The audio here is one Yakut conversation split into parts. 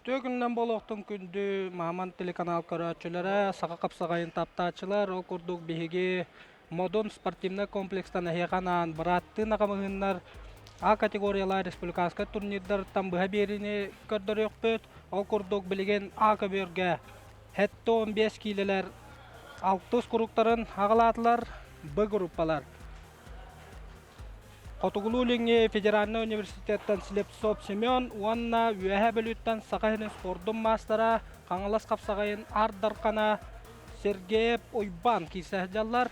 Үтүө күнүнэн буолуохтун күндү Мааман телеканал көрөөччүлэрэ, саха хапсаҕайын таптааччылар, ол курдук биһиги Модун спортивнай комплекстан эһиэхэ анаан бырааттыы наҕамыһыыннар А категориялаах республиканскай турнирдарыттан быһа биэриини көрдөрүөхпүт. Ол курдук билигин А көбүөргэ 75 киилэлэр алтыс куруктарын аҕалаатылар, Б группалар. Хотугулуу-Илиҥҥи федеральнай университеттан Слепцов Семен уонна Үөһээ Бүлүүттэн Саха сирин спордун маастара, Хаҥалас хапсаҕайын Аар Дархана Сергеев Уйбаан киирсэ сылдьаллар.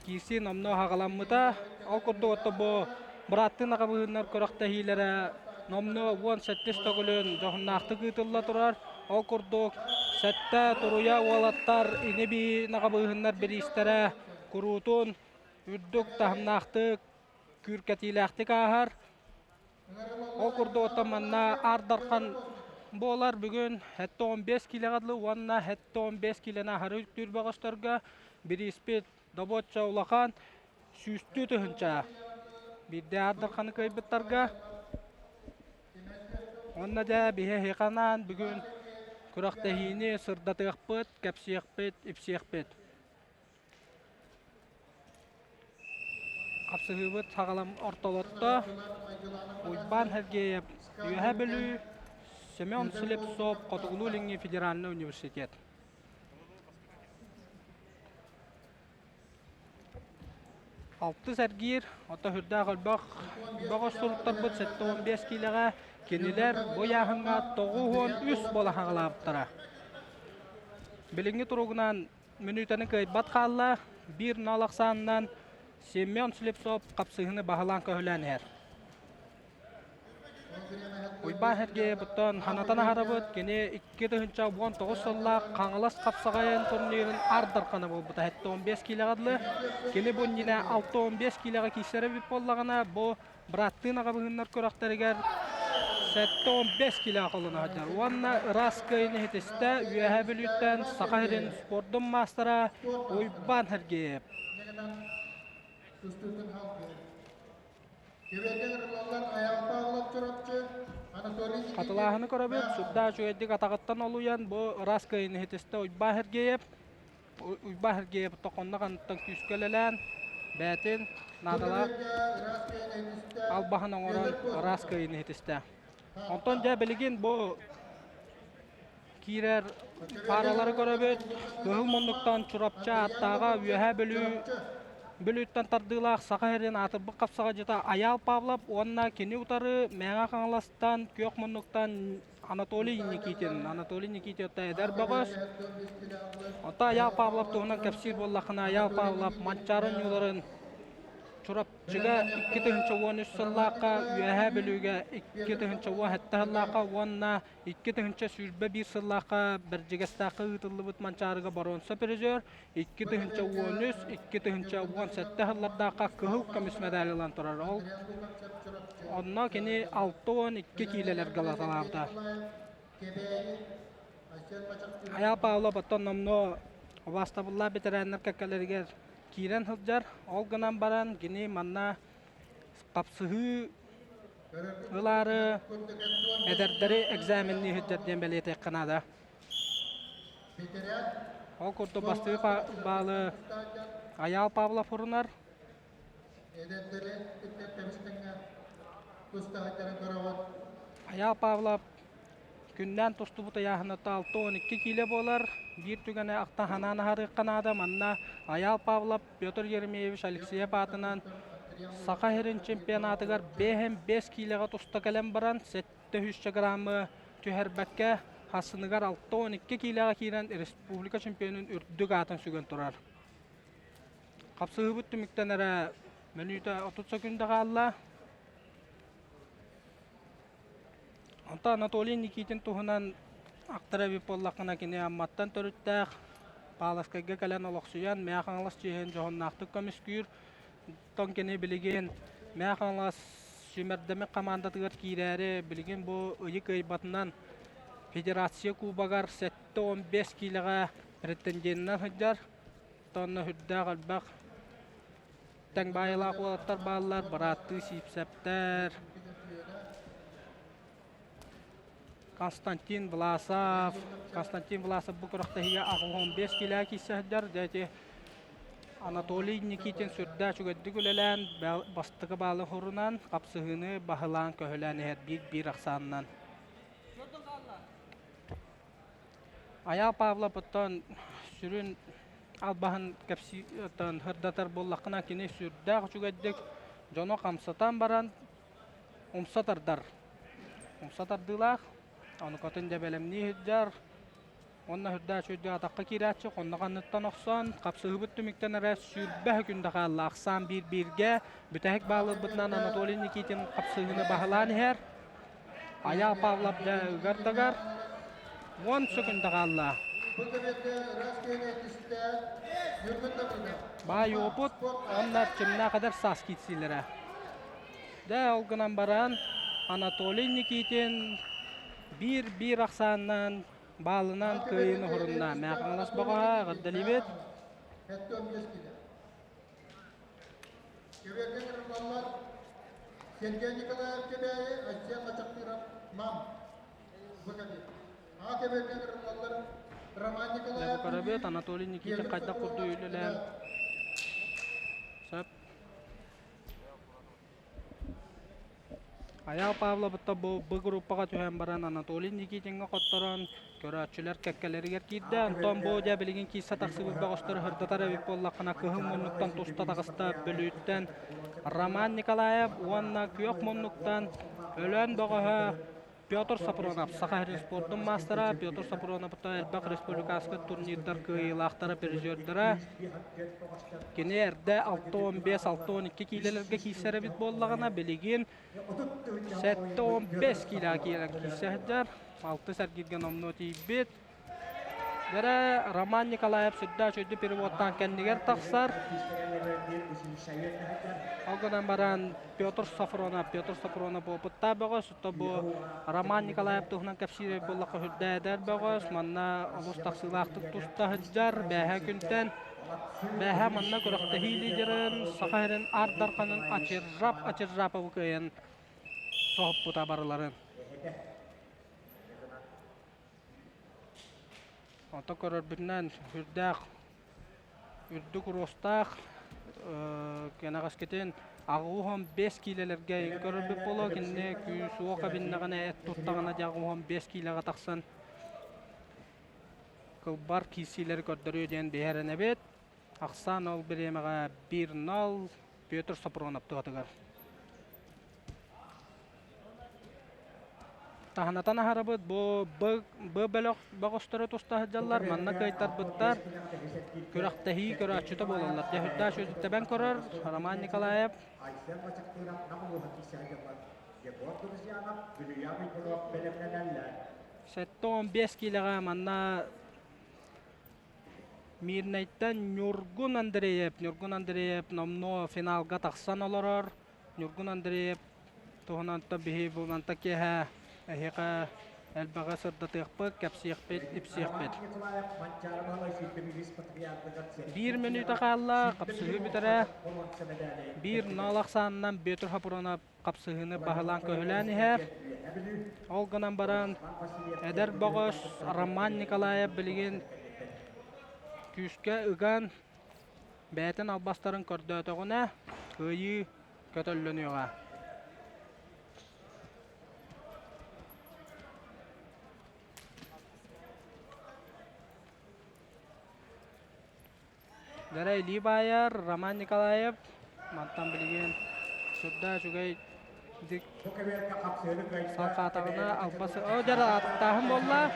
Киирсии номнуо аҕаламмыта. Ол курдук ото бу бырааттыы аҕабыһыыннар күрэхтэһиилэрэ номнуо 17 төгүлүн дьоһуннаахтык ыытылла турар. Ол курдук сэттэ туруйа уолаттар ини-бии наҕабыыһыннар бириистэрэ куруутун үрдүк таһымнаахтык, күүркэтиилээхтик ааһар. Ол курдук оттон манна Аар Дархан буолар бүгүн 75 киилэҕэ дылы уонна 75 киилэни аһары үктүүр бөҕөстөргө бирииспит добуочча улахан сүүстүү тыһыынча. Биирдэ Аар Дарханы кыайбыттарга. Уонна дьэ биһи эһиэхэ анаан бүгүн күрэхтэһиини сырдатыахпыт, кэпсиэхпит, ипсиэхпит. Хапсыһыыбыт саҕалам ортолотто Уйбаан Сергеев, Үөһээ Бүлүү, Семен Слепцов, Хотугулуу-Илиҥҥи федеральнай университет. Алтыс эргиир, ото сүрдээх элбэх бөҕөс суруктарбыт 75 киилэҕэ кинилэр бу ыйааһыҥҥа 93 буола хаҕалаабыттара. Билиҥҥи туругунан Мүнүүтэни кыайбат хаалла, биир нол ахсаанынан Семен Слепцов хапсыһыыны баһылаан-көһүлээн иһэр. Уйбаан Сергеевыттан ханатан аһарабыт, кини 2019 сыллаах Хаҥалас хапсаҕайын турнирын Аар Дархана буолбута 75 киилэҕэ дылы. Кини бу иннинэ 65 киилэҕэ киирсэр эбит буоллаҕына, бу Быраттыын аҕабыһыннар күрэхтэригэр 75 киилээх холоно сылдьар уонна ыраас кыайыыны ситистэ Үөһээ Бүлүүттэн Саха сирин спордун маастара Уйбаан Сергеев. Хатылааһыны көрөбүт, сурдаах үчүгэйдик атаҕыттан олуйан бу ыраас кыайыыны ситистэ Уйбаан Сергеев. Уйбаан Сергеев тохонно-ханныттан күүскэ үлэлээн, бэйэтин наадалаах албаһын оҥорон ыраас кыайыыны ситистэ. Онтон дьэ билигин бу киирэр пааралары көрөбүт. Кыһыл муннуктан Чурапчы ааттааҕа Үөһээ Бүлүү Бүлүүттэн тардыылаах Саха сирин аатырбыт хапсаҕайдьыта Айаал Павлов уонна кини утары Мэҥэ Хаҥаластан Күөх муннуктан Анатолий Никитин. Анатолий Никитин эдэр бөҕөс. Оттон Айаал Павлов туһунан кэпсиир буоллаххына, Айаал Павлов Манчаары оонньууларын Чурапчыга 2013 сыллаахха, Үөһээ Бүлүүгэ 2017 сыллаахха уонна 2021 сыллаахха Бэрдьигэстээххэ ыытыллыбыт Манчаарыга боруонса призер, 2013, 2017 сыллардаахха кыһыл көмүс медаль ылан турар. Ол онно кини 62 киилэлэргэ ылаталаабыта. Айаал Павлов оттон номнуо убаастабыллаах бэтэрээннэр кэккэлэригэр киирэн сылдьар. Ол гынан баран кини манна хапсыһыы ылаары эдэрдэри экзаменныы сылдьар диэн бэлиэтиэххэ наада. Ол курдук бастакы баалы Айаал Павлов урунар. Айаал Павлов күннээн тустубут ыйааһыныта 62 киилэ буолар. Биир түгэни ахтан ханаан аһарыахха наада. Манна Айаал Павлов Петр Еремеевич Алексеев аатынан Саха сирин чемпионатыгар 5 киилэҕэ туста кэлэн баран 700 граммы түһэрбэккэ хассыныгар 62 киилэҕэ киирэн республика чемпионун үрдүк аатын сүгэн турар. Хапсыһыыбыт түмүктэнэрэ мүнүүтэ 30 секунда хаалла. Онтон Анатолий Никитин туһунан ахтар эбит буоллаххына, кини Амматтан төрүттээх, Пааласкайга кэлэн олохсуйан, Мэҥэ Хаҥалас чиэһин дьоһуннаахтык көмүскүүр. Оттон кини билигин Мэҥэ Хаҥалас сүүмэрдэммит хамаандатыгар киирээри, билигин бу ыйы кыайбатынан Федерация Кубогар 75 киилэҕэ претенденинэн сылдьар. Онно сүрдээх элбэх тэҥ баайылаах уолаттар бааллар, бырааттыы Сиипсэптэр. Константин Власов. Константин Власов бу күрэхтэһиигэ 85 киилэ киирсэ сылдьар. Дьэ ити Анатолий Никитин сүрдээх үчүгэйдик үлэлээн, бастакы баалы хорунан, хапсыһыыны баһылаан-көһүлээн иһэр биир-биир ахсаанынан. Айаал Павлов оттон сүрүн албаһын кэпсии оттон сырдатар буоллаххына, кини сүрдээх үчүгэйдик дьону хамсатан баран умса тардар. Умса тардыылаах, онукатын дьэ бэлэмнии сылдьар. Уонна үрдээх үчүгэйдик атахха киирээччи хоннох анныттан охсон, хапсыһыыбыт түмүктэн эрэ 20 секунда хаалла. Ахсаан биир-бииргэ бүтэһик баалырбытынан Анатолий Никитин хапсыһыыны баһылаан иһэр. Айаал Павлов дьэ ыгар-дагар. 10 секунда хаалла. Баай опыт уонна эрчимнээх эдэр саас киирсиилэрэ. Дьэ, ол гынан баран Анатолий Никитин биир-биир ахсаанынан баалынан кыайыыны уһурунна. Мэхаҥалас бөҕөһө эҕэрдэлиибит. Кэбиэргэ кырыллаллар Сергей Николаев Кэбээйи, Айсен Хачахтыров Нам Быкабит. А Кэбиэргэ кырыллаллар Роман Николаев Көрөбүт Анатолий Никитин хайдах курдук үлэлээн сөп. Айаал Павловытта бу Б группаҕа түһэн баран Анатолий Никитиҥҥа хотторон көрөөччүлэр кэккэлэригэр киирдэ. Онтон бу дьэ билигин киирсэ тахсыбыт бөҕөстөрү сырдатар эбит буоллаххына кыһыл муннуктан туста таҕыста Бүлүүттэн Роман Николаев уонна күөх муннуктан Өлөөн бөҕөһө Петр Сапронов, Саха сирин спордун маастара Петр Сапронов элбэх республиканскай турнирдар кыайыылаахтара, призердара. Кини эрдэ 65-62 киилэлэргэ киирсэр эбит буоллаҕына, билигин 75 киилэҕэ киирэн киирсэ сылдьар. Алтыс эргииргэ номнуо тиийбит. Бэрэ Роман Николаев сүрдээх үчүгэйдик переводтаан кэннигэр тахсар. Ол гынан баран Петр Сафронов, Петр Сафронов опыттаах бөҕөс, то бу Роман Николаев туһунан кэпсиир буоллахха сүрдээх эдэр бөҕөс, манна олус тахсыылаахтык туста сылдьар, бээһээ күнтэн бээһээ манна күрэхтэһии лидерин Саха сирин Аар Дарханын Ачиржап Ачиржаповы кыайан соһуппута барыларын. Онтон көрөрбүтүнэн сүрдээх үрдүк уруостаах кэнэҕэскитин 85 киилэлэргэ көрөрбүт буолуо кинини күүс-уох эбиннэҕинэ эт туттаҕына дьэ 85 киилэҕэ тахсан кылбар киирсиилэри көрдөрүө диэн биһи эрэнэбит. Ахсаан ол бириэмэҕэ 1-0 Петр Сопронов туһатыгар. Таһынатан аһарабыт бу Б, Б бөлөх бөҕөстөрө туста сылдьаллар, манна кыайтарбыттар күрэхтэһии көрөөччүтэ буолаллар. Дьэ сүрдээх үчүгэйдик көрөр Роман Николаев. 75 киилэҕэ манна Мирнэйтэн Ньургун Андреев, Ньургун Андреев номнуо финалга тахсан олорор. Ньургун Андреев туһунан биһи бу манта киэһэ эһиэхэ элбэҕи сырдатыахпыт, кэпсиэхпит, ипсиэхпит. Биир мүнүүтэ хаалла, хапсыһыы бүтэрэ. Биир нол ахсаанынан Бүөтүр Хапуронов хапсыһыыны баһылаан-көһүлээн иһэр. Ол гынан баран эдэр бөҕөс Роман Николаев билигин күүскэ ыган бэйэтин албастарын көрдөөтөҕүнэ кыайыы көтөллөнүөҕэ. Дара илии баайар Роман Николаев мантан билигин сүрдээх үчүгэй Салҕаатаҕына албас оо дьэ ааттааһын буолла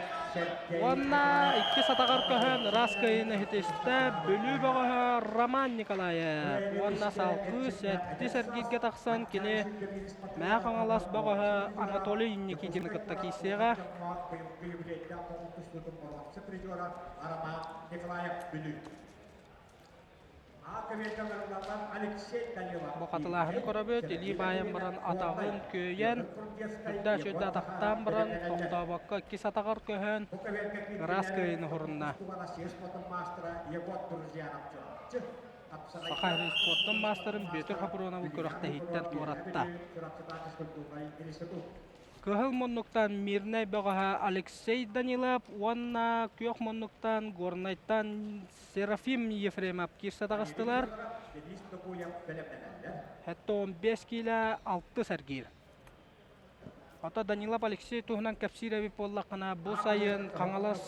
уонна иккис атаҕар көһөн ыраас кыайыыны ситистэ Бүлүү бөҕөһө Роман Николаев уонна салгыы сэттис эргииргэ тахсан кини Мэҥэ Хаҥалас бөҕөһө Анатолий Никитины кытта киирсиэҕэ. Бу хатылааһыны көрөбүт, илии баайан баран атаҕын күөйэн, үрдээх үчүгэйдик атахтаан баран, тохтообокко иккис атаҕар көһөн, ыраас кыайыыны уһурунна. Саха сирин спордун маастарын Бүөтүр Хапроновы күрэхтэһииттэн туоратта. Кыһыл муннуктан Мирнэй бөҕөһө Алексей Данилов уонна күөх муннуктан Горнайтан Серафим Ефремов киирсэ таҕыстылар. 75 киилэ алтыс эргиир. Ото Данилов Алексей туһунан кэпсиир эбит буоллаххына, бу сайын Хаҥалас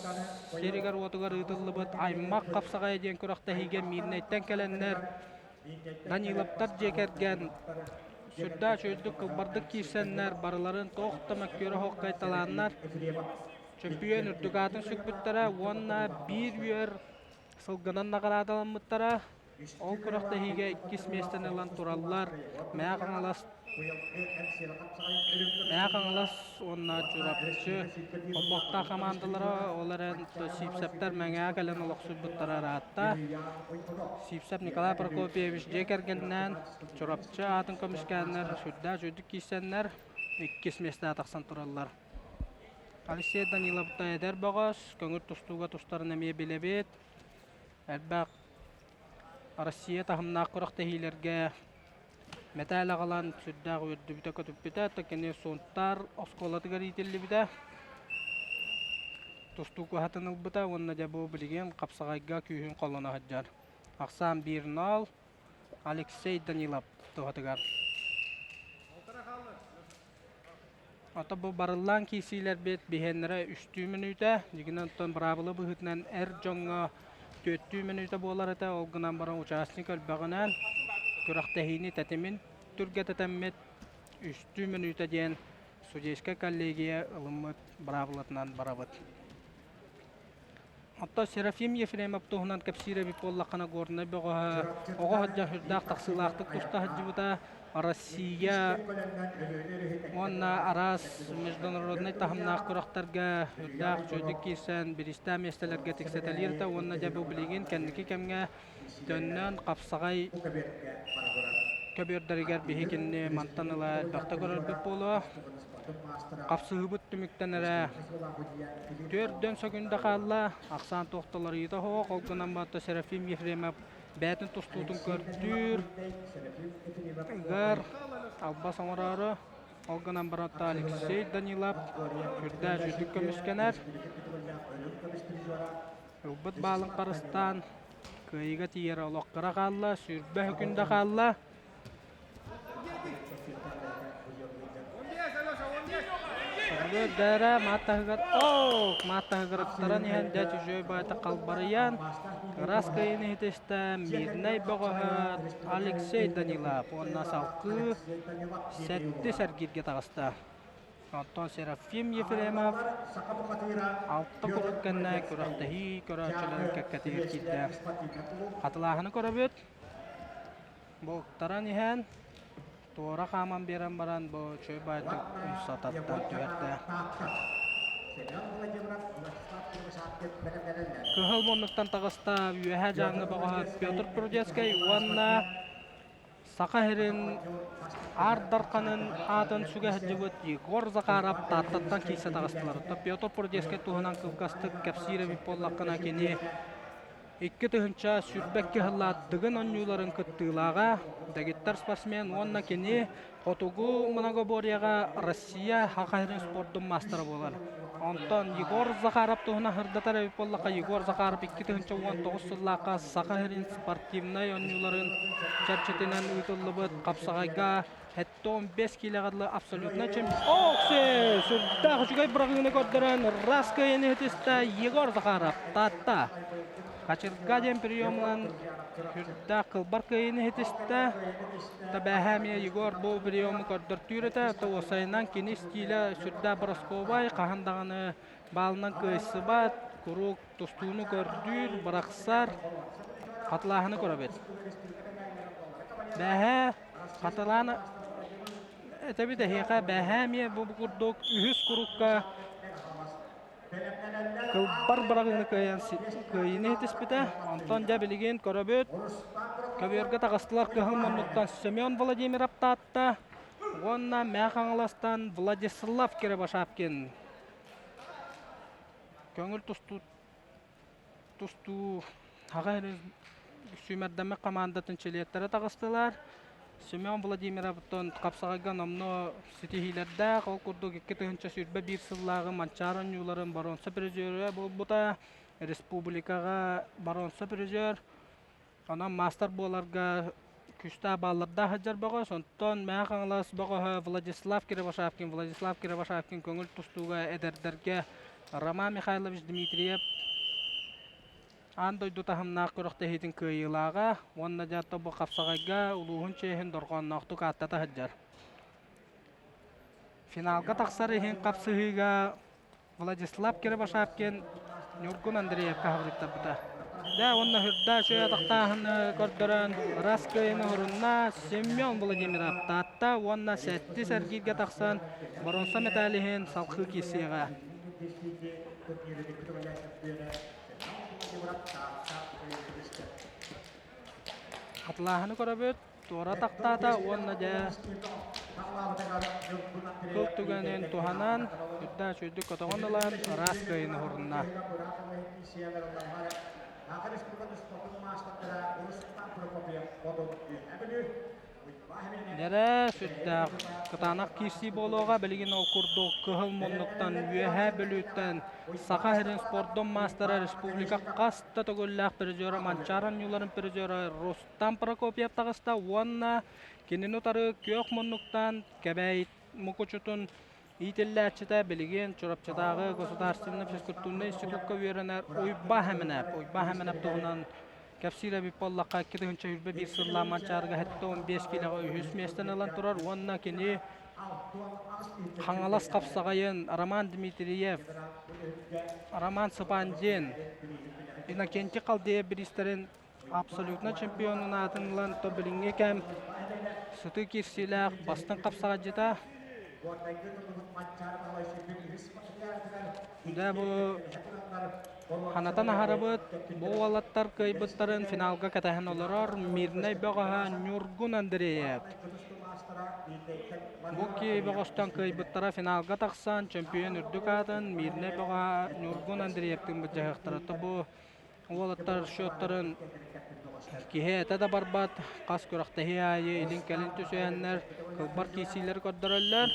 сиригэр-уотугар ыытыллыбыт аймах хапсаҕайа диэн күрэхтэһиигэ Миирнэйтэн кэлэннэр Даниловтар дьиэ кэргэн сүрдээх үчүгэйдик кылбардык киирсэннэр, барыларын туох да мөккүөрэ суох кыайталааннар, чөмпүйүөн үрдүк аатын сүкпүттэрэ уонна биир үөр сылгынан наҕараадаламмыттара. Ол күрэхтэһиигэ иккис миэстэни ылан тураллар Мэҥэ Хаҥалас Мэҥэ Хаҥалас уонна Чурапчы холбоһуктаах хамаандалара, ол эрэн Сиипсэптэр Мэҥэҕэ кэлэн олохсуйбуттара ыраатта. Сиипсэп Николай Прокопьевич дьиэ кэргэнинээн Чурапчы аатын көмүскээннэр, сүрдээх үчүгэйдик киирсэннэр, иккис миэстэҕэ тахсан тураллар. Алексей Данилов эдэр бөҕөс, көҥүл тустууга тустарын эмиэ билэбит. Элбэх Россия таһымнаах күрэхтэһиилэргэ мэтээл аҕалан сүрдээх үөрдүбүтэ-көтүппүтэ. Кини Сунтаар оскуолатыгар иитиллибитэ. Тустуу куһатын ылбыта уонна дьэ бу билигин хапсаҕайга күүһүн холоно сылдьар. Ахсаан 1-0 Алексей Данилов туһатыгар. Ото бу барыллаан киирсиилэрбит биһиэннэрэ үстүү мүнүүтэ, дьигинэн оттон быраабыла быһыытынан эр дьоҥҥо түөртүү мүнүүтэ буолар этэ, ол гынан баран участник элбэҕинэн күрэхтэһиини тэтимин түргэтэтэммит үстүү мүнүүтэ диэн судейскай коллегия ылыммыт быраабылатынан барабыт. Оттон Серафим Ефремов туһунан кэпсиир эбит буоллаххына, Горнай бөҕөһө оҕо сылдьан сүрдээх тахсыылаахтык туста сылдьыбыта. Россия уонна араас международнай таһымнаах күрэхтэргэ үрдээх үчүгэйдик киирсэн, бириистээх миэстэлэргэ тиксэтэлиир да уонна дьэ бу билигин кэнники кэмҥэ төннөн хапсаҕай көбүөрдэригэр биһи кинини мантан ыла элбэхтэ көрөрбүт буолуо. Хапсыһыыбыт түмүктэнэрэ түөрдөн сөкүндэ хаалла. Ахсаан туохталарыйыта суох. Ол гынан баран Серафим Ефремов бэйэтин тустуутун көрдүүр. Ыгар, албас оҥороору. Ол гынан баран Алексей Данилов сүрдээх үчүгдүк көмүскэнэр. Ылбыт баалын харыстаан кыайыыга тиийэрэ олох кыра хаалла, сүүрбэ сөкүндэ хаалла. Дээрэ мааттаһыгар оо мааттаһыгар ыктаран иһэн дьэ чужой баайта халбарыйан ыраас кыайыыны иһитистэ Мирнэй бөҕөһө Алексей Данилов уонна салгыы сэттис эргииргэ таҕыста. Онтон Серафим Ефремов алта куруук кэннэ күрэхтэһии көрөөччүлэрин кэккэтигэр киирдэ. Хатылааһыны көрөбүт. Бултаран иһэн, туора хааман биэрэн баран бу үчүгэй баайдык умса тардан түһэрдэ. Кыһыл муннуктан таҕыста Үөһээ Дьааҥы бөҕөһө Петр Прудецкай уонна Саха сирин Аар Дарханын аатын сүгэ сылдьыбыт Егор Захаров Тааттаттан киирсэ таҕыстылар. Петр Прудецкай туһунан кылгастык кэпсиир эбит буоллаххына, кини 2022 сыллаах Дыгын оонньууларын кыттыылааҕа, дэгиттэр спортсмен уонна кини хотугу многоборьеҕа Россия Саха сирин спордун маастара буолар. Онтон Егор Захаров туһунан сырдатар эбит буоллахха, Егор Захаров 2019 сыллаахха Саха сирин спортивнай оонньууларын чэрчитинэн ыытыллыбыт хапсаҕайга 75 киилэҕэ дылы абсолютно чемпион. Окси! Сүрдээх үчүгэй быраҕыыны көрдөрөн раз кыайан иһитистэ Егор Захаров Таатта. Кочерга диэн приемунан сүрдээх кылбар кыайыыны иһитистэ. Табээһэ эмиэ Егор бу приему көрдөртүүр этэ. Уопсайынан кини стилэ сүрдээх бросковай, хаһан даҕаны баалынан кыайсыбат, куруук тустууну көрдүүр, бырахсар, хатылааһыны көрөбүт. Бээһээ Хатылаан этэбит эһиэхэ бээһээ эмиэ бу курдук үһүс курукка кылбар быраҕыыны кыайан кыайыыны иһитиспитэ. Онтон дьэ билигин көрөбүт көбүөргэ таҕыстылар кыһыл муннуктан Семен Владимиров Таатта уонна Мэҥэ Хаҥаластан Владислав Кривошапкин. Көҥүл тустуу тустуу Саха сүүмэрдэммит хамаандатын чилиэттэрэ таҕыстылар. Семен Владимировтан хапсаҕайга номнуо ситиһиилэрдээх, ол курдук 2021 сыллааҕы Манчаары оонньууларын боруонса призерэ буолбута, республикаҕа боруонса призер. Онон маастар буоларга күүстээх бааллардаах сылдьар бөҕөс. Онтон Мэҥэ Хаҥалас бөҕөһө Владислав Кривошапкин. Владислав Кривошапкин көҥүл тустууга эдэрдэргэ Роман Михайлович Дмитриев аан дойду таһымнаах күрэхтэһиитин кыайыылааҕа уонна дьэ бу хапсаҕайга улууһун чиэһин дорҕоонноохтук ааттата сылдьар. Финалга тахсар иһин хапсыһыыга Владислав Кривошапкин Ньургун Андреевка хабырыттарбыта. Дьэ уонна үрдэ үчүгэй атахтааһыны көрдөрөн ырас кыайыыны уһурунна Семен Владимиров Таатта уонна сэттис эргииргэ тахсан боруонса металл иһин салхыы киирсиэҕэ. Хатылааһыны көрөбүт, туора тахтаата уонна дьэ кыл түгэнин туһанан, үрдээх үчүгэйдик көтөҕөн ылан ыраас кыайыыны уһурунна. Дьэрэ, сүрдээх кытаанах киирсии буолуоҕа. Билигин ол курдук кыһыл муннуктан Үөһээ Бүлүүттэн Саха сирин спордун маастара республика хас да төгүллээх призера Манчаары оонньууларын призера Рустам Прокопьев таҕыста уонна кинини утары күөх муннуктан Кэбээйи Мукучутун иитиллээччитэ билигин Чурапчытааҕы государственнай физкультурнай институкка үөрэнэр Уйба Хэмэнэп. Уйба Хэмэнэп туһунан кэпсиир эбит буоллахха, 2021 сыллаах Манчаарыга 75 киилэҕэ үһүс миэстэни ылан турар уонна кини Хаҥалас хапсаҕайын Роман Дмитриев, Роман Сыпандин, Иннокентий Халдеев бириистэрин абсолютно чемпионун аатын ылан, то билиҥҥи кэм сытыы киирсиилээх бастыҥ хапсаҕайдьыта. Дьэ бу ханатан аһарабыт, бу уолаттар кыайбыттарын финалга кэтэһэн олорор Мирнэй бөҕөһө Ньургун Андреев. Бу ки бөҕөстөн кыайбыттара финалга тахсан чемпион үрдүк аатын Мирнэй бөҕөһө Ньургун Андреевтыын былдьаһыахтара. То бу Уолаттар счеттарын киһи этэ да барбат, хас күрэхтэһии аайы илин-кэлин түсүһэннэр кылбар киирсиилэри көрдөрөллөр.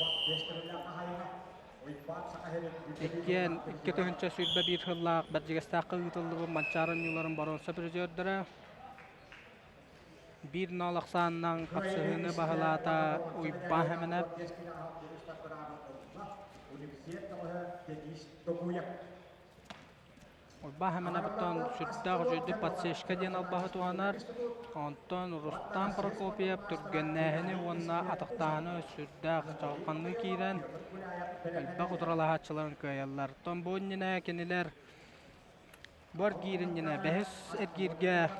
Иккиэн 2021 сыллаах Бэрдьигэстээххэ ыытыллыбыт Манчаары оонньууларын боруонса призердэрэ биир нол ахсаанынан хапсыһыыны баһылаата Уйбаан Хэмэнэп. Уйбаан Хэмэнэбиттэн сүрдээх үчүгэйдик подсечка диэн албаһы туһанар. Онтон Рустам Прокопьев түргэннээһини уонна атахтааһыны сүрдээх чаҕылханныы киирэн элбэх утарылаһааччыларын кыайаллар. Оттон бу иннинэ кинилэр бу эргиир иннинэ бэһис эргииргэ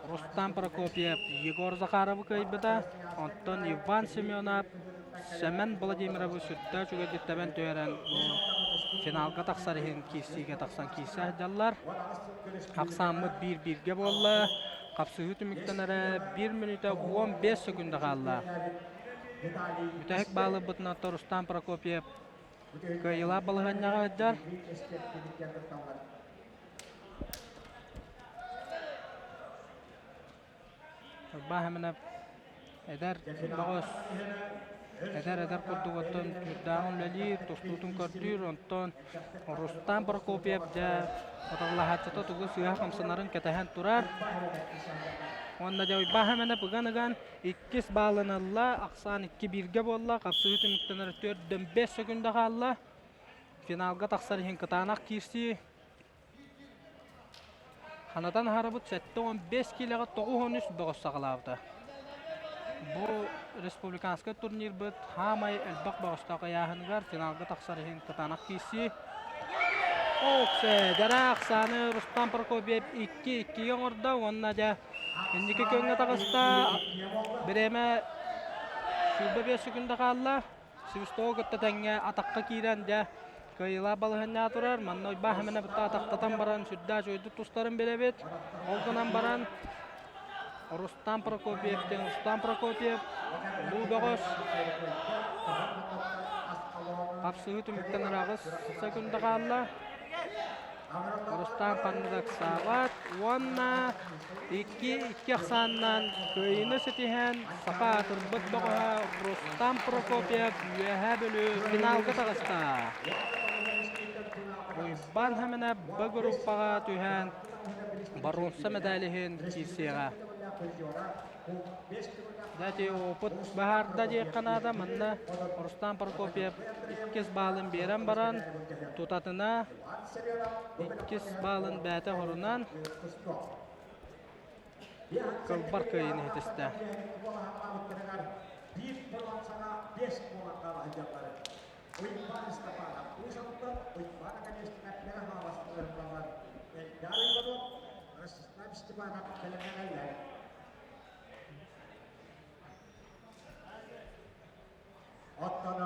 Рустам Прокопьев Егор Захаровы кыайбыта. Онтон Иван Семенов Сэмэн Владимировы сүрдээх үчүгэйдик тэбэн түһэрэн финалга тахсар иһин киирсиигэ тахсан киирсэ сылдьаллар. Ахсааммыт биир-бииргэ буолла. Хапсыһыы түмүктэнэрэ 1 мүнүүтэ 15 секунда хаалла. Бүтэһик баалырбытынан Рустам Прокопьев кыайыылаах балаһыанньаҕа сылдьар. Баһымына эдэр бөҕөс эдэр эдэр курдук оттон сүрдээҕин үлэлиир, тустуутун көрдүүр, онтон Рустам Прокопьев дьэ утарылаһааччыта тугу сыыһа хамсанарын кэтэһэн турар. Уонна дьэ Баһымына ыган-ыган иккис баалын ылла, ахсаан икки бииргэ буолла, хапсыһыы түмүктэнэр төрдөн бэс секунда хаалла. Финалга тахсар иһин кытаанах киирсии. Ханатан аһарабыт 75 киилэҕэ 93 бөҕөс саҕалаабыта. Бу республиканскай турнирбыт хаамай элбэх бөҕөстөөх ыйааһыныгар финалга тахсар иһин кытаанах киирсии. Оксе, дьара ахсааны Рустам Прокопьев 2-2 оҥордо уонна дьэ инники күөҥҥэ таҕыста. Бириэмэ 25 секунда хаалла. Свистогу кытта тэҥҥэ атахха киирэн дьэ кыайыылаах балаһыанньаҕа турар. Манна Уйбаан Хэмэнэ бытта атахтатан баран сүрдээх үчүгэйдик тустарын билэбит. Ол гынан баран Рустам Прокопьев диэн Рустам Прокопьев улуу бөҕөс хапсыһыы түмүктэн араҕыс секунда хаалла. Рустам ханна да ыксаабат уонна икки икки ахсаанынан кыайыыны ситиһэн саха аатырбыт бөҕөһө Рустам Прокопьев Үөһээ Бүлүү финалга таҕыста. Уйбаан Хэмэнэ Б группаҕа түһэн боруонса мэдээлин иһин киирсиэҕэ. Дьэ ити опыт баһаарда диэххэ наада. Манна Рустам Прокопьев иккис баалын биэрэн баран, тутатына иккис баалын бэйэтэ хорунан кылбар кыайыыны иһитистэ. Оттон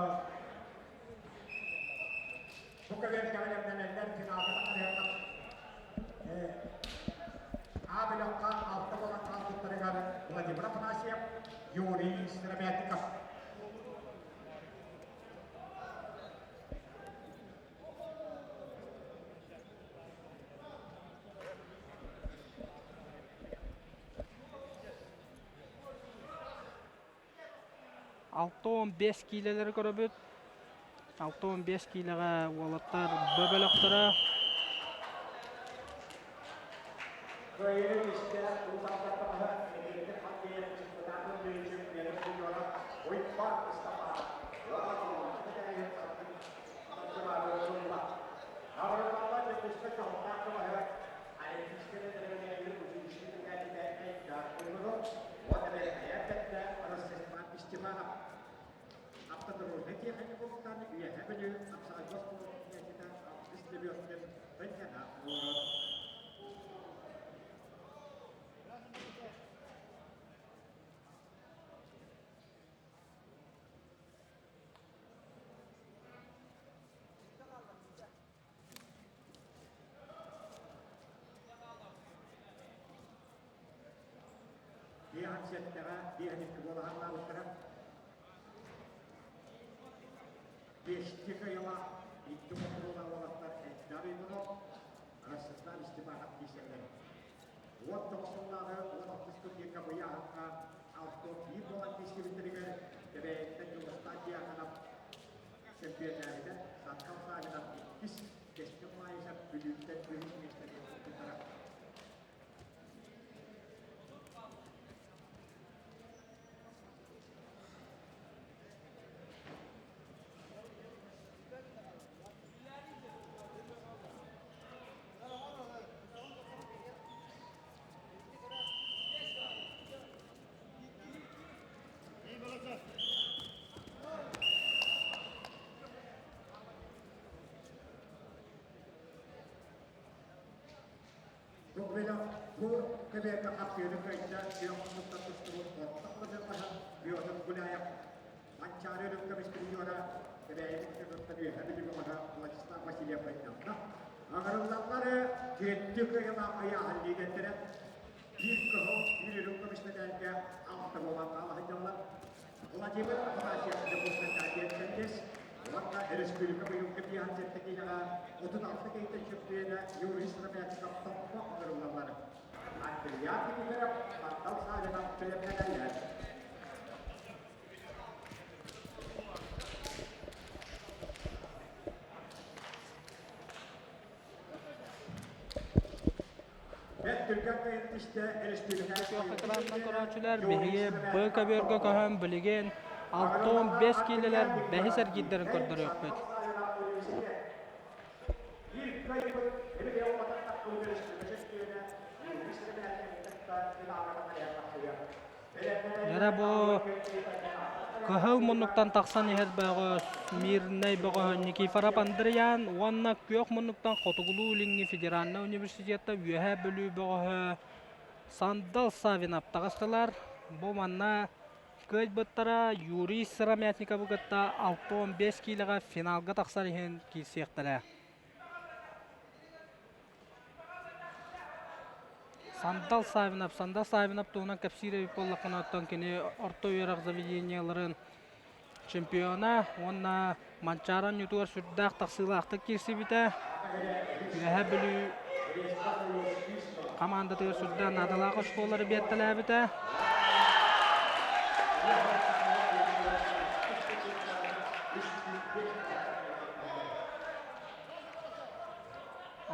бу кэлэр финалга тахсыахха А бөлөххө алта буолан хаалбыттарыгар Владимир Афанасьев, Юрий Сыромятников. 65 киилэлэри көрөбүт. 65 киилэҕэ уолаттар Б бөлөхтөрө. Автодорожнай тиэхиньикумтан Үөһээ Бүлүү хапсаҕайга оскуолатын киэһэтэ Алтыс Лебедкин Тынньана олорор. Биэһэн сэттэҕэ, биэһэн икки буолаһаллаабыттара. Биэсти кыайыылаах икки мотуруулаах уолаттар Эльдар Иванов, Ростислав Степанов киирсэллэр. Уот тоҕус сыллааҕы уон алтыс турнирга быйааһыҥҥа алта биир буолан киирсибиттэригэр Кэбээйиттэн Дьулустаан Дьяконов чөмпүйэннээбитэ, Саркал Савинов иккис, Кэскил Маайысов Бүлүүттэн үһүс миэстэни ылбыттара. Бу кэбиэккэ хапсыыны кыайда күөх хомуттан тустубут орто быһа Петр Гуляев Манчаары өрүм көмүс призера Кэбээйи кытта үөһэ Бүлүү Владислав Васильев кыайдалла. Аҥарыллаллары түөртүү кыайыылаах ыйааһын лиидэрдэрэ биир кыһыл, биир үрүҥ көмүс мэтээлгэ алта буолан хаала сылдьаллар. Владимир Афанасьев Дьокуускайдааҕы диэн уонна өрөспүүбүлүкэ быйылгы биэһэн сэттэ киилэҕэ 36 киһиттэн чөмпүйүөнэ Юрий Сыромятников топпо ыҥырыллаллар. Андриан Никифоров Сандал Савинов бэлэмнэнэллэр. Күөх экранынан көрөөччүлэр биһиги Б көбүөргэ көһөн билигин 65 киилэлэр бэһис эргиирдэрин көрдөрүөхпүт. Дьэ бу кыһыл муннуктан тахсан иһэр бөҕөс Мирнэй бөҕөһө Никифоров Андриан уонна күөх муннуктан Хотугулуу-Илиҥҥи федеральнай университетта Үөһээ Бүлүү бөҕөһө Сандал Савинов таҕыстылар. Бу манна кыайбыттара Юрий Сыромятниковы кытта 65 киилэҕэ финалга тахсар иһин киирсиэхтэрэ. Сандал Савинов. Сандал Савинов туһунан кэпсиир эбит буоллаххына, оттон кини орто үөрэх заведениеларын чемпиона уонна Манчаары оонньуутугар сүрдээх тахсыылаахтык киирсибитэ. Үөһээ Бүлүү хамаандатыгар сүрдээх наадалаах оскуолалары биэртэлээбитэ.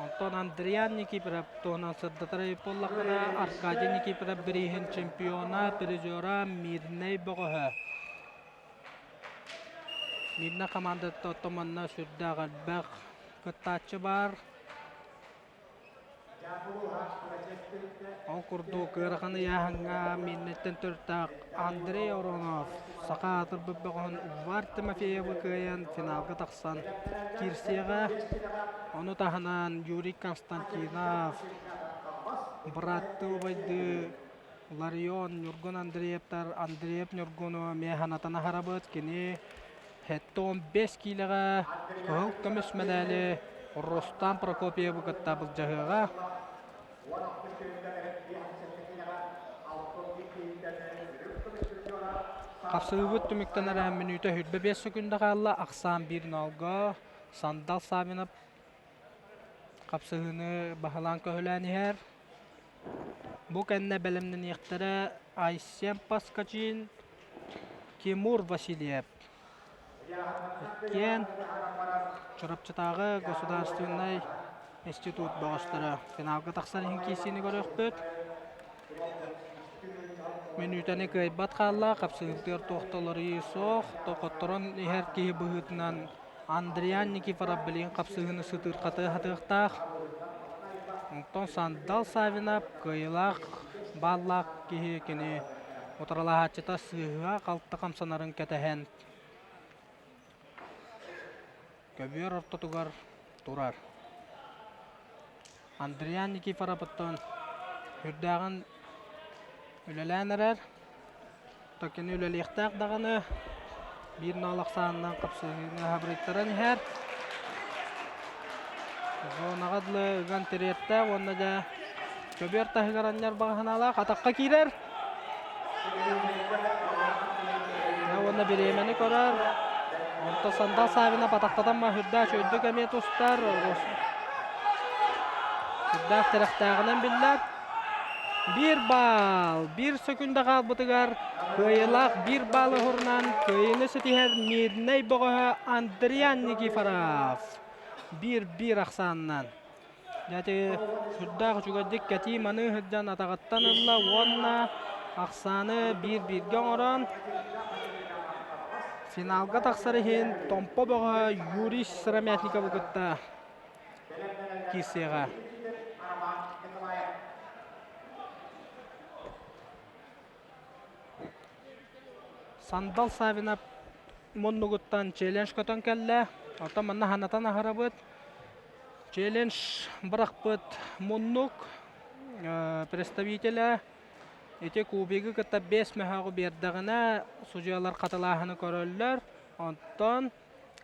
Онтон Андриан Никифоров туһунан сырдатар эбит буоллаххына, Аркадий Никифоров бирииһин чемпиона, призера Мирнэй бөҕөһө. Мирнэ хамаандата оттон манна сүрдээх элбэх кыттааччы баар. Ол курдук ыарахан ыйааһыҥҥа Мирнэттэн төрүттээх Андрей Оронов саха аатырбыт бөҕөһүн Увар Тимофеевы кыайан финалга тахсан киирсиэҕэ. Ону таһынан Юрий Константинов, бырааттыы убайдыы Ларион, Ньургун Андреевтар Андреев Ньургуну эмиэ санатан аһарабыт. Кини 75 киилэҕэ кыһыл көмүс мэдээли Рустам Прокопьевы кытта былдьаһыаҕа. Хапсыһыыбыт түмүктэнэр мүнүүтэ 25 секунда хаалла. Ахсаан 1-0-га Сандал Савинов хапсыһыыны баһылаан көһүлээн иһэр. Бу кэннэ бэлэмнэниэхтэрэ Айсен Поскачин, Тимур Васильев. Иккиэн Чурапчытааҕы государственнай институт бөҕөстөрө финалга тахсар иһин киирсиини көрүөхпүт. Мүнүүтэни кыайбат хаалла, хапсыһыытыгар туох да уларыйыы суох. Токотторон иһэр киһи быһыытынан Андриан Никифоров билигин хапсыһыыны сытыырхатыы сатыахтаах. Онтон Сандал Савинов кыайыылаах бааллаах киһи кини утарылаһааччыта сыыһа-халты хамсанарын кэтэһэн көбүөр ортотугар турар. Андриан Никифоров оттон сүрдээҕин үлэлээн эрэр. То кини үлэлиэхтээх даҕаны биир ноол ахсаанынан хапсыһыыны хабырыйтаран иһэр. Зонаҕа дылы ыган тириэртэ уонна дьэ көбүөр таһыгар анньар баҕаһынаалаах атахха киирэр. Уонна бириэмэни көрөр. Онто Сандал Савинов атахтатан маһырдаах үрдүк эмиэ тустар. Үрдээх тирэхтээҕинэн биллэр. Биир баал, биир сөкүндэ хаалбытыгар кыайыылаах биир баалы уһурунан кыайыыны ситиһэр Мирнэй бөҕөһө Андриан Никифоров. Биир-биир ахсаанынан. Дьэ ити сүрдээх үчүгэйдик кэтии-маныы сылдьан атаҕыттан ылла уонна ахсааны биир-бииргэ оҥорон финалга тахсар иһин Томпо бөҕө Юрий Сыромятниковы кытта киирсиэҕэ. Сандал Савинов муннугуттан челлендж көтөн кэллэ. Оттон манна ханатан аһарабыт. Челлендж бырахпыт муннук представителэ ити кубигы кытта 5 мөһөөҕү биэрдэҕинэ судьуйалар хатылааһыны көрөллөр. Онтон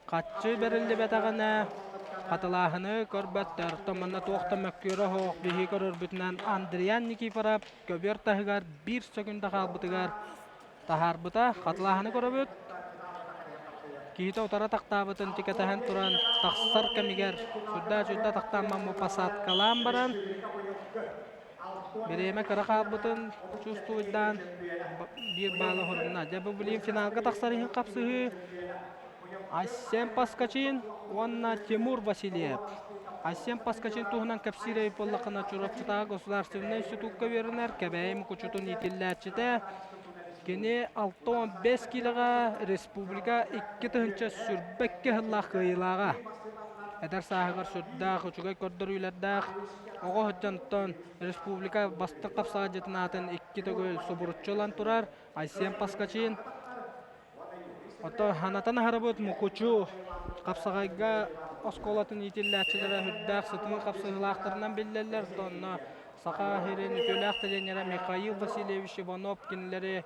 Хаччы бэриллибэтэҕинэ, хатылааһыны көрбөттөр. Оттон манна туох да мөккүөрэ суох биһиги көрөрбүтүнэн Андриан Никифоров көбүөр таһыгар биир сөкүндэ хаалбытыгар таһаарбыта. Хатылааһыны көрөбүт. Киһитэ утары тахтаабытын тикэтэһэн туран тахсар кэмигэр сүрдээх сүрдэ тахтааммаммы посадкалаан баран Бириэмэ кыра хаалбытын чувствуйдаан биир баалы оһорунна. Дьэ бу билигин финалга тахсар иһин хапсыһыы Айсен Паскачин уонна Тимур Васильев. Айсен Паскачин туһунан кэпсиир эбит буоллаххына Чурапчытааҕы государственнай институкка үөрэнэр Кэбээйи Мукучутун иитиллээччитэ. Кини 65 киилэҕэ республика 2022 сыллаах кыайыылааҕа. Эдэр сааһыгар сүрдээх үчүгэй көрдөрүүлэрдээх Оҕо сылдьантан республика бастыҥ хапсаҕайдьытын аатын икки төгүл субуруччу ылан турар Айсен Поскачин. Оттон ханатан аһарыбыт Мукучу хапсаҕайга оскуолатын иитиллээччилэрэ үрдээх сытыы хапсыһыылаахтарынан биллэллэр. Онно Саха сирин үтүөлээх тренерэ Михаил Васильевич Иванов кинилэри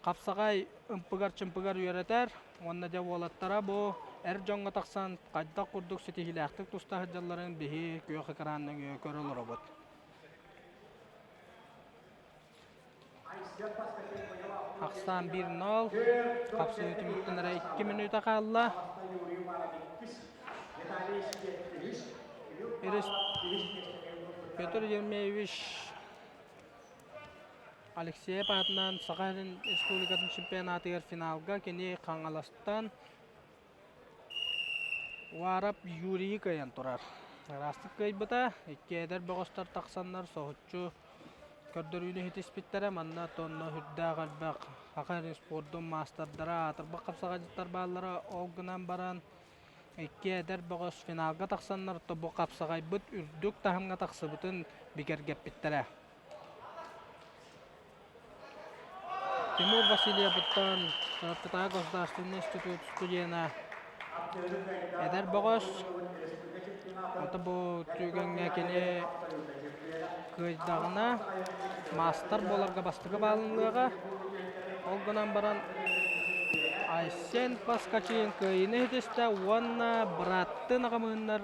Хапсаҕай ымпыгар-чымпыгар үөрэтэр уонна дьэ уолаттара бу эр дьоҥҥо тахсан хайдах курдук ситиһиилээхтик туста сылдьалларын биһи күөх экран нөҥүө көрө олоробут. Ахсаан 1-0. Хапсыы түмүктэн эрэ 2 мүнүүтэ хаалла. Петр Ермеевич Алексеев аатынан Саха сирин республикатын чемпионатыгар финалга кини Хаҥаластан Уарап Юрийы кыайан турар. Ыраастык кыайбыта, икки эдэр бөҕөстөр тахсаннар соһуччу көрдөрүүнү ситиспиттэрэ. Манна тонна сүрдээх элбэх саха спордун маастардара, аатырбыт хапсаҕайдьыттар бааллара. Ол гынан баран икки эдэр бөҕөс финалга тахсаннар бу хапсаҕайбыт үрдүк таһымҥа тахсыбытын бигэргэппиттэрэ. Тимур Васильевыттан Чурапчытааҕы государственнай институт студена эдэр бөҕөс. Ото бу түгэҥҥэ кини кыайдаҕына маастар буоларга бастакы баалынныаҕа. Ол гынан баран Айсен Поскачин кыайыыны ситистэ уонна бырааттыы аҕамыыннар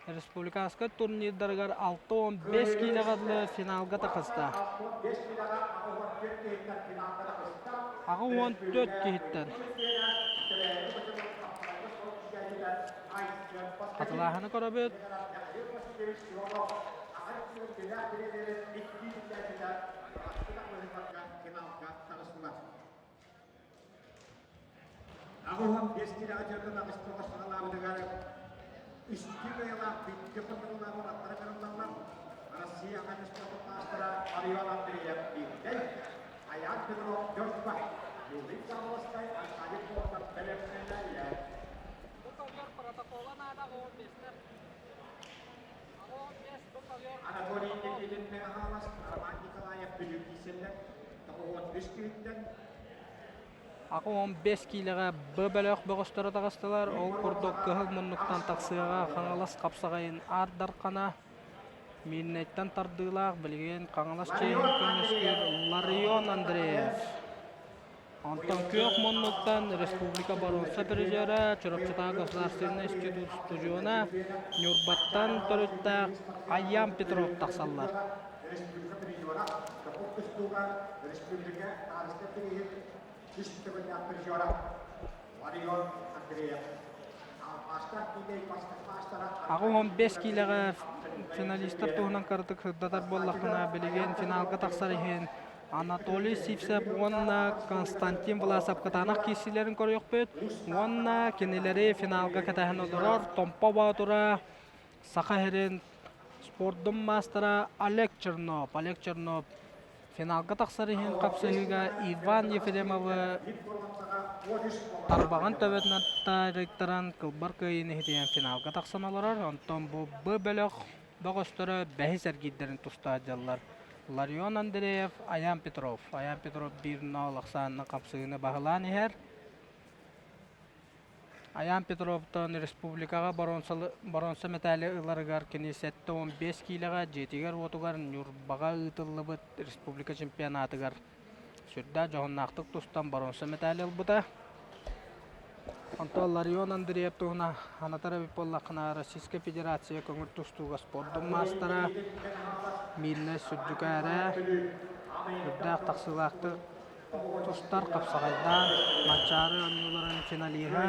Республиканскай турнирдарыгар 65 киилэҕэ дылы финалга тахыста. 84 киһиттэн. Хатылааһыны көрөбүт. 85 киилэҕэ дьарыгын аҕыс тоҕус саҕалаабытыгар үстүү кыайыылаах бииргэ хотторуулаах аттара кырыллаллар. Россия аҕа спортун маастара Арион Андреев биирдэй, Айаан Петров Дьорбай, Юрий Павловскай Аркадий Плотов бэлэмнэнэллэр. Анатолий Никитин Мэҥэ Роман Николаев Бүлүү киирсэллэр. 93 киһиттэн 85 киилэҕэ Б бөлөх бөҕөстөрө таҕыстылар. Ол курдук кыһыл муннуктан тахсыаҕа Хаҥалас хапсаҕайын Аар Дархана, Миирнэйтэн тардыылаах билигин Хаҥалас чиэһин көмүскүүр Ларион Андреев. Онтон күөх муннуктан республика боруонса призера, Чурапчытааҕы государственнай институт устудьуона, Ньурбаттан төрүттээх Айям Петров тахсаллар. Республика призера, Топук тустууга республика таарыска тириһин үс төгүллээх призера Ларион Андреев. 85 киилэҕэ финалистар туһунан кыратык сырдатар буоллахпына, билигин финалга тахсар иһин Анатолий Сивцев уонна Константин Власов кытаанах киирсиилэрин көрүөхпүт уонна кинилэри финалга кэтэһэн олорор Томпо Боотура Саха сирин спордун маастара Олег Чернов. Олег Чернов финалга тахсар иһин хапсыһыыга Иван Ефремовы тарбаҕын төбөтүнэн таарыйтаран кылбар кыайыыны иһитийэн финалга тахсан олорор. Онтон бу Б бөлөх бөҕөстөрө бэһис эргиирдэрин туста сылдьаллар. Ларион Андреев, Аян Петров. Аян Петров 1-0 ахсаанынан хапсыһыыны баһылаан иһэр. Аян Петровтан республикаҕа боруонса мэтээли ыларыгар кини 75 киилэҕэ дьиэтигэр-уотугар Ньурбаҕа ыытыллыбыт республика чемпионатыгар сүрдээх дьоһуннаахтык тустан боруонса мэтээли ылбыта. Онтон Ларион Андреев туһунан санатар эбит буоллаххына, Российскай Федерация көҥүл тустууга спордун маастара, Мирнэй Сүрдьүкээрэ, үрдээх тахсыылаахтык тустар хапсаҕайдаан Манчаары оонньууларын финалиһа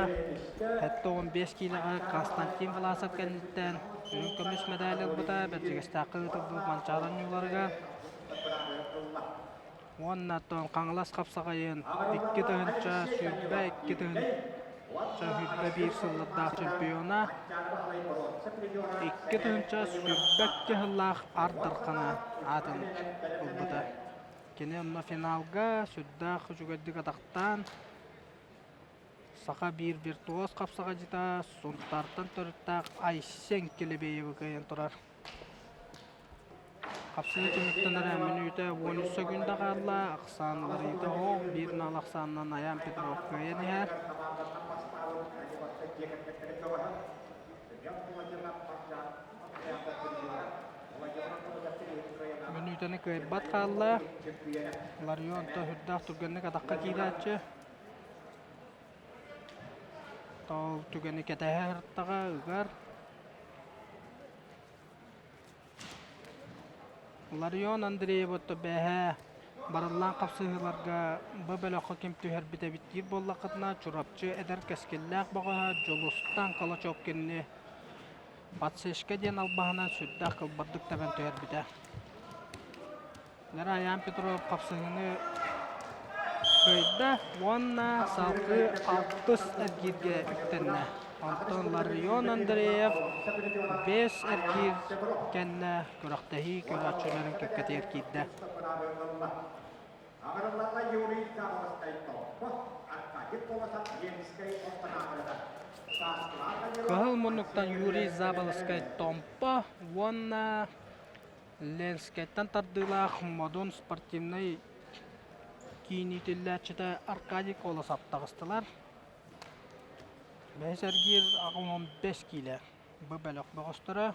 75 киилэҕэ Константин Власов кэнниттэн үрүҥ көмүс мэдээли ылбыта Бэрдьигэстээххэ ыытыллыбыт Манчаары оонньууларыгар уонна оттон Хаҥалас хапсаҕайын 2022 2021 сыллардаах чемпиона 2022 сыллаах Ар Дархана аатын ылбыта. Кини онно финалга сүрдээх үчүгэйдик атахтаан, саха биир виртуоз хапсаҕайдьыта Сунтаартан төрүттээх Айсен Келебеевы кыайан турар. Хапсыы түмүктэнэрэ мүнүүтэ 13 секунда хаалла, ахсаан уларыйда оһох, биир нал ахсаанынан Айаан Петров кыайан иһэр. Мүнүүтэни кыайбат хаалла. Ларион то сүрдээх түргэнник атахха киирээччи. Ол түгэни кэтэһэ сырыттаҕа ыгар. Ларион Андреев отто бэһээ. Барыллаан хапсыһыыларга бу бөлөххө ким түһэрбит эбит диир буоллаххытына, Чурапчы эдэр кэскиллээх бөҕөһө Дьулустаан Калачевкинни подсечка диэн албаһынан сүрдээх кылбардык тэбэн түһэрбитэ. Нера Аян Петров хапсыһыыны кыайда уонна салгыы алтыс эргииргэ үктэннэ. Онтон Ларион Андреев бэс эргиир кэннэ күрэхтэһии көрөөччүлэрин кэккэтигэр киирдэ. Кыһыл муннуктан Юрий Заболоцкай Томпо уонна Ленскэйтэн тардыылаах Модун спортивнай киин иитиллээччитэ Аркадий Колосов таҕыстылар. Бэһис эргиир 85 киилэ. Бу бөлөх бөҕөстөрө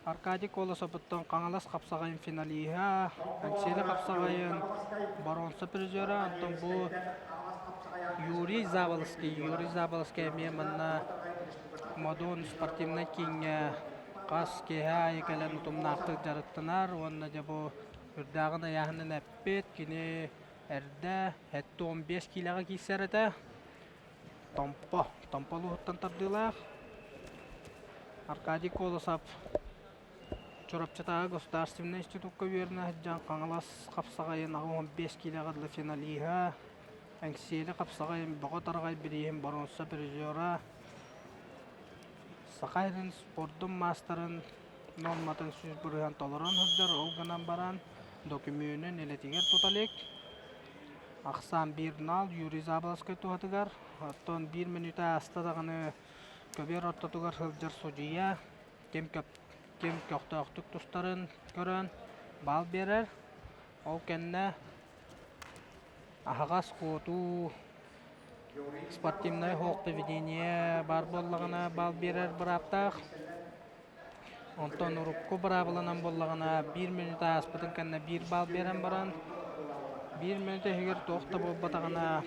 Аркадий Колосовыттан Хаҥалас хапсаҕайын финалиһа, Эҥсиэли хапсаҕайын боруонса призера, онтон бу Юрий Заболоцкий. Юрий Заболоцкий эмиэ манна Модун спортивнай кииҥҥэ хас киэһэ аайы кэлэн утумнаахтык дьарыктанар уонна дьэ бу үрдээҕин ыйааһынын эппит, кини эрдэ 75 киилэҕэ киирсэр этэ. Томпо, Томпо улууһуттан тардыылаах. Аркадий Колосов Чурапчытааҕы государственнай институкка үөрэнэ сылдьан Хаҥалас хапсаҕайын 85 киилэҕэ дылы финалиһа, Эҥсиэли хапсаҕайын Бөҕө Тараҕай бирииһин боруонса призера, Саха сирин спордун маастарын нуорматын 100% толорон сылдьар, ол гынан баран докумуонун илэтигэр тута илик. Ахсаан биир нал Юрий Заболоцкай туһатыгар, оттон биир мүнүүтэ ааста даҕаны көбүөр ортотугар сылдьар судьуйа ким, ким көхтөөхтүк тустарын көрөн баал биэрэр. Ол кэннэ аһаҕас куотуу Спортивнай оһох поведение баар буоллаҕына баал биэрэр бырааптаах. Онтон урукку быраабыланан буоллаҕына биир мүнүүтэ ааспытын кэннэ биир баал биэрэн баран биир мүнүүтэ иһигэр туох да буолбатаҕына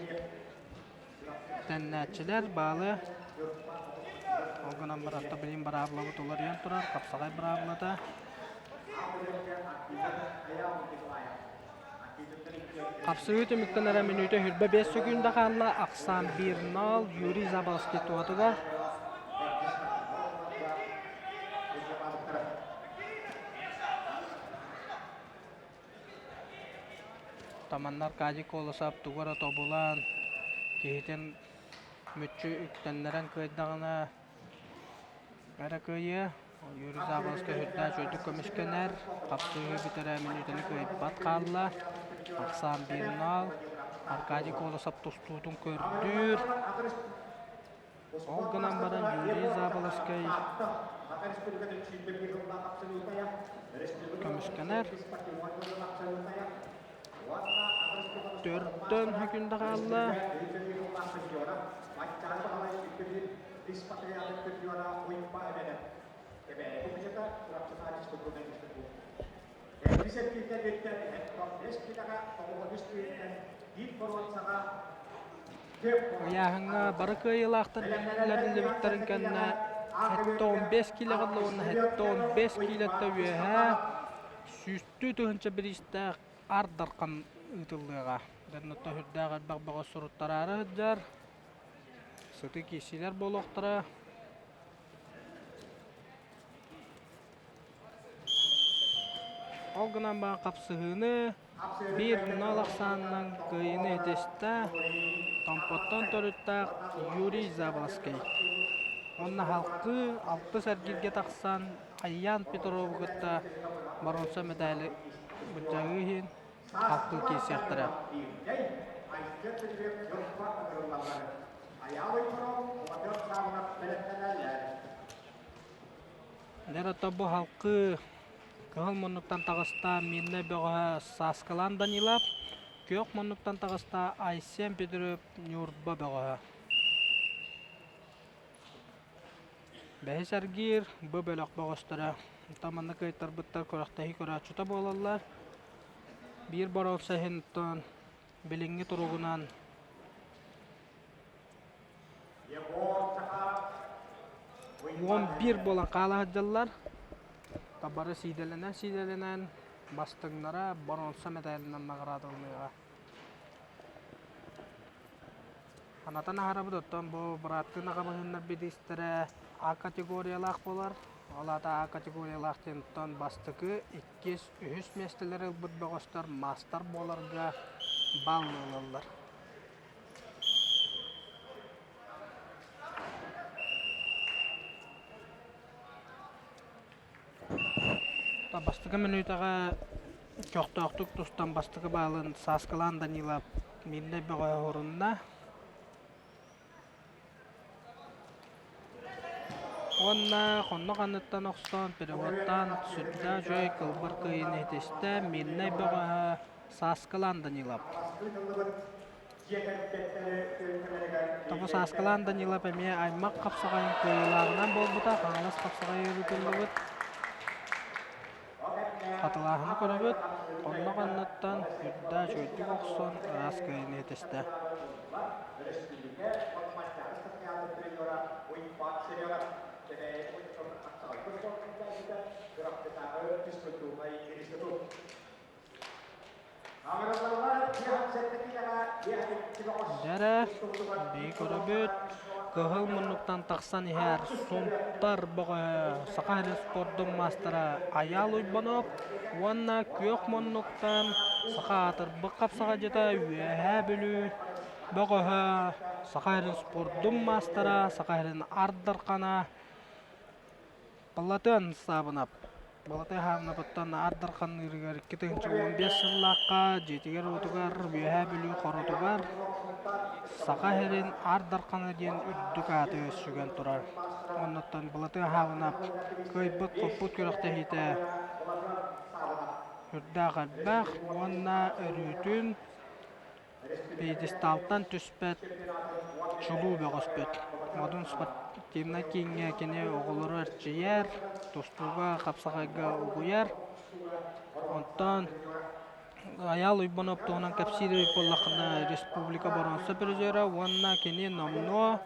тэннээччилэр баалы ол гынан баран билигин быраабылабыт уларыйан турар хапсаҕай быраабылата. Хапсыһыы түмүктэнэрэ мүнүүтэ 25 сөкүүндэ хаалла, ахсаан 1-0 Юрий Заболоцкий туһатыгар. Таманна Аркадий Колосов тугу эрэ тобулан, киһитин мүччү үктэннэрэн кыайдаҕына эрэ кыайыа. Юрий Заболоцкай сүрдээх үчүгэйдик көмүскэнэр, хапсыһыы бүтэрэ мүнүүтэни кыайбат хаалла. Ахсаан 1-0. Аркадий Колосов тустуутун көрдүүр. Ол гынан баран Юрий Заболоцкай көмүскэнэр. Төрдөн хөкүндэ хаалла. Ыйааһыҥҥа бары кыайыылаахтар биллэриллибиттэрин кэннэ 75 киилэҕэ уонна 75 киилэттэн үөһээ 100 тыһыынча бириистээх Аар Дархан ыытыллыаҕа. Дьоннорто сүрдээх элбэх бөҕө суруттараары сылдьар. Сытыы киирсиилэр буолуохтара. Ол гынан баран хапсыһыыны биир нол ахсаанынан кыайыыны ситистэ Томпоттон төрүттээх Юрий Заболоцкай. Уонна халкыы алтыс эргииргэ тахсан Айян Петрову кытта боруонса мэтээли былдьаһыы иһин халкыы киирсиэхтэрэ. Дьэ бу халкыы кыһыл муннуктан таҕыста Мирнэй бөҕөһө Сааскылаан Данилов, күөх муннуктан таҕыста Айсен Петров Ньурба бөҕөһө. Бэһис эргиир бу бөлөх бөҕөстөрө онтон манна кыайтарбыттар күрэхтэһии көрөөччүтэ буолаллар. Биир боруонса иһин билиҥҥи туругунан 11 буолан хаала сылдьаллар. Бары сиидэлэнэн-сиидэлэнэн. Бастыҥнара боруонса мэтээлинэн наҕараадаланыаҕа. Санатан аһарабыт, оттон бу бырааттыы наҕабыһыннар бириистэрэ А категориялаах буолар. Ол аата А категориялаах диэн бастакы, иккис, үһүс миэстэлэри ылбыт бөҕөстөр маастар буоларга балл ылаллар. Бастакы мүнүүтэҕэ көхтөөхтүк тустан бастакы баалын Сааскылаан Данилов Мирнэй бөҕө уһурунна. Уонна хоннох анныттан охсон, переводтаан сүрдээх үчүгэй кылбар кыайыыны ситистэ Мирнэй бөҕөһө Сааскылаан Данилов. Тоҕо Сааскылаан Данилов эмиэ аймах хапсаҕайын кыайыылааҕынан буолбута, Хаҥалас хапсаҕайа ыытыллыбыт. Хатылааһыны көрөбүт, онно ханныттан үрдээ үчүгэйдик охсон ыраас кыайыыны ситистэ. Дьэрэ, бии көрөбүт, кыһыл муннуктан тахсан иһэр Сунтар бөҕө Саха сирин спордун маастара Айаал Уйбанов уонна күөх муннуктан саха аатырбыт хапсаҕайдьыта Үөһээ Бүлүү бөҕөһө Саха сирин спордун маастара, Саха сирин Ар Дархана Балатыан Саабынап Балатай Хаамынапыттан Аар Дарханныырыгар 2015 сыллаахха дьиэтигэр-уотугар Үөһээ Бүлүү Хоротугар Саха сирин Аар Дархана диэн үрдүк ааты сүгэн турар. Оннуттан Балатыан Хаамынап кыайбыт-хоппут күрэхтэһиитэ сүрдээх элбэх уонна өрүүтүн Пьедесталтан түспэт чулуу бөҕөспүт. Модун спортивнай кииҥҥэ кини оҕолору эрчийэр, тустууга, хапсаҕайга угуйар. Онтон Айаал Уйбанов туһунан кэпсиир эбит буоллаххына, республика боруонса призера уонна кини номнуо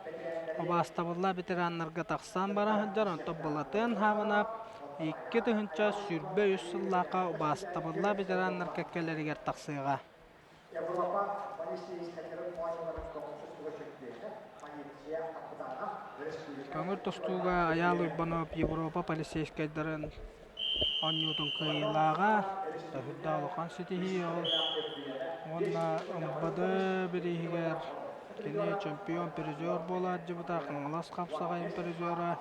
убаастабыллаах ветераннарга тахсан бара сылдьар. Онтон Былатыан Хаабынап 2023 сыллаахха убаастабыллаах ветераннар кэккэлэригэр тахсыаҕа. Европа полицейскайдарын оонньууларын көҕүсүс чөмпүйүөнэ полиция хапытаана өрөспүүбүлүкэ Көҥүл тустууга Айаал Уйбанов Европа полицейскайдарын оонньуутун кыайыылааҕа, төһүрдээх улахан ситиһии ол. Уонна МВД бирииһигэр кини чемпион призер буолааччыбыта, Хаҥалас хапсаҕайын призера,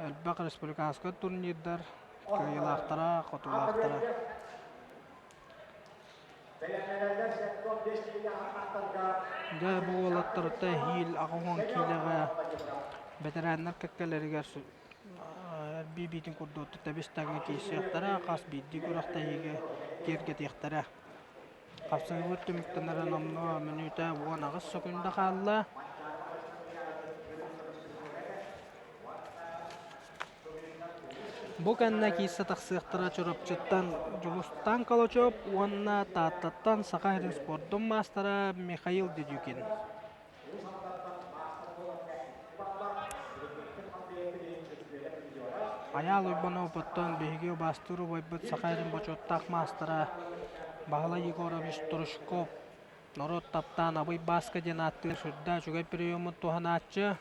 элбэх республиканскай турнирдар кыайыылаахтара, хотуулаахтара. Дьэ, бу уолаттарыттан эһиил 80 киилэҕэ бэтэрээннэр кэккэлэригэр эрбии биитин курдук тэбис-тэҥҥэ киирсиэхтэрэ, хас биирдии күрэхтэһиигэ киэргэтиэхтэрэ. Хапсыһыыбыт түмүктэнэрэ номнуо мүнүүтэ 18 сөкүүндэ хаалла. Бу кэннэ киирсэ тахсыахтара Чурапчыттан Дьулустаан Калачев уонна Тааттаттан Саха сирин спордун маастара Михаил Дедюкин. Айаал Уйбанов оттон биһиги убаастыыр убайбыт Саха сирин бочуоттаах маастара Баһылай Егорович Трушков норуот таптаан Абый Бааска диэн ааттыыр сүрдээх үчүгэй приемун туһанааччы.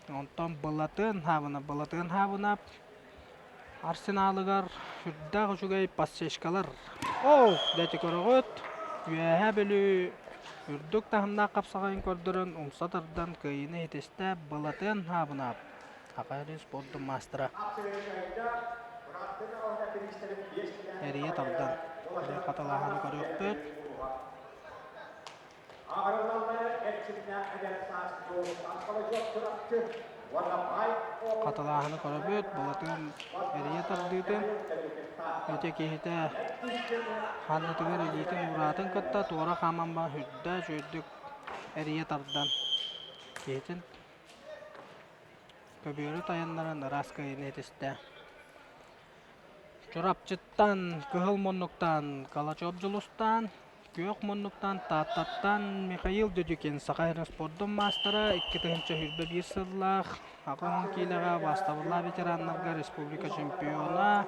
Онтон Былатыан Хаабынап, Былатыан Хаабынап Арсеналыгар сүрдээх үчүгэй подсечкалар. Оо, дэти көрөҕүт, Үөһээ Бүлүү үрдүк таһымнаах хапсаҕайын көрдөрөн, умса тардан кыайыыны ситистэ Былатыан Хаабынап, Саха сирин спордун маастара. Эрийэ тардан, хатылааһыны көрүөхпүт. Хатылааһыны көрөбүт, былатыан эрийэ тардыытын, ити киһитэ ханнытыгар илиитин уураатын кытта туора хааман баран үрдэ үчүгэйдик эрийэ тардан киһитин көбүөрү тайаннаран ыраас кыайыыны ситистэ. Чурапчыттан, Кыһыл Муннуктан Калачев Дьулустаан, Күөх Муннуктан Тааттаттан Михаил Дедюкин Саха сирин спордун маастара, 2021 сыллаах 80 киилэҕэ бастабыллаах ветераннарга республика чемпиона.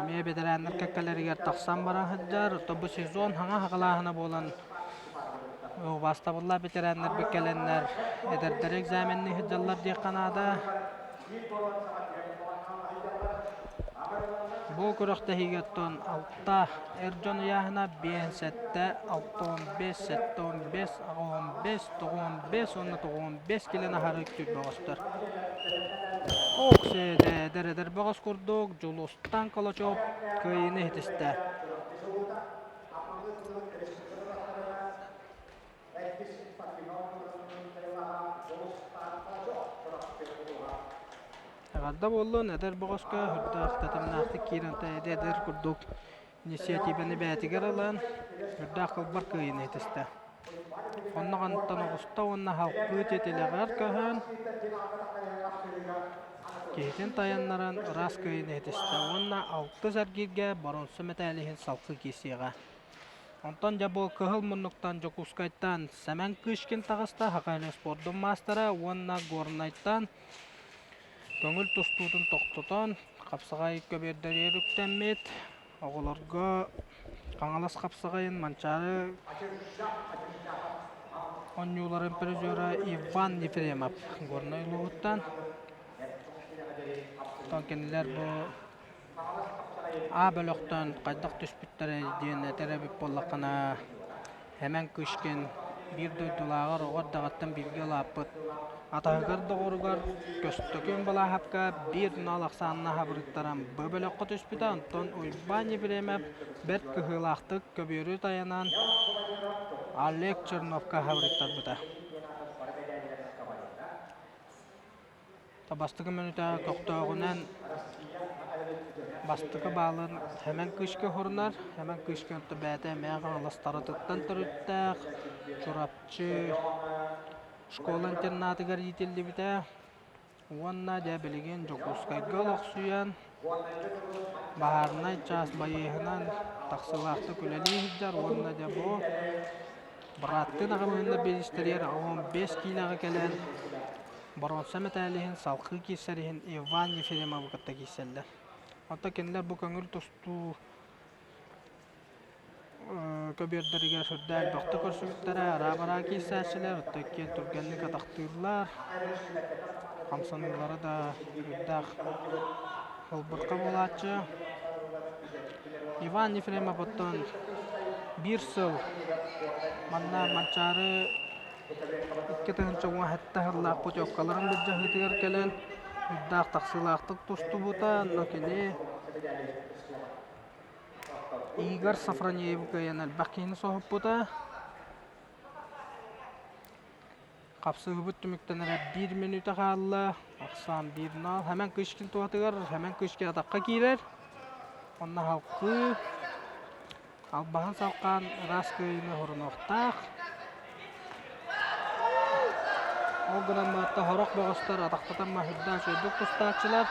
Эмиэ бэтэрээннэр кэккэлэригэр тахсан баран сылдьар. Оттон бу сезон хаҥа хаҕалааһына буолан убаастабыллаах бэтэрээннэрбит кэлэннэр эдэрдэри экзаменныы сылдьаллар диэххэ наада. Бу күрэхтэһиигэ оттон алта эр дьон ыйааһына 5 7, 65, 75, 85, 95 уонна 95 килэн аһары үктүүр бөҕөстөр. Ох, эдэр эдэр бөҕөс курдук Дьулустан Калачев кыайыыны иһитистэ. Эҕэрдэ буоллун, эдэр бөҕөскө үрдээх тэтимнээхтик киирэн эдэр курдук инициативаны бэйэтигэр ылан, үрдээх кылбар кыайыыны ситистэ. Онно хантан оҕуста уонна халкыы титилэҕэр көһөн, киһитин тайаннаран ыраас кыайыыны ситистэ уонна алтыс эргииргэ боруонса мэтээли иһин салгыы киирсиэҕэ. Онтон дьэ бу кыһыл муннуктан Дьокуускайтан Сэмэн Кычкин таҕыста, Сахалин спордун маастара уонна Горнайтан көҥүл тустуутун тохтотон, хапсаҕай көбүөрдэригэр үктэммит оҕолорго Хаҥалас хапсаҕайын Манчаары оонньууларын призера Иван Ефремов Горнай улууһуттан. Оттон кинилэр бу А бөлөхтөн хайдах түспүттэрэй диэн этэр эбит буоллаххына, Сэмэн Кычкин биир дойдулааҕар оҕо эрдэҕиттэн бииргэ улааппыт атаһыгар доҕоругар Көстөкүүн Балааһапка биир нал ахсааннаах абырыттаран Б бөлөххө түспүтэ, онтон Уйбаан Ефремов бэрт кыһыылаахтык көбүөрү тайанан Олег Черновка абырыттарбыта. Бастакы мүнүүтэ көхтөөҕүнэн бастакы баалын Сэмэн Кычкин уһурунар. Сэмэн Кычкин орто бэйэтэ эмиэ Хаҥаластарытыттан төрүттээх, Чурапчы школа-интернатыгар иитиллибитэ уонна дьэ билигин Дьокуускайга олохсуйан баһаарынай чаас байыаһынан тахсыылаахтык үлэлии сылдьар уонна дьэ бу бырааттыын аҕабыһыннар биэристэригэр 15 киилэҕэ кэлэн Боруонса мэтээлиһин салгыы киирсэр иһин Иван Ефремовы кытта киирсэллэр. Оттон кинилэр бу көҥүл тустуу көбүөрдэригэр сүрдээх элбэхтик көрсүбүттэрэ, араа-бараа киирсээччилэр, оттон иккиэн түргэнник атахтыыллар, хамсаныылара да сүрдээх ылбырха буолааччы. Иван Ефремов оттон биир сыл манна Манчаары 2017 сыллаах путевкаларын былдьаһыытыгар кэлэн үрдээх тахсыылаахтык тустубута. Онно кини Игорь Сафронеевы кыайан элбэх киһини соһуппута. Хапсыһыыбыт түмүктэнэрэ биир мүнүүтэ хаалла. Ахсаан биир нал. Хэмэн Кычкин туһатыгар Хэмэн Кычкин атахха киирэр. Онно халкыы Албаһын салҕаан ыраас кыайыыны оһорунуохтаах. Ол гынан баран сорох бөҕөстөр атахтатан маһырдаан үчүгэйдик тустааччылар.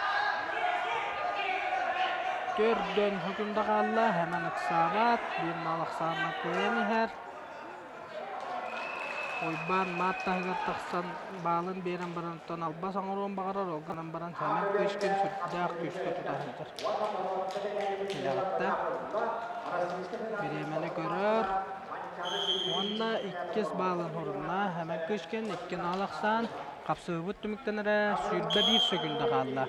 Төрдөн хөкүндэ хаалла, Хэмэн ыксаабат, биир мал ахсаанынан кыайан иһэр. Уйбаан маат таһыгар тахсан баалын биэрэн баран оттон албас оҥоруон баҕарар, ол гынан баран Сэмэн Кычкин сүрдээх күүскэ тута сылдьар. Тилэҕиттэ бириэмэни көрөр уонна иккис баалын хорунна. Сэмэн Кычкин икки нал ахсаан хапсыһыбыт түмүктэнэрэ 21 сөкүндэ хаалла.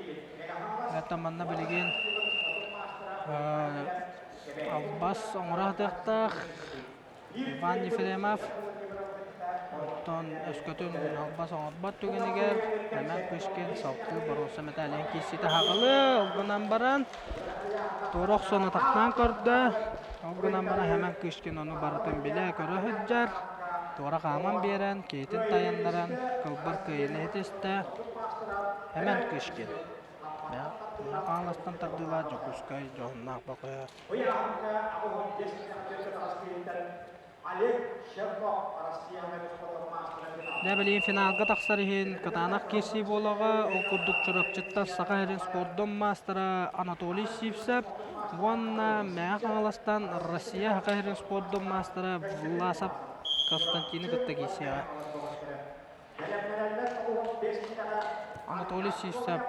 Это манна билигин албас оҥоро сатыахтаах. Иван Ефремов оттон өскөтүн албас оҥорбот түгэнигэр Сэмэн Кычкин салгыы боруоса мэтээлин киирсиитэ хаҕылыы ол гынан баран туора охсон атахтаан көрдө ол гынан баран Сэмэн Кычкин ону барытын билэ-көрө сылдьар туора хааман биэрэн киһитин тайаннаран кылбар кыайыыны ситистэ Сэмэн Кычкин Хаҥаластан тардыылаах Дьокуускай дьоһуннаах бокуйа Дьэ билигин финалга тахсар иһин кытаанах киирсии буолуоҕа. Ол курдук Чурапчыттан Саха сирин спордун маастара Анатолий Сивцев уонна Мэҥэ Хаҥаластан Россия Саха сирин спордун маастара Власов Константины кытта киирсиэҕэ. Анатолий Сивцев.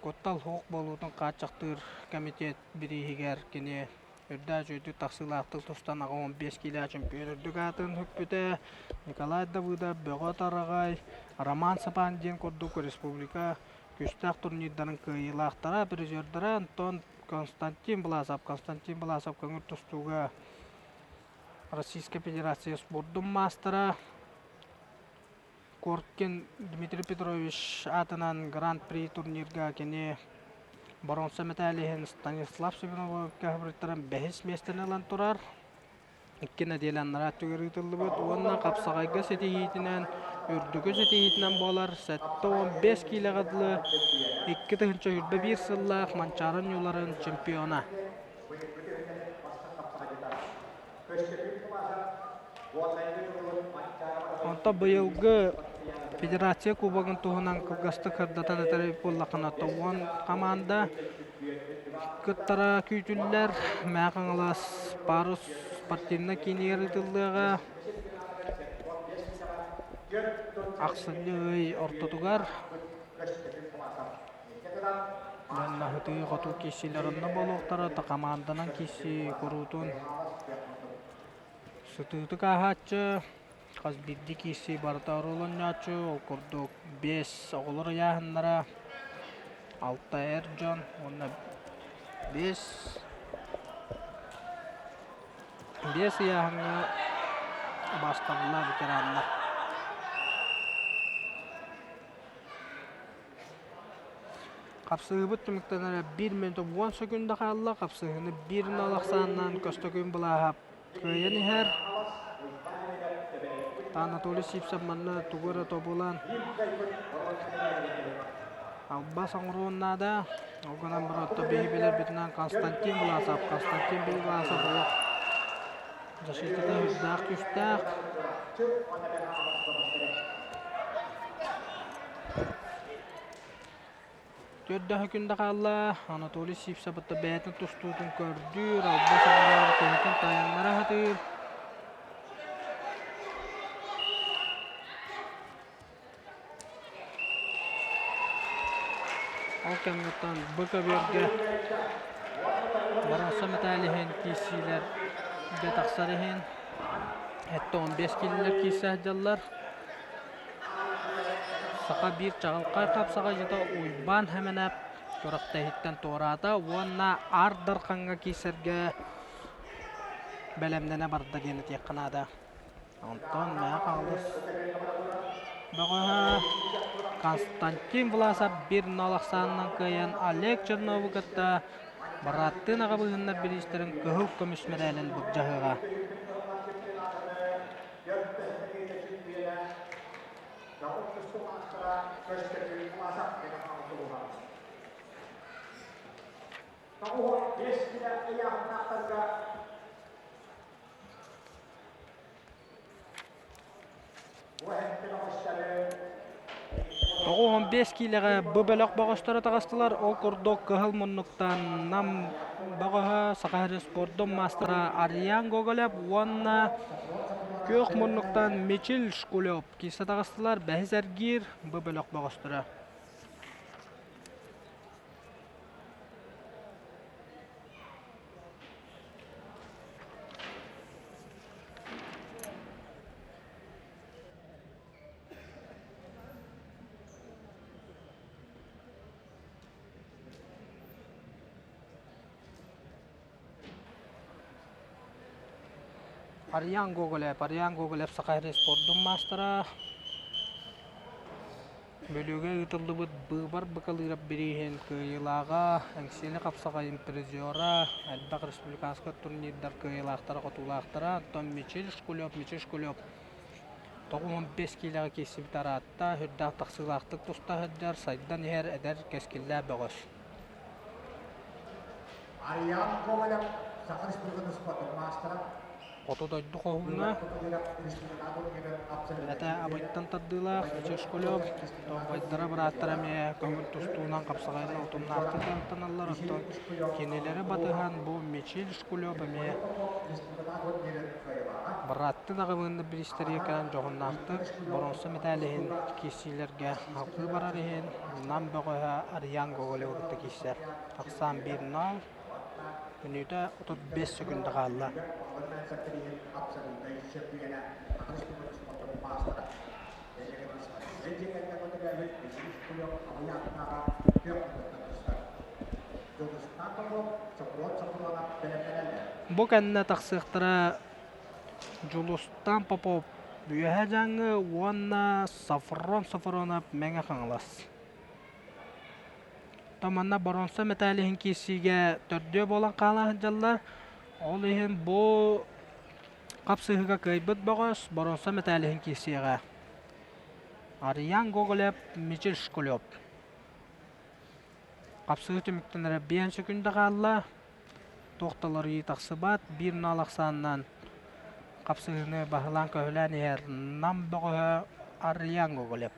Куттал суох буолуутун хааччахтыыр комитет бирииһигэр кини үрдээх үчүгэйдик тахсыылаахтык тустан 85 киилээх чөмпүйүөн үрдүк аатын сүкпүтэ. Николай Давыдов, Бөҕө Тараҕай, Роман Сапандин курдук республика күүстээх турнирдарын кыайыылаахтара, призердара Антон Константин Власов, Константин Власов көҥүл тустууга Российскай Федерация спордун маастара, Коркин Дмитрий Петрович аатынан Гран-при турнирга кини боруонса мэтээли иһин Станислав Семеновка хабырыттаран бэһис миэстэни ылан турар. Икки нэдиэлэ анараа өттүгэр ыытыллыбыт уонна хапсаҕайга ситиһиитинэн үрдүкү ситиһиитинэн буолар 75 киилэҕэ дылы 2021 сыллаах Манчаары оонньууларын чемпиона. Онтон быйылгы Федерация Кубогын туһунан кылгастык сырдатан этэр буоллаххына, 90 хамаанда кыттара күүтүллэр. Мэҥэ Хаҥалас Парус спортивнай киинигэр ыытыллыаҕа. Ахсынньы ый ортотугар Уонна сытыы-хотуу киирсиилэр онно буолуохтара, хамаанданан киирсии куруутун сытыытык ааһааччы, хас биирдии киирсии барыта оруол оонньооччу, ол курдук биэс оҕолор ыйааһыннара, алта эр дьон уонна биэс биэс ыйааһыҥҥа убаастабыллаах ветераннар. Хапсыһыыбыт түмүктэнэрэ биир мүнүүтэ уон сөкүүндэ хаалла. Хапсыһыыны биир нол ахсааннаан Көстөкүүн Былааһап кыайан иһэр. Анатолий Сивцев манна тугу эрэ тобулан албас оҥоруон наада. Ол гынан баран биһи билэрбитинэн Константин Власов, Константин Власов олох защитата сүрдээх күүстээх. Төрдөһө күндэ хаалла. Анатолий Сивцев бэйэтин тустуутун көрдүүр, албас оҥорор, киһитин тайаннара сатыыр. Ол кэмҥиттэн бу көбүөргэ боруоса мэтээл иһин киирсиилэр дьэ тахсар иһин 75 киилэлэр киирсэ сылдьаллар. Саха биир чаҕылхай хапсаҕайдьыта Уйбаан Хэмэнэп күрэхтэһииттэн туораата уонна Аар Дархаҥҥа киирсэргэ бэлэмнэнэ барда диэн этиэххэ наада. Онтон Мэҥэ Хаҥалас бөҕөһө Константин Власов биир нол ахсаанынан кыайан Олег Чернову кытта бырааттыын аҕабыыһыннар бириистэрин кыһыл көмүс мэтээлин былдьаһыаҕа. 95 киилэҕэ бу бөлөх бөҕөстөрө таҕыстылар. Ол курдук кыһыл муннуктан Нам бөҕөһө, Саха сирин спордун маастара Ариан Гоголев уонна күөх муннуктан Мичил Шкулев киирсэ таҕыстылар. Бэһис эргиир бу бөлөх бөҕөстөрө. Арыйаан Гоголев, Арыйаан Гоголев Саха сирин спордун маастара Бүлүүгэ ыытыллыбыт быыбар быкалыырап бирииһин кыайыылааҕа, Эҥсиэли хапсаҕайын призера, элбэх республиканскай турнирдар кыайыылаахтара-хотуулаахтара, оттон Мичил Шкулев, Мичил Шкулев 95 киилэҕэ киирсибит араатта, сүрдээх тахсыылаахтык туста сылдьар, сайдан иһэр эдэр кэскиллээх бөҕөс. Арыйаан Ковалев Саха Республикатын спордун маастара. Хоту дойду хоһууна этэ Абыйтан тардыылаах Чешкулев убайдара бырааттара эмиэ көҥүл тустуунан хапсаҕайынан утумнаахтык дьарыктаналлар, оттон кинилэри батыһан бу Мичил Шкулев эмиэ бырааттыы аҕабыыннар бириистэригэр кэлэн дьоһуннаахтык боруонса мэтээл иһин киирсиилэргэ алҕыы барар иһин Нам бөҕөһө Арыйаан Гоголевы кытта киирсэр. Ахсаан 1-0 Мүнүүтэ 35 сөкүүндэ хаалла. Бу кэннэ тахсыахтара Дьулустаан Попов Үөһээ Дьааҥы уонна Софрон Софронов Мэҥэ Хаҥалас. Манна боруонса мэтээл иһин киирсиигэ төрдүө буолан хаала сылдьаллар. Ол иһин бу хапсыһыыга кыайбыт бөҕөс боруонса мэтээл иһин киирсиэҕэ. Арыйаан Гоголев, Мичил Шкулев. Хапсыһыы түмүктэнэрэ биэн сөкүүндэ хаалла. Туох да уларыйыы тахсыбат. Биир нал ахсаанынан хапсыһыыны баһылаан-көһүлээн иһэр Нам бөҕөһө Арыйаан Гоголев.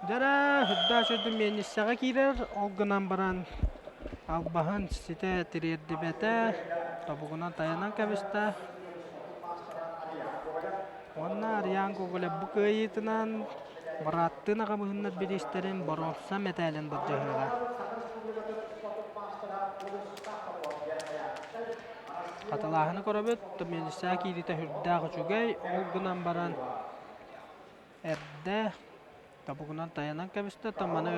Дьэрэ, үрдээх үрдүн миэнньиссэҕэ киирэр, ол гынан баран албаһын ситэ тириэрдибэтэ, тобугунан тайанан кэбистэ. Уонна Ариан Гоголев бу кыайыытынан Бырааттыын аҕабыһыннар бириистэрин боруонса мэтээлин былдьаһыаҕа. Хатылааһыны көрөбүт, милиция киириитэ сүрдээх үчүгэй, ол гынан баран эрдэ тобугунан тайанан кэбистэ, то маны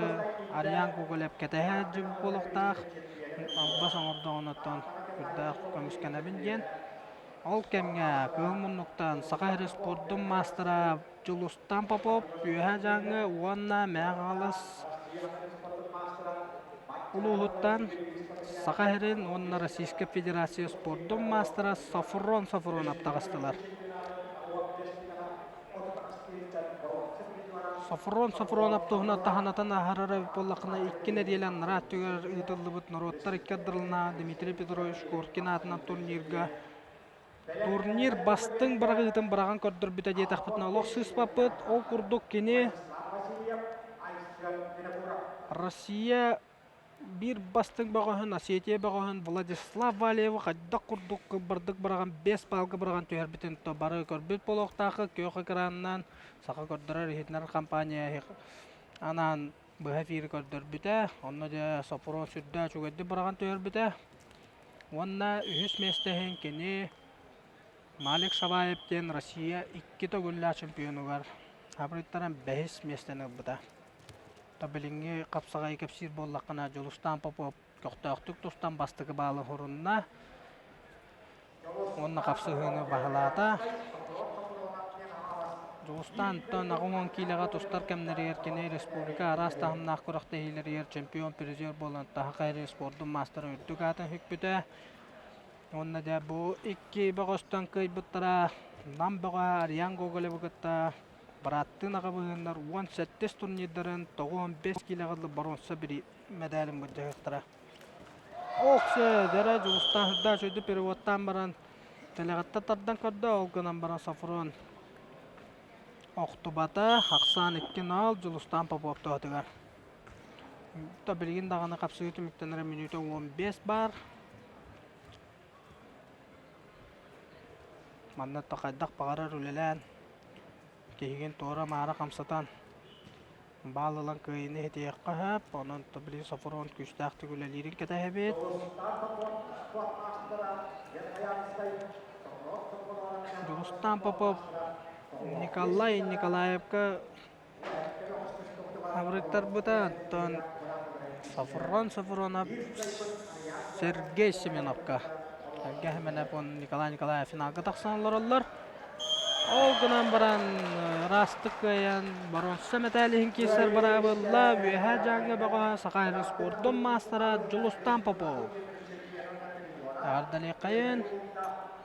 Ариан Гоголев кэтэһэ сылдьыбыт буолуохтаах, албас оҥордоҕуна оттон сүрдээх көмүскэнэбин диэн. Ол кэмҥэ Кыһыл муннуктан Саха сирин спордун маастара Дьулустаан Попов Үөһээ Дьааҥы уонна Мэҥэ Хаҥалас улууһуттан Саха сирин уонна Российскай Федерация спордун маастара Софрон Софронов таҕыстылар. Софрон Софронов туһунан таһынатан аһарар эбит буоллаххына, икки нэдиэлэ анараа өттүгэр ыытыллыбыт норуоттар икки ардыларынааҕы Дмитрий Петрович Коркин аатынан турнирга Турнир бастыҥ быраҕыытын быраҕан көрдөрбүтэ диэтэхпитинэ олох сыыспаппыт. Ол курдук кини Россия биир бастыҥ бөҕөһүн, Осетия бөҕөһүн Владислав Валиевы хайдах курдук кылбардык быраҕан, 5 баалга быраҕан түһэрбитин то бары көрбүт буолуохтааххыт. Күөх экранынан саха көрдөрөр-иһитиннэрэр компания анаан быһа эфири көрдөрбүтэ. Онно дьэ Сопрун сүрдээх үчүгэйдик быраҕан түһэрбитэ. Уонна үһүс миэстэ иһин кини Малик Шабаев диэн Россия икки төгүллээх чемпионугар абырыйтаран бэһис миэстэни ылбыта. То билиҥҥи хапсаҕайы кэпсиир буоллаххына, Дьулустаан Попов көхтөөхтүк тустан бастакы баалы хорунна уонна хапсыһыыны баһылаата. Дьулустаан 80 киилэҕэ тустар кэмнэригэр кини республика араас таһымнаах күрэхтэһиилэригэр чемпион, призер буолан Таһа Хайры спордун маастара үрдүк аатын сүкпүтэ. Уонна дьэ бу икки бөҕөстөн кыайбыттара Нам бөҕө Ариан Гоголевы кытта бырааттыын аҕабыһыыннар 17 турнирдарын 95 киилэҕэ дылы боруонса бири мэдээлин былдьаһыахтара. Оксе, дэрэ Дьулустаан Үрдээх үчүгэйдик переводтаан баран тэлэҕиттэн тардан көрдө, ол гынан баран Софрон охтубата, ахсаан 2-0 Дьулустаан Попов туһатыгар. То билигин даҕаны хапсыһыы түмүктэнэрэ мүнүүтэ 15 баар. Манна то хайдах баҕарар үлэлээн, киһигин туора-маара хамсатан Баал ылан кыайыыны иһитиэххэ сөп, онон били Софрон күүстээхтик үлэлиирин кэтэһэбит. Дьулустаан Попов Николай Николаевка абырыктарбыта, оттон Софрон Софронов Сергей Семеновка. Сергей Семенов уонна Николай Николаев финалга тахсан олороллор. Ол гынан баран ыраастык кыайан боруонса мэтээл иһин киирсэр быраабылла Үөһээ Дьааҥы бөҕө Саха сирин спордун маастара Дьулустаан Попов. Эҕэрдэлиэххэйин.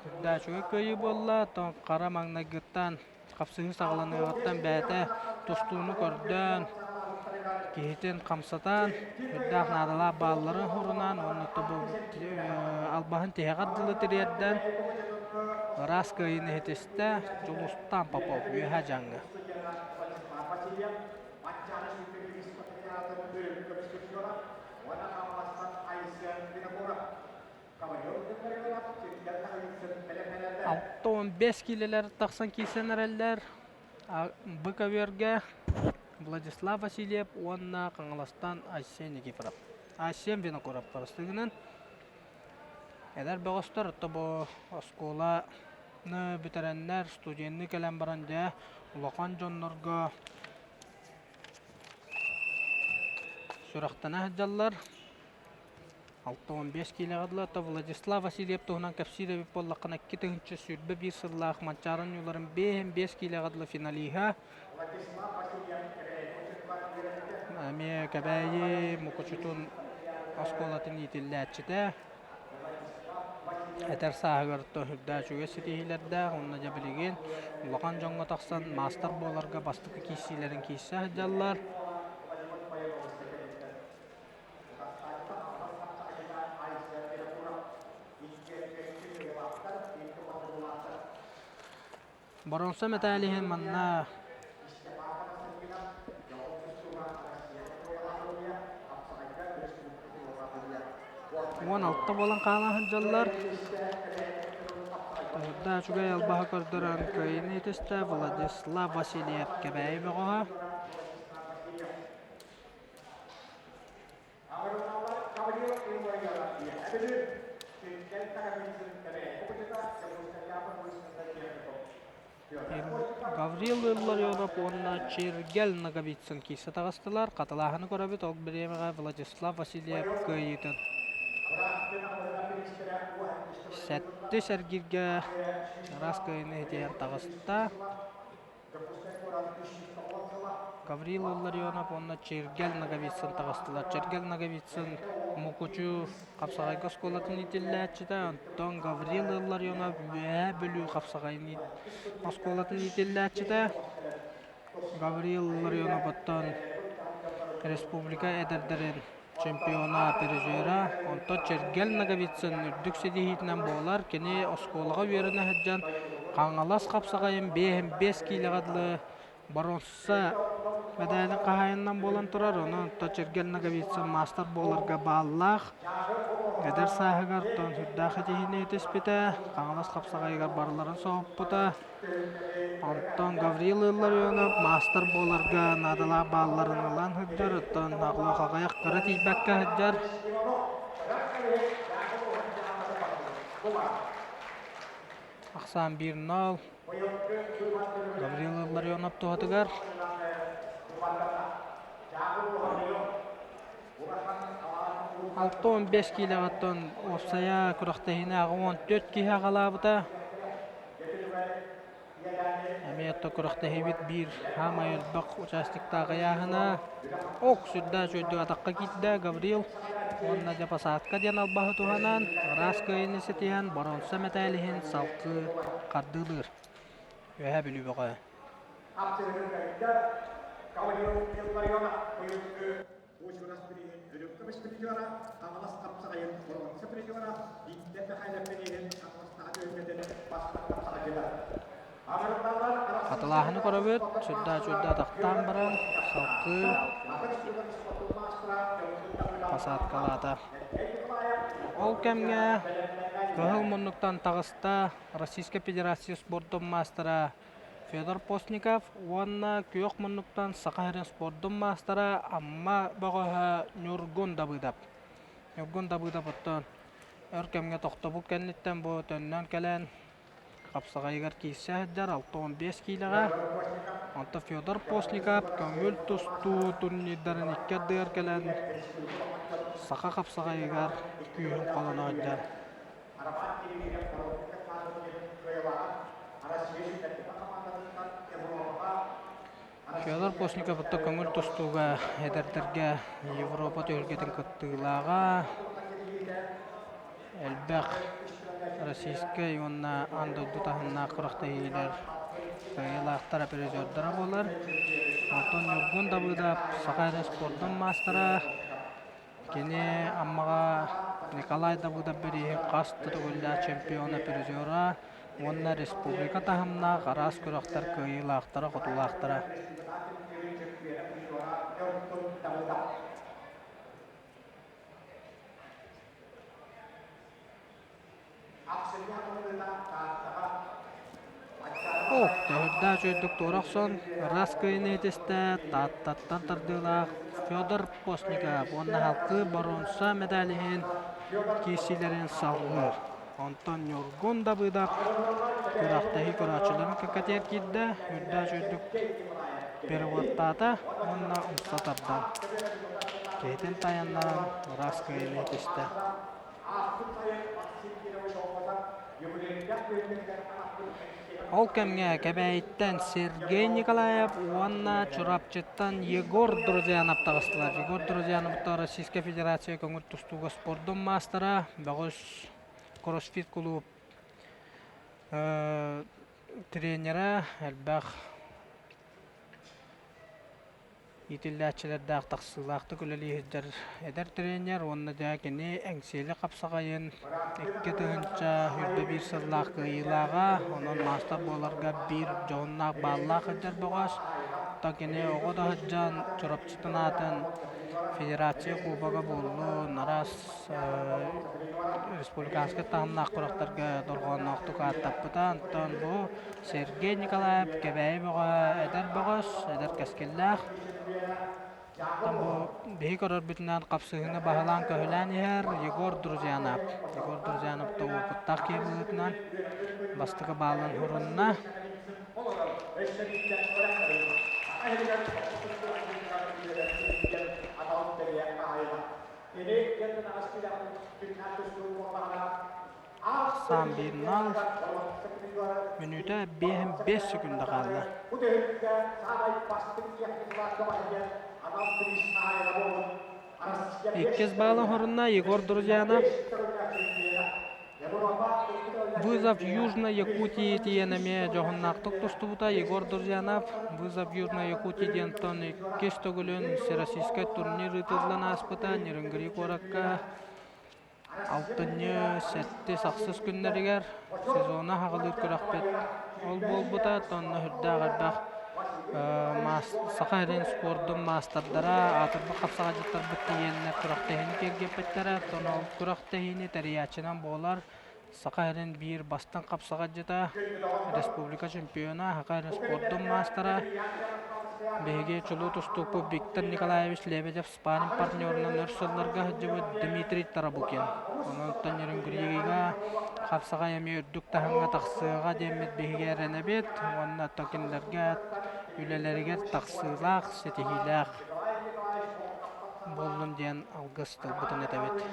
Үрдээчүгэ кыайыы буолла. Оттон хара маҥнайгыттан Хапсыһыы саҕаланыаҕыттан бэйэтэ тустууну көрдөөн, киһитин хамсатан, үрдээх наадалаах бааллары уһурунан уонна бу албаһын тиһэҕэр дылы тириэрдэн, ыраас кыайыыны ситистэ Дьулустаан Попов Үөһээ Дьааҥы. 65 киилэлэр тахсан киирсэн эрэллэр. Бу көбүөргэ Владислав Васильев уонна Хаҥаластан Айсен Никифоров. Айсен Винокуров простыгынан. Эдэр бөҕөстөр отто бу оскуоланы бүтэрэннэр, студенныы кэлэн баран дьэ улахан дьоннорго сүрэхтэнэ сылдьаллар. 65 киилэҕэ дылы ото Владислав Васильев туһунан кэпсиир эбит буоллаххына 2021 сыллаах Манчаары оонньууларын 55 киилэҕэ дылы финалиһа эмиэ Кэбээйи Мукучутун оскуолатын иитиллээччитэ этэр сааһыгар үрдээх үчүгэй ситиһиилэрдээх уонна дьэ билигин улахан дьоҥҥо тахсан маастар буоларга бастакы киирсиилэрин киирсэ сылдьаллар. Боруонса мэтээл иһин манна 16 буолан хаала сылдьаллар. Таһырдьа үчүгэй албаһы көрдөрөн кыайыыны итистэ Владислав Васильев Кэбээйи бөҕөһө. Гаврил Илларионов уонна Чиргэл Ноговицын киирсэ таҕыстылар. Хатылааһыны көрөбүт, ол бириэмэҕэ Владислав Васильев кыайыытын сэттис эргииргэ ыраас кыайыыны ситиһэн таҕыста. Гаврил Илларионов уонна Чиргэл Ноговицын таҕыстылар. Чиргэл Ноговицын Мукучу хапсаҕайга оскуолатын иитиллээччитэ, онтон Гаврил Илларионов Үөһээ Бүлүү хапсаҕайын оскуолатын иитиллээччитэ. Гаврил Илларионов оттон республика эдэрдэрин чемпиона, призера, онтон Чиргэл Ноговицын үрдүк ситиһиитинэн буолар. Кини оскуолаҕа үөрэнэ сылдьан Хаҥалас хапсаҕайын 5 киилэҕэ дылы боруонса мэдээлин хаһаайынынан буолан турар. Онон Чиргэл Ноговицын маастар буоларга бааллаах. Эдэр сааһыгар тон сүрдээх ситиһиини түспүтэ, Хаҥалас хапсаҕайыгар барыларын соһуппута. Онтон Гаврил Илларионов маастар буоларга наадалаах баалларын ылан сылдьар, оттон Аҕылах аҕыйах кыра тиийбэккэ сылдьар. Ахсаан 1-0 Гаврил Илларионов туһатыгар. 65 киилэҕиттэн уопсайа күрэхтэһиини 84 киһи аҕалаабыта. Эмиэ то күрэхтэһиибит биир саамай элбэх участниктаах ыйааһына. Ок, сүрдээх үчүгэйдик атахха киирдэ Гаврил уонна дьэ посадка диэн албаһы туһанан ыраас кыайыыны ситиһэн боруонса мэтээл иһин салгыы хардыылыыр. Үөһээ Бүлүү бөҕө. Уочурас бирииһин Өлүк көмүс призера, Хаҥалас хапсаҕайын боруонса призера, Бииктэр Михайлов бирииһин Хаҥаластааҕы түһүлгэтин бастакы хапсаҕайдьыта. Хатылааһыны көрөбүт, сүрдээх-сүрдээх атахтаан баран, салгыы посадкалаата. Ол кэмҥэ кыһыл муннуктан таҕыста Российскай Федерация спордун маастара Федор Постников уонна күөх муннуктан Саха сирин спордун маастара Амма бөҕөһө Ньургун Дабыдап. Ньургун Дабыдап оттон өр кэмҥэ тохтобул кэнниттэн бу төннөн кэлэн хапсаҕайыгар киирсэ сылдьар 65 киилэҕэ. Онтон Федор Постников көҥүл тустуу турнирдарын икки ардыгар кэлэн саха хапсаҕайыгар күүһүн холоно сылдьар. Федор Постников оттон көҥүл тустууга эдэрдэргэ Европа түһүлгэтин кыттыылааҕа, элбэх российскай уонна аан дойду таһымнаах күрэхтэһиилэр кыайыылаахтара, призердара буолар. Оттон Ньургун Давыдов саха эрэ спордун маастара. Кини Аммаҕа Николай Давыдов бирииһин хас да төгүллээх чемпиона, призера уонна республика таһымнаах араас күрэхтэр кыайыылаахтара-хотуулаахтара. Ох, төһөрдөөх үчүгэйдик туора охсон, ыраас кыайыыны итистэ Тааттаттан тардыылаах Федор Постников уонна халкы боруонса медаль иһин киирсиилэрин салгыыр. Онтон Ньургун Давыдов күрэхтэһии көрөөччүлэрин кэккэтигэр киирдэ, үрдээх үчүгэйдик переводтаата уонна умса тардан, киһитин тайаннаран ыраас кыайыыны итистэ. Ол кэмҥэ Кэбээйиттэн Сергей Николаев уонна Чурапчыттан Егор Друзьянов таҕыстылар. Егор Друзьянов Российскай Федерация көҥүл тустууга спордун маастара, бөҕүс кроссфит кулууп тренера, элбэх Иитиллээччилэрдээх тахсыылаахтык үлэлии сылдьар эдэр тренер уонна дьэ кини Эҥсиэли хапсаҕайын 2021 сыллаах кыайыылааҕа, онон маастар буоларга биир дьоһуннаах бааллаах сылдьар бөҕөс. Оттон кини оҕо да сылдьан Чурапчытын аатын федерация кубога буоллун, араас республиканскай таһымнаах күрэхтэргэ дорҕоонноохтук ааттаппыта. Онтон бу Сергей Николаев Кэбээйи бөҕө эдэр бөҕөс, эдэр кэскиллээх. Оттон бу биһи көрөрбүтүнэн хапсыһыыны баһылаан-көһүлээн иһэр Егор Друзьянов. Егор Друзьянов уопуттаах киһи быһыытынан бастакы баалын урунна. Саам биир нал мүнүүтэ биэһин биэс секунда хаалла. Иккис баалын хорунна Егор Друзьянов. Вызов Южной Якутии тиийэн эмиэ дьоһуннаахтык тустубута Егор Друзьянов. Вызов Южной Якутии диэнтэн иккис төгүлүн всероссийскай турнир ыытыллан ааспыта Нерюнгри куоракка. Алтынньы сэттис ахсыс күннэригэр сезона аҕалыыр күрэхпит ол буолбута. Онно сүрдээх элбэх Саха сирин спордун маастардара, аатырбыт хапсаҕайдьыттарбыт тиийэннэр күрэхтэһиини киэргэппиттэрэ. Оттон ол күрэхтэһиини тэрийээччинэн буолар Саха сирин биир бастыҥ хапсаҕайдьыта, республика чемпиона, Саха сирин спордун маастара, биһиги чулуу тустуукпут Виктор Николаевич Лебедев спарринг партнерунан өр сылларга сылдьыбыт Дмитрий Тарабукин. Онон Нерюнгрига хапсаҕай эмиэ үрдүк таһымҥа тахсыаҕа диэммит биһиги эрэнэбит уонна кинилэргэ үлэлэригэр тахсыылаах, ситиһиилээх буоллун диэн алгыс тылбытын этэбит.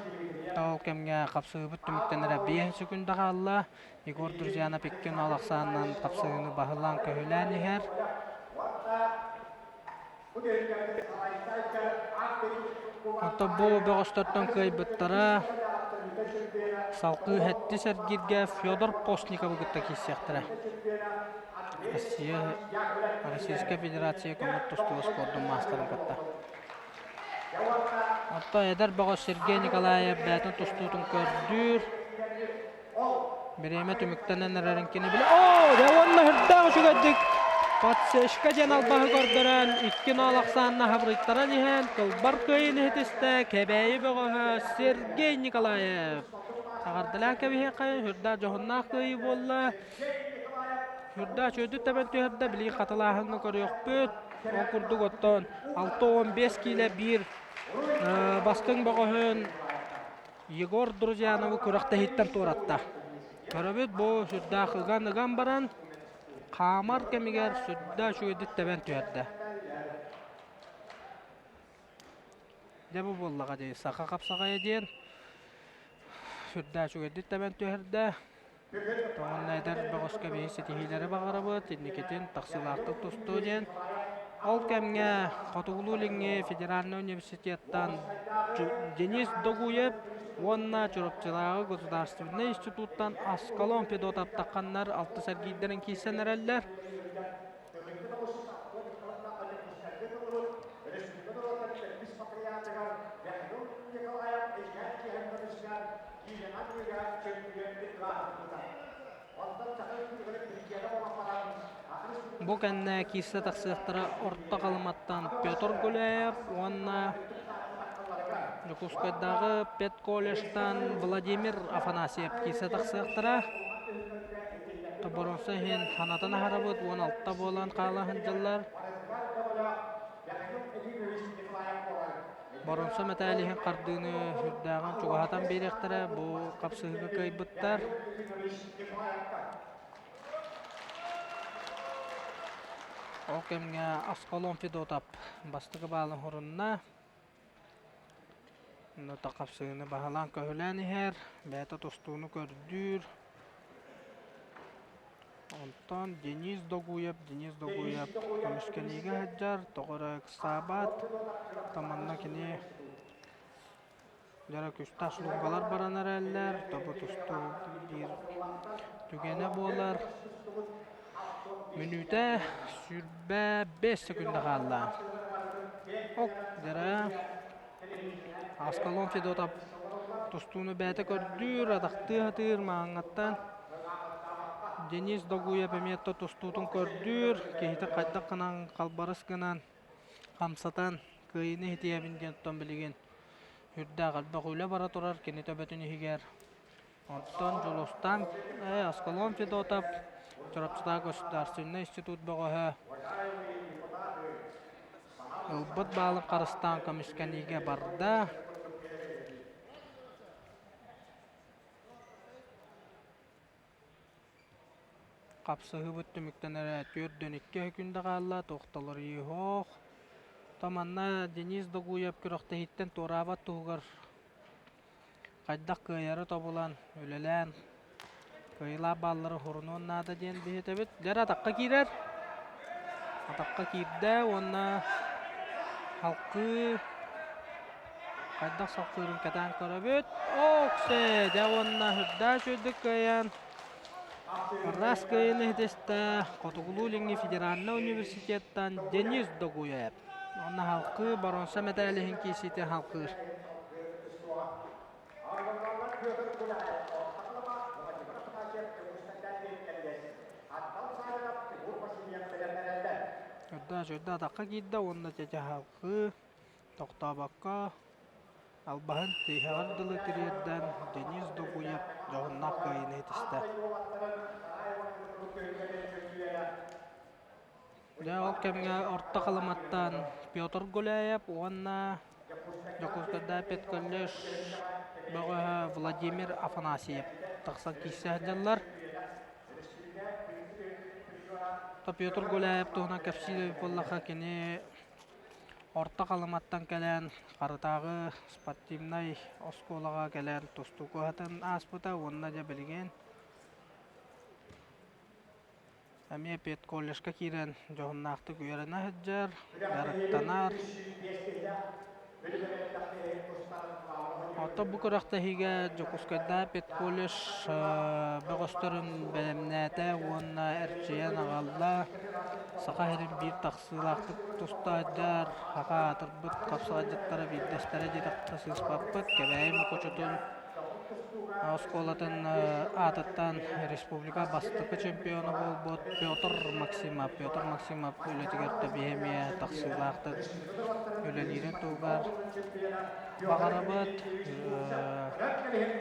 Ол кэмҥэ хапсыһыыбыт түмүктэнэрэ биэс секунда хаалла. Егор Друзьянов икки нол ахсаанынан хапсыһыыны баһылаан-көһүлээн иһэр. Оттон бу бөҕөстөртөн кыайбыттара салгыы сэттис эргииргэ Федор Постниковы кытта киирсиэхтэрэ. Россия, Российская Федерация көҥүл тустуу спордун маастарын кытта. Оттон эдэр бөҕөс Сергей Николаев бэйэтин тустуутун көрдүүр. Бириэмэ түмүктэнэн эрэрин кини билэ. Оо, дьэ уонна сүрдээх үчүгэйдик подсечка диэн албаһы көрдөрөн, икки ноол ахсаанна хабырыйтаран иһэн, кылбар кыайыыны иһитистэ Кэбээйи бөҕөһө Сергей Николаев. Эҕэрдэлээн кэбиһиэххэ, сүрдээх дьоһуннаах кыайыы буолла. Сүрдээх үчүгэйдик тэбэн түһэрдэ, билигин хатылааһыҥҥа көрүөхпүт. Ол курдук оттон 65 киилэ биир бастыҥ бөҕөһүн Егор Друзьяновы күрэхтэһииттэн туоратта. Көрөбүт бу сүрдээх ыган-ыган баран, хаамар кэмигэр сүрдээх үчүгэйдик тэбэн түһэрдэ. Дьэ бу буоллаҕа дии, саха хапсаҕайа диэн сүрдээх үчүгэйдик тэбэн түһэрдэ. Уонна эдэр бөҕөскө биһи ситиһиилэри баҕарабыт, инникитин тахсыылаахтык тустуу диэн. Ол кэмҥэ Хотугулуу-Илиҥҥи федеральнай университеттан Денис Догуев уонна Чурапчылааҕы государственнай институттан Аскалон Федотов тахханнар алтыс эргиирдэрин киирсэн эрэллэр. Бу кэннэ киирсэ тахсыахтара Орто Халыматтан Петр Гуляев уонна Дьокуускайдааҕы педколледжтан Владимир Афанасьев киирсэ тахсыахтара. Тоборуонса иһин санатан аһарабыт 16 буолан хаала сылдьаллар. Боруонса мэтээл иһин хардыыны сүрдээҕин чугаһатан биэриэхтэрэ, бу хапсыһыыга кыайбыттар. Ол кэмҥэ Аскалон Федотов бастакы баалын хорунна. Онно хапсыһыыны баһылаан көһүлээн иһэр, бэйэтэ тустууну көрдүүр. Онтон Денис Догуев, Денис Догуев көмүскэниигэ сылдьар, тоҕо эрэ ыксаабат. Манна кини дьара күстээх службалар баран эрэллэр, тобу тустуу биир түгэнэ буолар. Мүнүүтэ 25 секунда хаалла. Ок, дьара Аскалон Федотов тустууну бэйэтэ көрдүүр, атахтыы сатыыр мааҥҥаттан. Денис Догуев эмиэ тустуутун көрдүүр, киһитэ хайдах гынан халбарыс гынан хамсатан кыайыыны иһитиэбин диэн оттон билигин үрдээх элбэх үлэ бара турар кини төбөтүн иһигэр. Оттон Дьулустаан Аскалон Федотов Чурапчытааҕы государственнай институт бөҕөһө Ылбыт баалын харыстаан көмүскэниигэ барда. Хапсыһыыбыт түмүктэнэрэ 4-2 өкүндэ хаалла, тохтолоруйуох. То манна Денис Догуев күрэхтэһииттэн туораабат туһугар хайдах кыайары тобулан, үлэлээн, кыайыылаах бааллары хорунуон наада диэн биһитэбит. Дьэ атахха киирэр. Атахха киирдэ уонна халкыы хайдах салкыырын кэтээн көрөбүт. Оксе! Дьэ уонна үрдээх үчүгэйдик кыайан Раз кыайыыны иһитистэ Хотугулуу-Илиҥҥи федеральнай университеттан Денис Догуев. Уонна халкыы боруонса мэтээл иһин киирсиитин халкыыр. Үрдэ атахха киирдэ уонна чэчэ халкыы тохтообокко албаһын тиһэҕэр дылы тириэрдэн Денис Догуев дьоһуннаах кыайыыны ситистэ. Дьэ, ол кэмҥэ Орто Халыматтан Петр Гуляев уонна Дьокуускайдааҕы педколледж бөҕөһө Владимир Афанасьев тахсан киирсэ сылдьаллар. Петр Гуляев туһунан кэпсиир эбит буоллахха, кини Орто Халыматтан кэлэн Харытааҕы спортивнай оскуолаҕа кэлэн тустуу кыһатын ааспыта уонна дьэ билигин Эмиэ педколледжка киирэн дьоһуннаахтык үөрэнэ сылдьар, дьарыктанар. Оттон бу күрэхтэһиигэ Дьокуускайдааҕы педколледж бөҕөстөрүн бэлэмнээтэ уонна эрчийэн аҕалла. Саха сирин биир тахсыылаахтык тустааччылар, саха аатырбыт хапсаҕайдьыттара биирдэстэрэ диэтэххэ сыыспаппыт. Кэбээйи Мукучутун Оскуолатын аатыттан республика бастакы чемпиона буолбут Петр Максимов. Петр Максимов үлэтигэр тэбиһэ эмиэ тахсыылаахтык үлэлиирин туһугар баҕарабыт.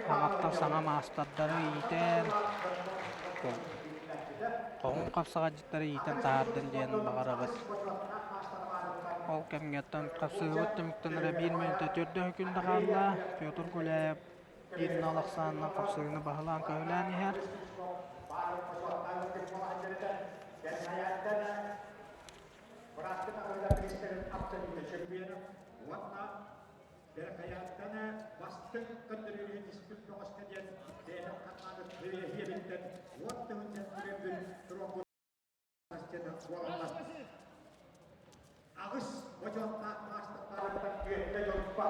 Саҥаттан саҥа маастардары иитэн, хоһуун хапсаҕайдьыттары иитэн таһаардын диэн баҕарабыт. Ол кэмҥэ хапсыһыбыт түмүктэнэрэ биир мүнүүтэ төрдүс күндэ хаалла. Петр Гуляев Ирина Александровна хапсыһыыны баһылаан-көһүлээн иһэр. Аҕыс бочуоттаах маастардарыттан түөртэ дьолбо.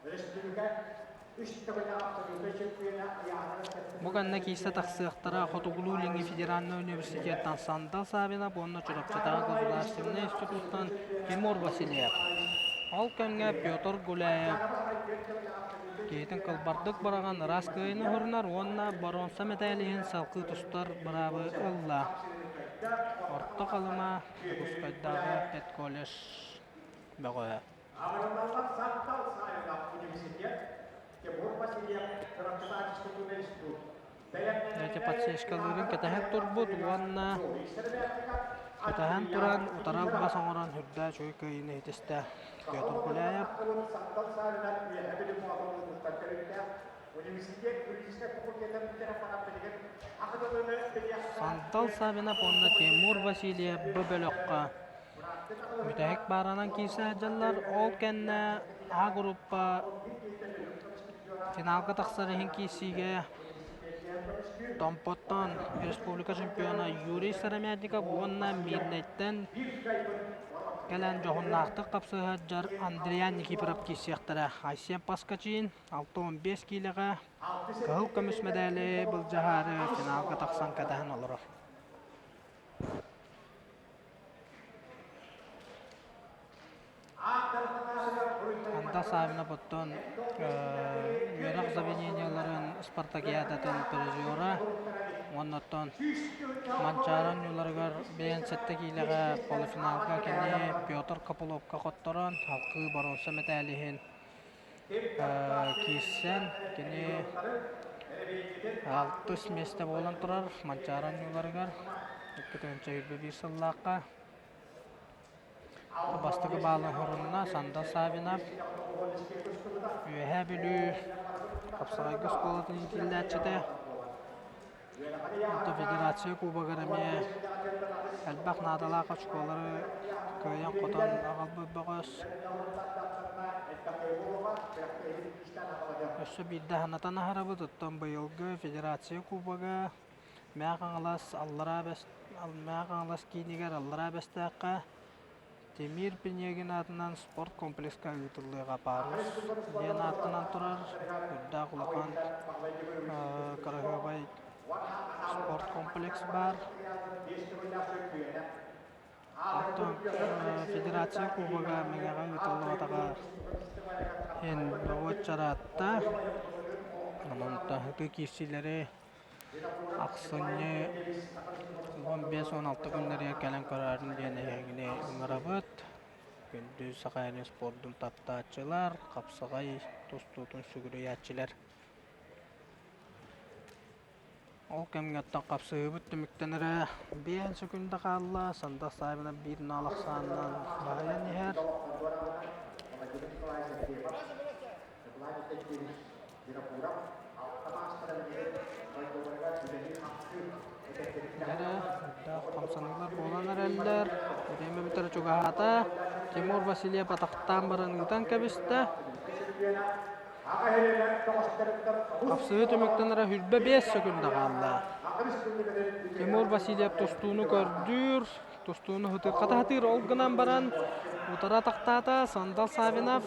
Өрөспүүбүлүкэ үс төгүллээх абсолютнай чөмпүйүөнэ Айаана Бу кэннэ киирсэ тахсыахтара Хотугулуу-Илиҥҥи федеральнай Ол кэмҥэ Петр Гуляев киһитин кылбардык быраҕан ыраас кыайыыны уһурунар уонна боруонса мэтээл иһин салгыы тустар быраабы ылла. Орто Халыма Дьокуускайдааҕы педколледж бөҕөһө. Абыраллаллар Сантал Саайылаах университет Тимур Васильев Кыраптааччы институт Эти подсечкалыырын кэтэһэн турбут уонна кэтэһэн туран утары албас оҥорон үрдээ үчүгэй кыайыыны ситистэ Петр Гуляев. Сандал Савинов уонна Тимур Васильев бу бөлөххө бүтэһик бааранан киирсэ сылдьаллар. Ол кэннэ А группа финалга тахсар иһин киирсиигэ Томпоттон республика чемпиона Юрий Сыромятников уонна Мирнэйтэн кэлэн дьоһуннаахтык хапсыһар дьар Андриан Никифоров киирсиэхтэрэ. Айсен Паскачин 65 киилэҕэ кыһыл көмүс мэдээли былдьаһаары финалга тахсан кэтэһэн олорор. Анда Савинов оттон үөрэх заведениеларын спартакиадатын призера уонна оттон Манчаары оонньууларыгар бэйэн сэттэ киилэҕэ полуфиналга кини Петр Копыловка хотторон халкыы боруонса мэтээл иһин киирсэн кини алтыс миэстэ буолан турар Манчаары оонньууларыгар 2021 сыллаахха. Бастакы баалы оһорунна Сандал Савинов, Үөһээ Бүлүү хапсаҕайга оскуолатын иитиллээччитэ. Онтон федерация кубогар эмиэ элбэх наадалаах очколары кыайан-хотон аҕалбыт бөҕөс. Өссө биирдэ санатан аһарабыт, оттон быйылгы федерация кубога Мэҥэ Хаҥалас Аллараа Бэс Мэҥэ Хаҥалас киинигэр Аллараа Бэстээххэ Тимир Пинегин аатынан спорт комплекска ыытыллыаҕа Парус диэн ааттанан турар үрдээх улахан кыраһыабай спорт комплекс баар. Оттон Федерация Кубога Мэҥэҕэ ыытыллыбатаҕа иһин норуот чараатта. Онон таһыты киирсиилэри Ахсынньы 15-16 күннэригэр кэлэн көрөөрүн диэн эһигини ыҥырабыт. Күндү Саха сирин спордун таптааччылар, хапсаҕай тустуутун сүгүрүйээччилэр. Ол кэмҥэ оттон хапсыһыыбыт түмүктэнэрэ биэс сөкүүндэ хаалла. Сандал Савинов биир наал ахсаанынан баһыйан иһэр. Эрэ үрдээх хамсаныылар буолан эрэллэр. Бириэмэ бүтэрэ чугаһаата. Тимур Васильев атахтаан баран ыытан кэбистэ. Хапсыһыы түмүктэнэрэ хүрбэ 5 сөкүндэ хаалла. Тимур Васильев тустууну көрдүүр, тустууну ытырхата сатыыр. Ол гынан баран утары атахтаата Сандал Савинов.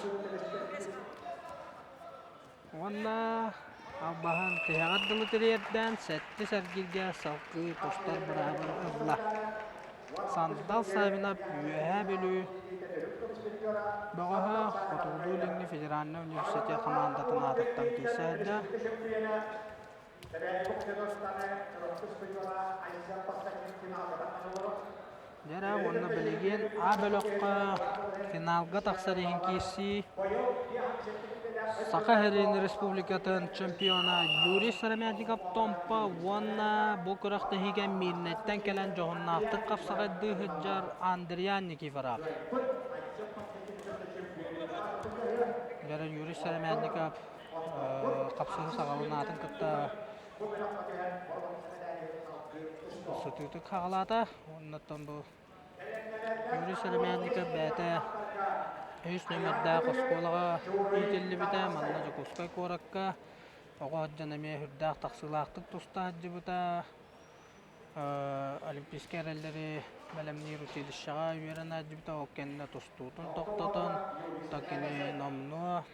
Уонна албаһын тиһэҕэр дылы тириэрдэн сэттис эргииргэ салгыы тустар быраабын ылла. Сандал Савинов Үөһээ Бүлүү бөҕөһө Хотугулуу-Илиҥҥи федеральнай университет хамаандатын аатыттан киирсэ сылдьар. Дьэ уонна билигин А бөлөххө финалга тахсар иһин киирсии Саха сирин Республикатын чемпиона Юрий Сыромятников Томпо уонна бу күрэхтэһиигэ Миирнэйтэн кэлэн дьоһуннаахтык хапсаҕайдыы сылдьар Андриан Никифоров. Дьэ Юрий Сыромятников хапсыһыы саҕаланаатын кытта сытыытык хаҕалаата. Оннуттан бу Юрий Сыромятников бэйэтэ үһүс нүөмэрдээх оскуолаҕа иитиллибитэ. Манна Дьокуускай куоракка оҕо сылдьан эмиэ сүрдээх тахсыылаахтык туста сылдьыбыта. Олимпийскай эрэллэри бэлэмниир училищеҕа үөрэнэ сылдьыбыта. Ол кэннэ тустуутун тохтотон, оттон кини номнуо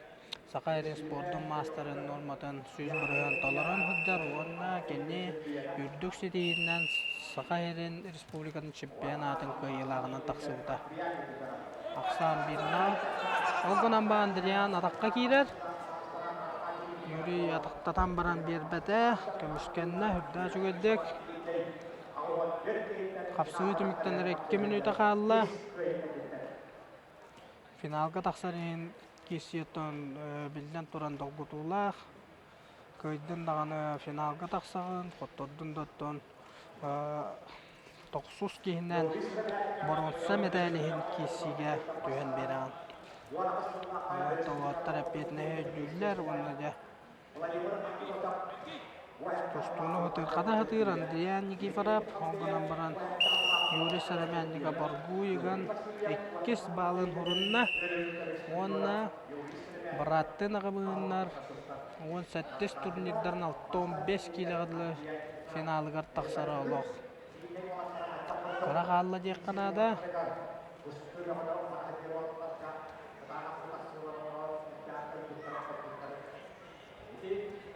Саха сирин спордун маастарын нуорматын 100% толорон сылдьар уонна кини үрдүк ситиһиитинэн Саха сирин республикатын чемпионатын кыайыылааҕынан тахсыбыта. Ахсаан биир нал. Ол гынан ба Андриан атахха киирэр. Юрий атахтатан баран биэрбэтэ. Көмүскэннэ, үрдээх үчүгэйдик. Хапсыһыы түмүктэнэр 2 мүнүүтэ хаалла. Финалга тахсар иһин киирсиэттэн биллэн туран долгутуулаах. Кыайдын даҕаны финалга тахсаҕын, хоттордун да оттон тохсус киһинэн боруонса мэтээл иһин киирсиигэ түһэн биэрэҕин. Толуоттар эппиэтинэһи өйдүүллэр уонна дьэ тустууну сытыырхата сатыыр Андриан Никифоров, ол гынан баран Юрий Сыромятников оргууй ыган иккис баалын урунна уонна бырааттыын аҕабыһыннар 17 турнирдарын 65 киилэҕэ дылы финалыгар тахсара олох кыра хаалла диэххэ наада.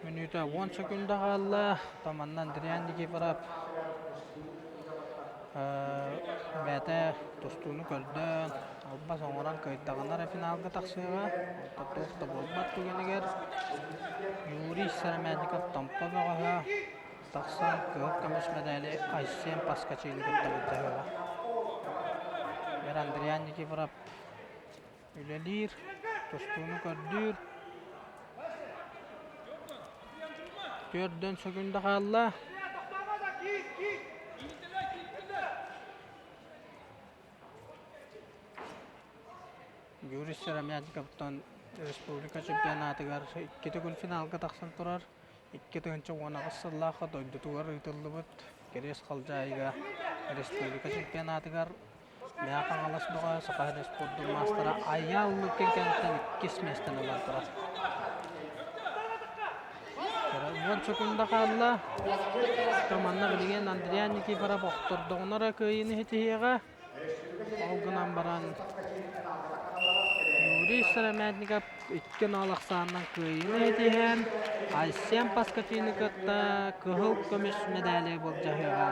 Мүнүүтэ 10 секунда хаалла. Манна Андриан Никифоров бэйэтэ тустууну көрдөөн, албас оҥорон кыайдаҕына эрэ финалга тахсыаҕа. Онтон туох да буолбат түгэнигэр Юрий Сыромятников Томпо бөҕөһө тахсан кыһыл көмүс мэдээли Айсен Поскачины кытта былдьаһыаҕа. Эр Андриан Никифоров үлэлиир, тустууну көрдүүр. Төрдөн сөкүндэ хаалла. Юрий Сыромятниковтан республика чемпионатыгар икки төгүл финалга тахсан турар. 2018 сыллаахха дойдутугар ыытыллыбыт Кириэс Халдьаайыга республика чемпионатыгар Мэҥэ Хаҥалас бөҕө Саха сирин спордун маастара Айаал Лукин кэнниттэн иккис миэстэни ылан турар. 10 секунда хаалла. Манна билигин Андриан Никифоров охтордоҕуна эрэ кыайыыны ситиһиэҕэ. Ол гынан баран Юрий Сыромятников 2-0 ахсаанынан кыайыыны ситиһэн Айсен Поскачины кытта кыһыл көмүс мэдээли былдьаһыаҕа.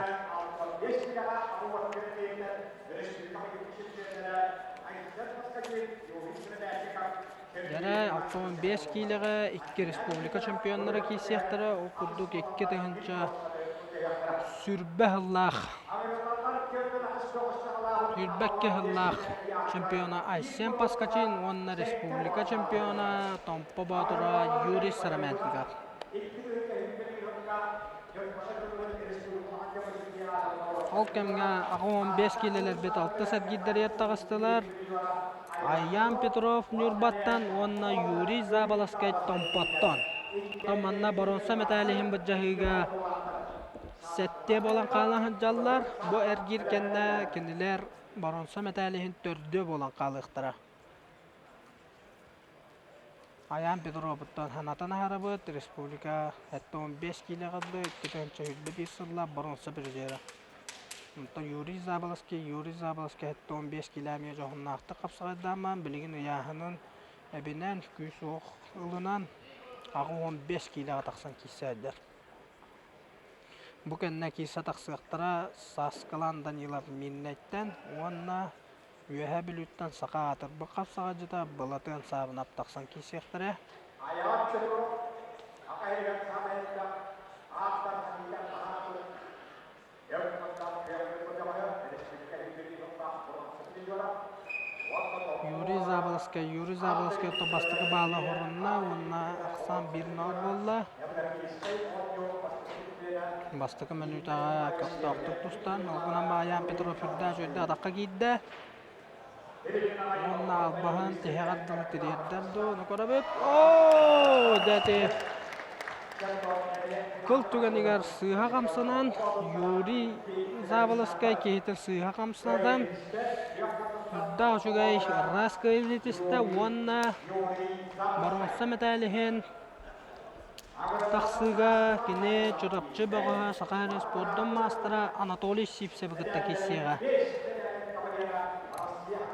Дьэрэ 65 киилэҕэ икки республика чемпионнара киирсиэхтэрэ. Ол курдук 2020 сыллаах 22 сыллаах чемпиона Айсен Поскачин уонна республика чемпиона Томпо Боотура Юрий Сыромятников. Ол кэмҥэ 85 киилэлэрбит алтыс эргиирдэригэр таҕыстылар. Айян Петров Ньурбаттан уонна Юрий Заболоцкай Томпоттон. Манна боруонса мэтээл иһин былдьаһыыга сэттиэ буолан хаалан сылдьаллар. Бу эргиир кэннэ кинилэр боруонса мэтээл иһин төрдүө буолан хаалыахтара. Айаан Петровуттан санатан аһарабыт, республика 75 киилэҕэ дылы 221 сыллаах боруонса призера. Онтон Юрий Заболоцкий, Юрий Заболоцкий 75 киилэ эмиэ дьоһуннаахтык хапсаҕайдаамаан, билигин ыйааһынын эбинэн, күүс-уох ылынан 85 киилэҕэ тахсан киирсээдэр. Бу кэннэ киирсэ тахсыахтара Сааскылаан Данилов Миирнэйтэн уонна Үөһээ Бүлүүттэн саха аатырбыт хапсаҕайдьыта Былатыан Саабынап тахсан киирсиэхтэрэ. Юрий Заболоцкай Юрий Заболоцкай то бастакы баала оһорунна уонна ахсаан 1-0 буолла. Бастакы мүнүүтэҕэ көхтөөхтүк тустан, ол гынан Маайаан Петров үрдээх үөрдэ атахха киирдэ. Уонна албаһын тиһэҕэр дылы тириэрдэр дуу, ону көрөбүт. Оо, дьэ Кыл түгэнигэр сыыһа хамсанан, Юрий Заболоцкай киһитин сыыһа хамсанан, үрдээх үчүгэй ыраас кыайыыны ситистэ уонна боруонса мэтээл иһин Тахсыыга кини Чурапчы бөҕөһө Саха сирин спордун маастара Анатолий Сивцевы кытта киирсиэҕэ.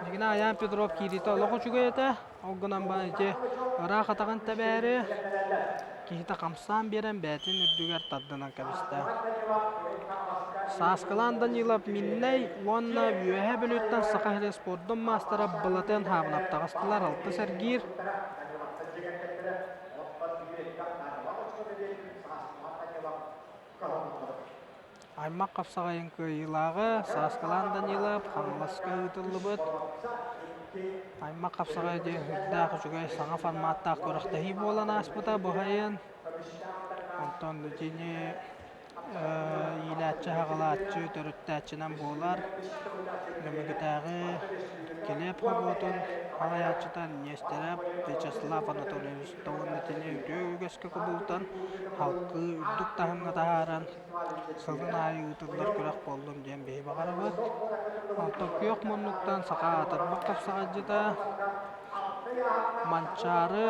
Билигин Айаан Петров киириитэ олох үчүгэй этэ. Ол гынан баран ити ыраах атаҕын тэбээри киһитэ хамсаан биэрэн бэйэтин үрдүгэр тардынан кэбистэ. Сааскылаан Данилов Миннэй уонна Үөһээ Бүлүүттэн Саха сирин спордун маастара Былатыан Хаабынап таҕыстылар алтыс эргиир. Аймах хапсаҕайын кыайыылааҕа Сааскылаан Данилов Хаҥаласка ыытыллыбыт Аймах хапсаҕайа диэн үрдээх үчүгэй саҥа форматтаах күрэхтэһии буолан ааспыта бу сайын. Онтон итини иилээччи-аҕалааччы, төрүттээччинэн буолар Нөмүгүтээҕи килиэп собуотун салайааччыта Нестеров Вячеслав Анатольевич уонна итини үтүө үгэскэ кубулутан, халкы үрдүк таһымҥа таһааран, сылын аайы ыытыллар күрэх буоллун диэн биһи баҕарабыт. Онтон күөх муннуктан саха аатырбыт хапсаҕайдьыта Манчаары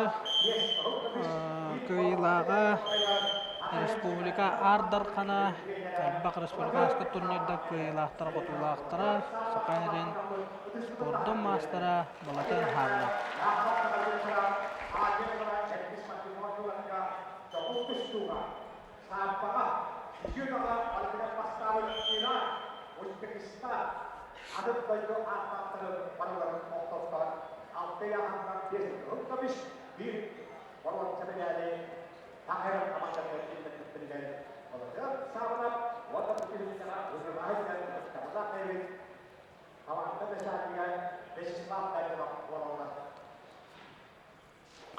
кыайыылааҕа республика Аар Дархана элбэх республиканскай турнирдар кыайыылаахтара-хотуулаахтара Саха сирин спордун маастара Балатан хаалла. Атын дойду ааттаахтарын барыларын охтоттор алта ыйааһынтан биэс кыһыл көмүс, биир боруонса мэдээли Таһырын хамаандатыгар киллэрбиттэригэр Балатыан Саабынап уонна бу түһүлгэҕэ вызывай диэн ытыктабыллаах киһибит хамаанда начальнига Вячеслав Данилов буолаллар.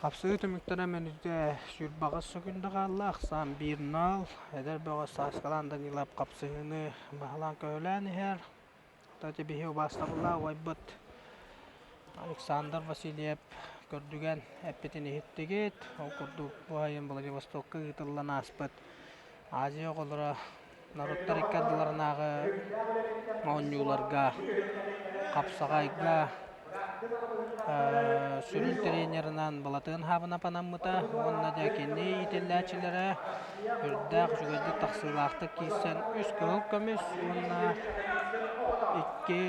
Хапсыы түмүктэрэ мүнүүтэ 28 сөкүүндэ хаалла. Ахсаан 1-0. Эдэр бөҕө Сааскалаан Данилов хапсыһыыны баһылаан-көһүлээн иһэр. Кстати, биһи убаастабыллаах убайбыт Александр Васильев көрдүгэн эппитин иһиттигит. Ол курдук бу айан Владивостокка ыытыллан ааспыт Азия оҕолоро норуоттар икки ардыларынааҕы оонньууларга, хапсаҕайга сүрүн тренеринэн Былатыан Хаабынап анаммыта уонна дьэ кини иитиллээччилэрэ үрдээх үчүгэйдик тахсыылаахтык киирсэн үс кыһыл көмүс уонна икки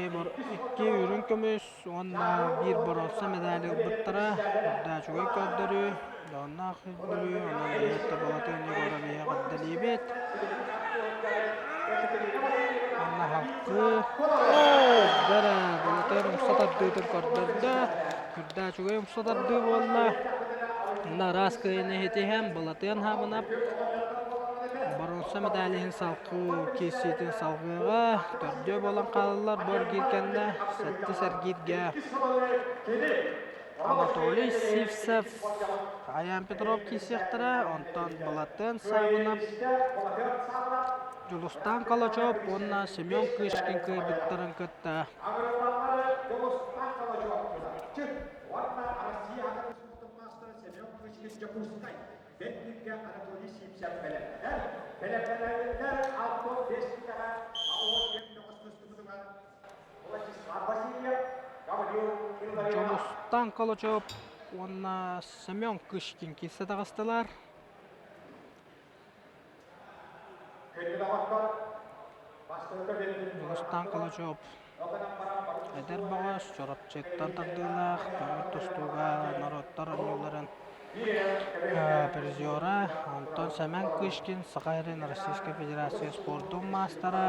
үрүҥ көмүс уонна биир боруонса медали ылбыттара үрдээх үчүгэй көрдөрүү дьоһуннаах көрдөрүү онон биһиэхэ Былатыан Егоровиһы эҕэрдэлиибит Манна халкы дара Былатыан умса тардыытын көрдөрдө үрдээх үчүгэй умса тардыы буолла Манна араас кыайыыны иһитиһэн Былатыан Хаабынап боруонса медалиһын салгыы киирсиитин салгыаҕа төрдүө буолан хаалаллар бу эргиир кэннэ сэттис эргииргэ Анатолий Сивцев, Аян Петров киирсиэхтэрэ, онтон Былатыан Саабынап, Дьулустаан Калачев уонна Семен Кычкин кыайбыттарын кытта Бэрт Анатолий Сивцев бэлэмнэнэр. Бэлэмнэнэр 65 киилэҕэ 84 мөҕөс тустубутугар Владислав Васильев, Гаврил Илларионов. Дьулустаан Калачев уонна Семен Кычкин киирсэ таҕыстылар. Күндү доҕоттор, бастакы бэлиэтин Дьулустаан Калачев эдэр бөҕөс, Чурапчыттан тардыылаах, көҥүл тустууга норуоттар оонньууларын призера, онтон Сэмэн Кычкин Саха сирин Российскай Федерация спордун маастара,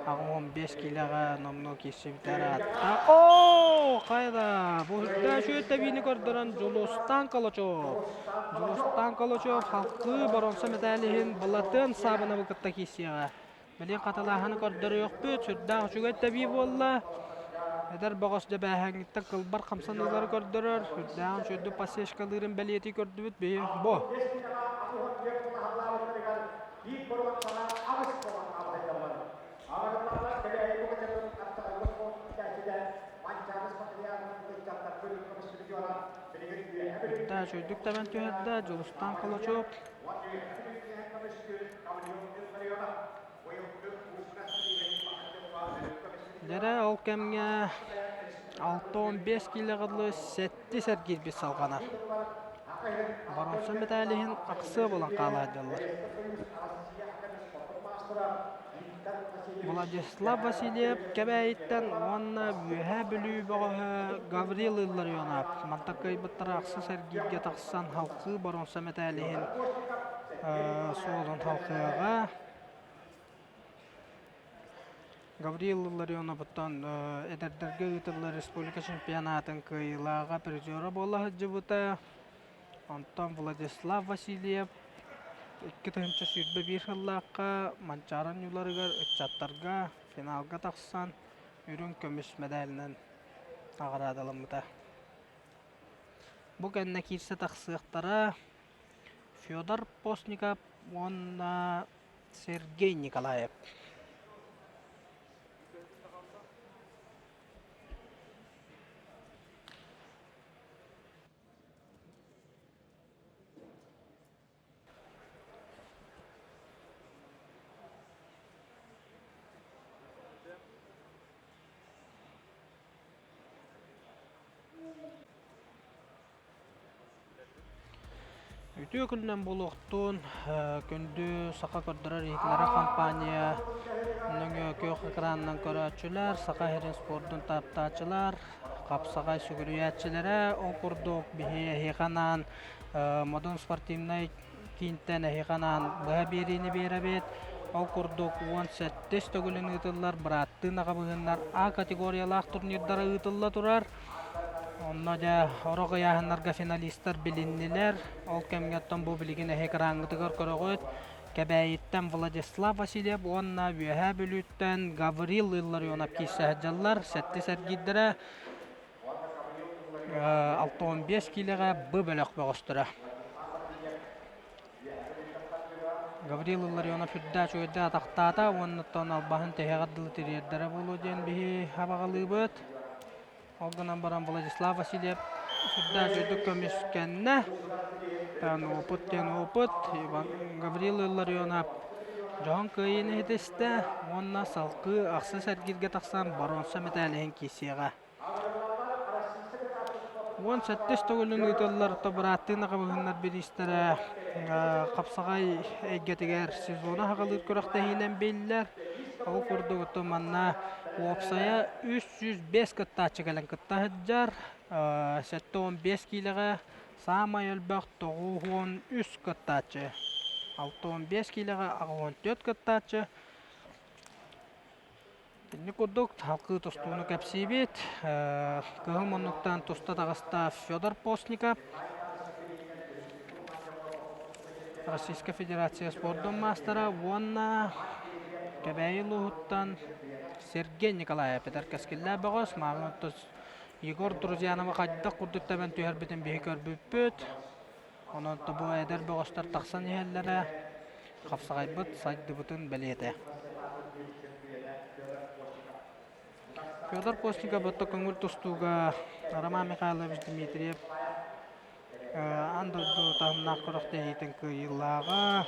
85 киилэҕэ номнуо киирсибитэ ыраатта. Оо, хайда, бу үрдээх үчүгэй тэбиини көрдөрөн Дьулустаан Калачев. Дьулустаан Калачев халкыы боруонса мэтээлиһин Былатыан Саабынабы кытта киирсиэҕэ. Билигин хатылааһыны көрдөрүөхпүт, сүрдээх үчүгэй тэбии буолла. Эдэр бөҕөс дьэбээһэҥҥиттэн кылбар хамсаныылары көрдөрөр, сүрдээҕин үчүгэйдик подсечкалыырын бэлиэтии көрдүбүт биһи бу. Үрдээх үчүгэйдик тэбэн түһэрдэ Дьулустаан Калачев. Дьэрэ ол кэмҥэ 65 киилэҕэ дылы сэттис эргиирбит салҕанар. Боруонса мэтээлиһин ахсыа буолан хаалаайдаллар. Владислав Васильев Кэбээйиттэн уонна Үөһээ Бүлүү бөҕөһө Гаврил Илларионов манта кыайбыттара ахсыс эргииргэ тахсан халкыы боруонса мэтээлиһин суолун халкыаҕа. Гаврил Илларионовтан эдэрдэргэ ыытыллар республика чемпионатын кыайыылааҕа призера буола сылдьыбыта. Онтон Владислав Васильев 2021 сыллаахха Манчаары оонньууларыгар ыччаттарга финалга тахсан үрүҥ көмүс мэдээлинэн наҕараадаламмыта. Бу кэннэ киирсэ тахсыахтара Федор Постников уонна Сергей Николаев. Үтүө күнүнэн буолуохтун, күндү саха көрдөрөр иһитиннэрэр компания нөҥүө күөх экранынан көрөөччүлэр, Саха сирин спордун таптааччылар, хапсаҕай сүгүрүйээччилэрэ, ол курдук биһи эһиэхэ анаан Модун спортивнай киинтэн эһиэхэ анаан быһа биэриини биэрэбит. Ол курдук 17 төгүлүн ыытыллар бырааттыы наҕабыһыннар А категориялаах турнирдара ыытылла турар. Онно дьэ орох ыйааһыннарга финалистар билиннилэр. Ол кэмҥэ оттон бу билигин эһи экраҥҥытыгар көрөҕүт. Кэбээйиттэн Владислав Васильев уонна Үөһээ Бүлүүттэн Гаврил Илларионов киирсэ сылдьаллар. Сэттис эргиирдэрэ 65 киилэҕэ Б бөлөх бөҕөстөрө. Гаврил Илларионов үрдээх үчүгэйдик атахтаата уонна оттон албаһын тэһэҕэр дылы тириэрдэрэ буолуо диэн биһи абаҕалыыбыт. Ол гынан баран Владислав Васильев сүрдээх үчүгэйдик көмүскэннэ. Тан опыт диэн опыт. Иван Гаврил Илларионов дьоһун кыайыыны иһитистэ уонна салгыы ахсыс эргииргэ тахсан боруонса мэтээлиһин киирсиэҕэ. 17 төгүлүн ыытыллар бырааттыы наҕабыһыннар бириистэрэ хапсаҕай эйгэтигэр сезону аҕалыыр күрэхтэһиинэн биллэр. Ол курдук оттон манна уопсайа 305 кыттааччы кэлэн кытта сылдьар. 75 киилэҕэ саамай элбэх 93 кыттааччы. 65 киилэҕэ 84 кыттааччы. Итинник курдук халкыы тустууну кэпсиибит. Кыһыл муннуктан туста таҕыста Федор Постников, Российскай Федерация спордун маастара уонна Кэбээйи улууһуттан Сергей Николаев эдэр кэскиллээх бөҕөс. Мааҕын Егор Друзьяновы хайдах курдук тэбэн түһэрбитин биһи көрбүппүт. Онон бу эдэр бөҕөстөр тахсан иһэллэрэ хапсаҕайбыт сайдыбытын бэлиэтэ. Федор Постников отто көҥүл тустууга Роман Михайлович Дмитриев аан дойду таһымнаах күрэхтэһиитин кыайыылааҕа,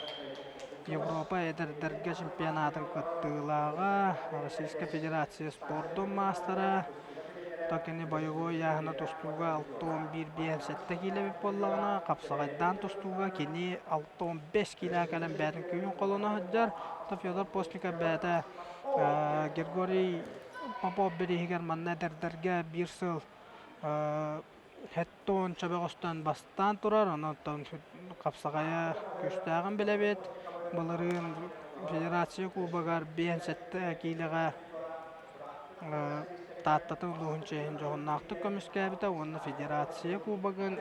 Европа эдэрдэргэ чемпионатын кыттыылааҕа, Российскай Федерация спордун маастара, Кини бойобуой ыйааһына тустууга 61,57 киилэ эбит буоллаҕына, хапсаҕайдаан тустууга кини 65 киилэҕэ кэлэн бэйэтин күүһүн холоно сылдьар. Федор Постников бэйэтэ Григорий Попов бирииһигэр манна эдэрдэргэ биир сыл хэттон чөбөҕөстөн бастаан турар, онон хапсаҕайа күүстээҕин билэбит. Былырыын Федерация Кубогар 57 киилэҕэ Тааттатын улууһун чиэһин дьоһуннаахтык көмүскээбитэ уонна Федерация Кубогын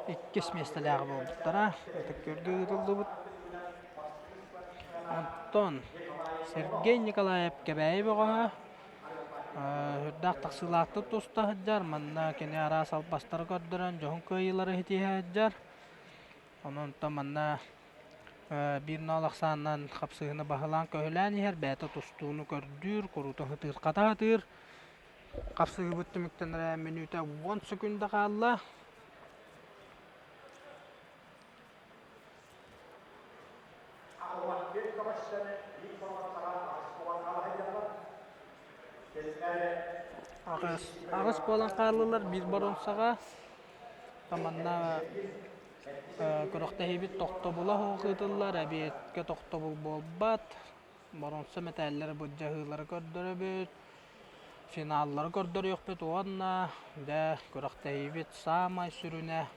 иккис миэстэлээҕэ буолбуттара. Ытык Күөлгэ ыытыллыбыт. Онтон Сергей Николаев Кэбээйи бөҕөһө Сүрдээх тахсыылаахтык туста сылдьар, манна кини араас албастары көрдөрөн дьоһун кыайыылары ситиһэ сылдьар. Онон онтон манна биир ноол ахсаанынан хапсыһыыны баһылаан-көһүлээн иһэр, бэйэтэ тустууну көрдүүр, куруутун сытыырхата сатыыр. Хапсыһыыбыт түмүктэнэрэ мүнүүтэ 10 секунда хаалла. Аҕыс, аҕыс буолан хааллылар биир боруонсаҕа. Манна күрэхтэһиибит тохтобула суох ыытыллар, эбиэткэ тохтобул буолбат. Боруонса мэтээллэри былдьаһыылары көрдөрөбүт, финаллары көрдөрүөхпүт уонна дьэ күрэхтэһиибит саамай сүрүнэ.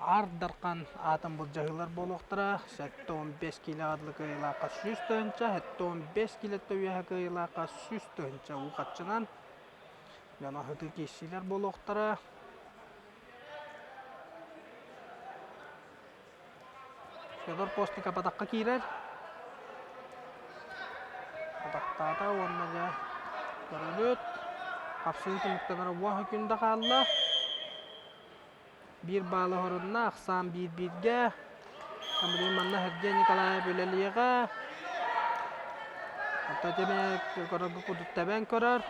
Аар Дархан аатын былдьаһыылар буолуохтара. 75 киилэҕэ дылы кыайыылаахха 100 тыһыынча, 75 киилэттэн үөһэ кыайыылаахха 100 тыһыынча уу харчынан. Дьон аһытыы киирсиилэр буолуохтара. Федор Постников атахха киирэр. Атахтаата уонна дьэ көрөбүт. Хапсыы түмүктэнэр уоһа күн да хаалла. Биир баалы оһорунна, ахсаан биир-бииргэ. Билигин манна Сергей Николаев үлэлиэҕэ. Оттон ити көрөргө курдук тэбэн көрөр.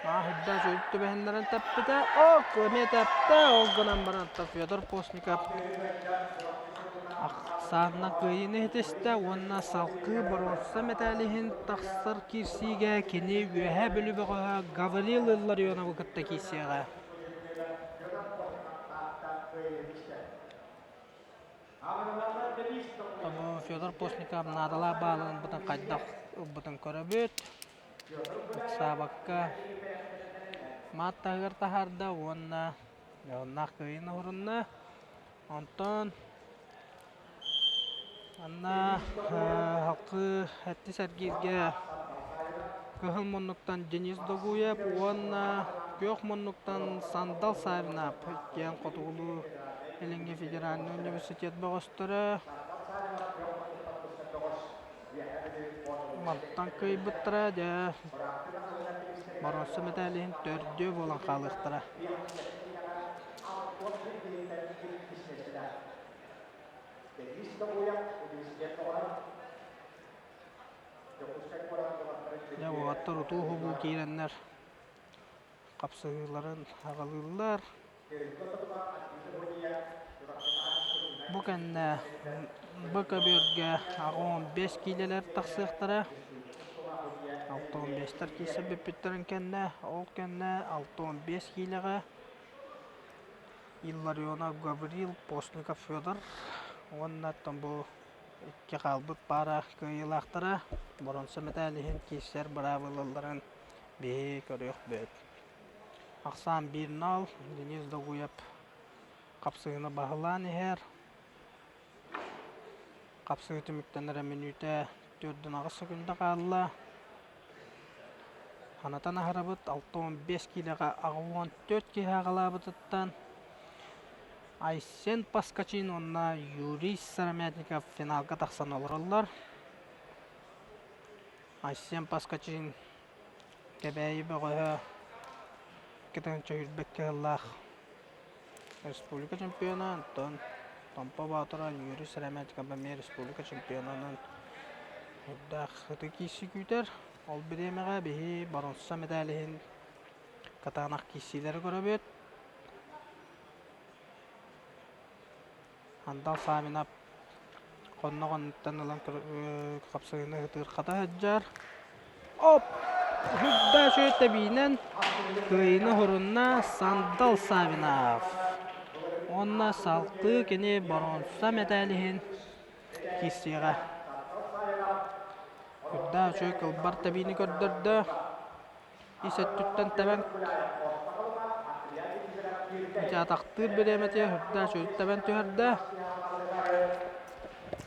Мааһырда сүрүт түбэһиннэрэн тэппитэ. Ок, эмиэ тэптэ. Ол гынан баран Федор Постников ахсаанна кыайыыны ситистэ уонна салгыы боруонса мэтээлиһин тахсар киирсиигэ кини Үөһээ Бүлүү бөҕөһө Гаврил Илларионовы кытта киирсиэҕэ. Федор Постников наадалаах баалын ылбытын хайдах ылбытын көрөбүт. Ыксаабакка маат таһыгар таһаарда уонна дьоһуннаах кыайыыны оһорунна. Онтон манна халкы эттис эргииргэ кыһыл муннуктан Денис Догуев уонна күөх муннуктан Сандал Савинов иккиэн хотугулуу Илиҥҥи федеральнай университет бөҕөстөрө Мантан кыайбыттара дьэ боруоса мэтээл иһин төрдүө буолан хаалыахтара. Дьэ уолаттар утуу-субуу киирэннэр хапсыһыыларын аҕалыыллар. Бу кэннэ Б көбүөргэ 85 киилэлэр тахсыахтара. 65-тэр киирсэн бүппүттэрин кэннэ, ол кэннэ 65 киилэҕэ Илларионов Гаврил, Постников Федор уонна оттон бу икки хаалбыт паара кыайыылаахтара боруонса мэтээл иһин киирсэр быраабылаларын биһи көрүөхпүт. Ахсаан 1-0 Денис Догуев хапсыһыыны баһылаан иһэр. Хапсыһыы түмүктэнэрэ мүнүүтэ 4-8 секунда хаалла. Ханатан аһарабыт 65 киилэҕэ 84 киһи аҕалаабытыттан Айсен Паскачин уонна Юрий Сыромятников финалга тахсан олороллор. Айсен Паскачин Кэбээйи бөҕөһө 2 сүүрбэт кыһыллаах республика чемпиона, оттон Томпо Боотура Юрий Сыромятников эмиэ республика чемпионунан үрдээх ытыы киирсии күүтэр. Ол бириэмэҕэ биһи боруонса мэтээл иһин кытаанах киирсиилэри көрөбүт. Андал Савинов хонноҕунуттан ылан хапсыһыыны ытыырхата сылдьар. Оп! Үрдэ үчүгэй тэбиинэн кыайыыны уһурунна Сандал Савинов. Уонна салгыы кини боруонса мэтээл иһин киирсиэҕэ. Үрдээх үчүгэй кылбар тэбиини көрдөрдө. Ис өттүттэн тэбэн ити атахтыыр бириэмэтигэр үрдээх үчүгэй тэбэн түһэрдэ.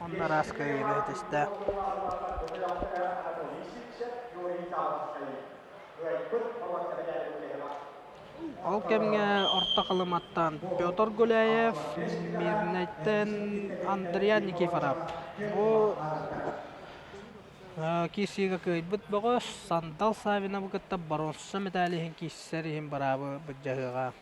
Онно араас кыайыыны ситистэ. Ол кэмҥэ Орто Халыматтан Петр Гуляев, Мирнэйтэн Андриан Никифоров. Бу киирсиигэ кыайбыт бөҕөс Сандал Савиновы кытта боруонса мэтээл иһин киирсэр иһин быраабы былдьаһыаҕа.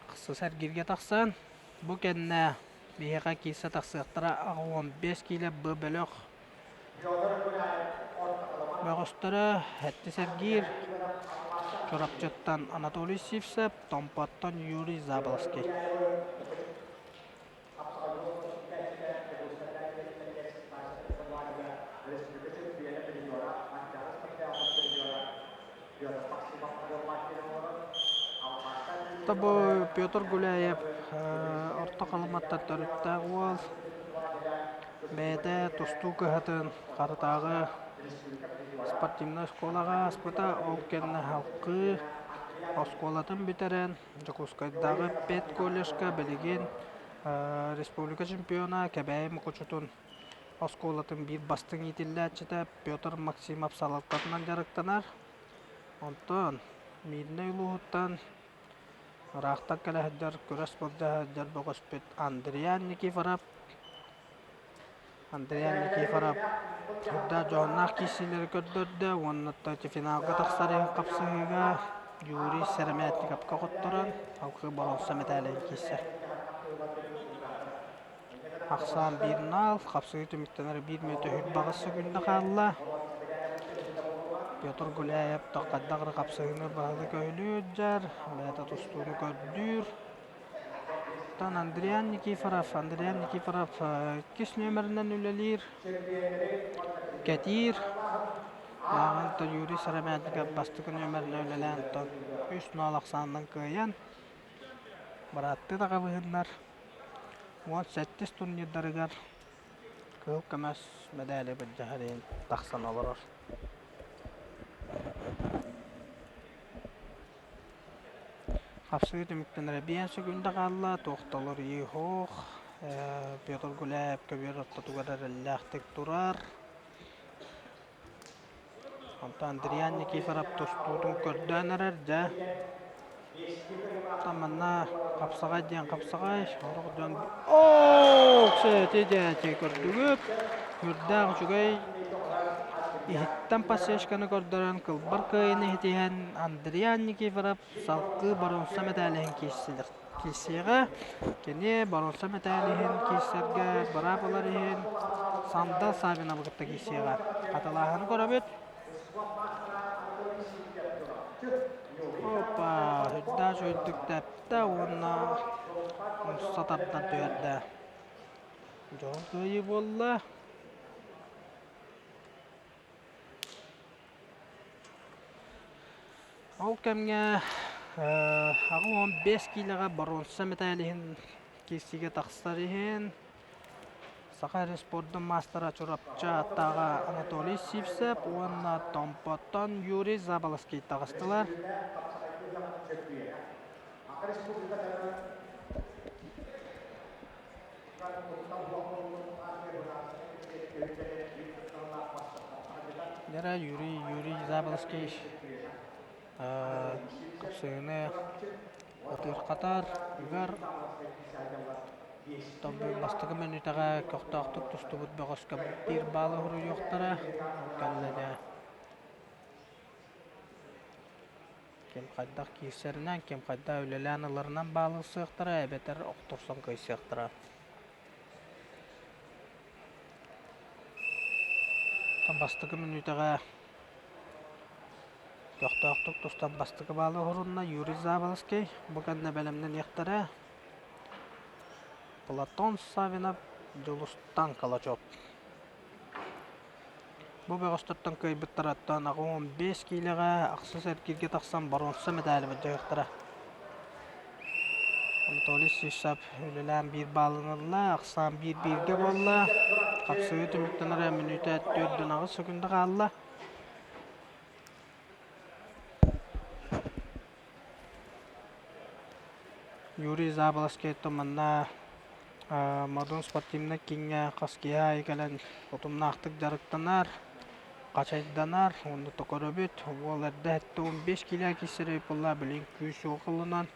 Ахсыс эргииргэ тахсан, бу кэннэ биһиэхэ киирсэ тахсыахтара 85 киилэ Б бөлөх бөҕөстөрө Эттис эргиир Чурапчыттан Анатолий Сивцев, Томпоттон Юрий Заболоцкий. Бу Петр Гуляев Орто Халыматтан төрүттээх уол. Бэйэтэ тустуу кыһатын Харытааҕы спортивнай оскуолаҕа ааспыта. Ол кэннэ халкыы. Оскуолатын бүтэрэн Дьокуускайдааҕы педколледжка билигин республика чемпиона Кэбээйи Мукучутун оскуолатын биир бастыҥ иитиллээччитэ Петр Максимов салалтатынан дьарыктанар. Онтон Мииринэй улууһуттан ыраахтан кэлэ сылдьар, күрэс былдьаһа сылдьар бөҕөспүт Андриан Никифоров. Андриан Никифоров сүрдээх дьоһуннаах киирсиилэри көрдөрдө уонна финалга тахсар иһин хапсыһыыга Юрий Сэрэмээтниковка хотторон алгыы боруонса мэтээлин киирсэр. Ахсаан биир наал, хапсыһыы түмүктэнэр биир мүнүүтэ 28 секунда хаалла. Петр Гуляев хайдах эрэ хапсыһыыны баһылык өһүлүү сылдьар, бэйэтэ тустууну көрдүүр. Оттон Андриан Никифоров, Андриан Никифоров иккис нүөмэринэн үлэлиир, кэтиир. Ааҕан Юрий Сыромятников бастакы нүөмэринэн үлэлээн оттон 3-0 ахсаанынан кыайан, бырааттыы даҕабыһыннар 17 турнирдарыгар кыһыл көмүс мэдээли былдьаһар иһин тахсан олорор. Хапсыы түмүктэнэрэ биэс секунда хаалла, туох да уларыйыы суох. Петр Гуляев көбүөр ортотугар эрэллээхтик турар. Онтон Андриан Никифоров тустуутун көрдөөн эрэр, дьэ. Оттон манна хапсаҕай диэн хапсаҕай, сорох дьон оо, ити дьэ көрдүгүт. Сүрдээх үчүгэй иһиттэн подсечканы көрдөрөн, кылбар кыайыыны иһитиһэн Андриан Никифоров салгыы боруонса мэтээлиһин киирсиэҕэ. Кини боруонса мэтээлиһин киирсэргэ быраап ылар иһин Сандал Саввиновы кытта киирсиэҕэ. Хатылааһыны көрөбүт. Опа, сүрдээх үчүгэйдик тэптэ уонна умса тардан түһэрдэ. Дьоһун кыайыы буолла. Ол кэмҥэ 85 киилэҕэ боруонса мэтээл иһин киирсиигэ тахсар иһин Саха спордун маастара Чурапчы аттааҕа Анатолий Сивцев уонна Томпоттон Юрий Заболоцкий таҕыстылар. Лера Юрий Юрий Заболоцкий хапсыһыыны ытыырхатар, ыгар. Бастакы мүнүүтэҕэ көхтөөхтүк тустубут бөҕөскө биир баалы уруйуохтара. Ол кэннэ дьэ ким хайдах киирсэринэн, ким хайдах үлэлээн ыларынан баалылсыахтара эбэтэр охторсон кыайсыахтара. Бастакы мүнүүтэҕэ көхтөөхтүк тустан бастакы баалы уһурунна Юрий Заболоцкий. Бу кэннэ бэлэмнэниэхтэрэ. Платон Савинов, Дьулустан Калачев. Бу бөҕөстөртөн кыайбыттарыттан 85 киилэҕэ ахсыс эргииргэ тахсан боруонса мэдээли былдьаһыахтара. Анатолий Сивцев үлэлээн биир баалын ылла, ахсаан биир-бииргэ буолла. Хапсыһыы түмүктэнэрэ мүнүүтэ 4,8 секунда хаалла. Юрий Заболоцкай манна Модун спортивнай кииҥҥэ хас киэһэ аайы кэлэн утумнаахтык дьарыктанар, хачайданар, уонна көрөбүт. Уол эрдэ 75 киилэ киирсэр буолла, билигин күүс-уох ылынан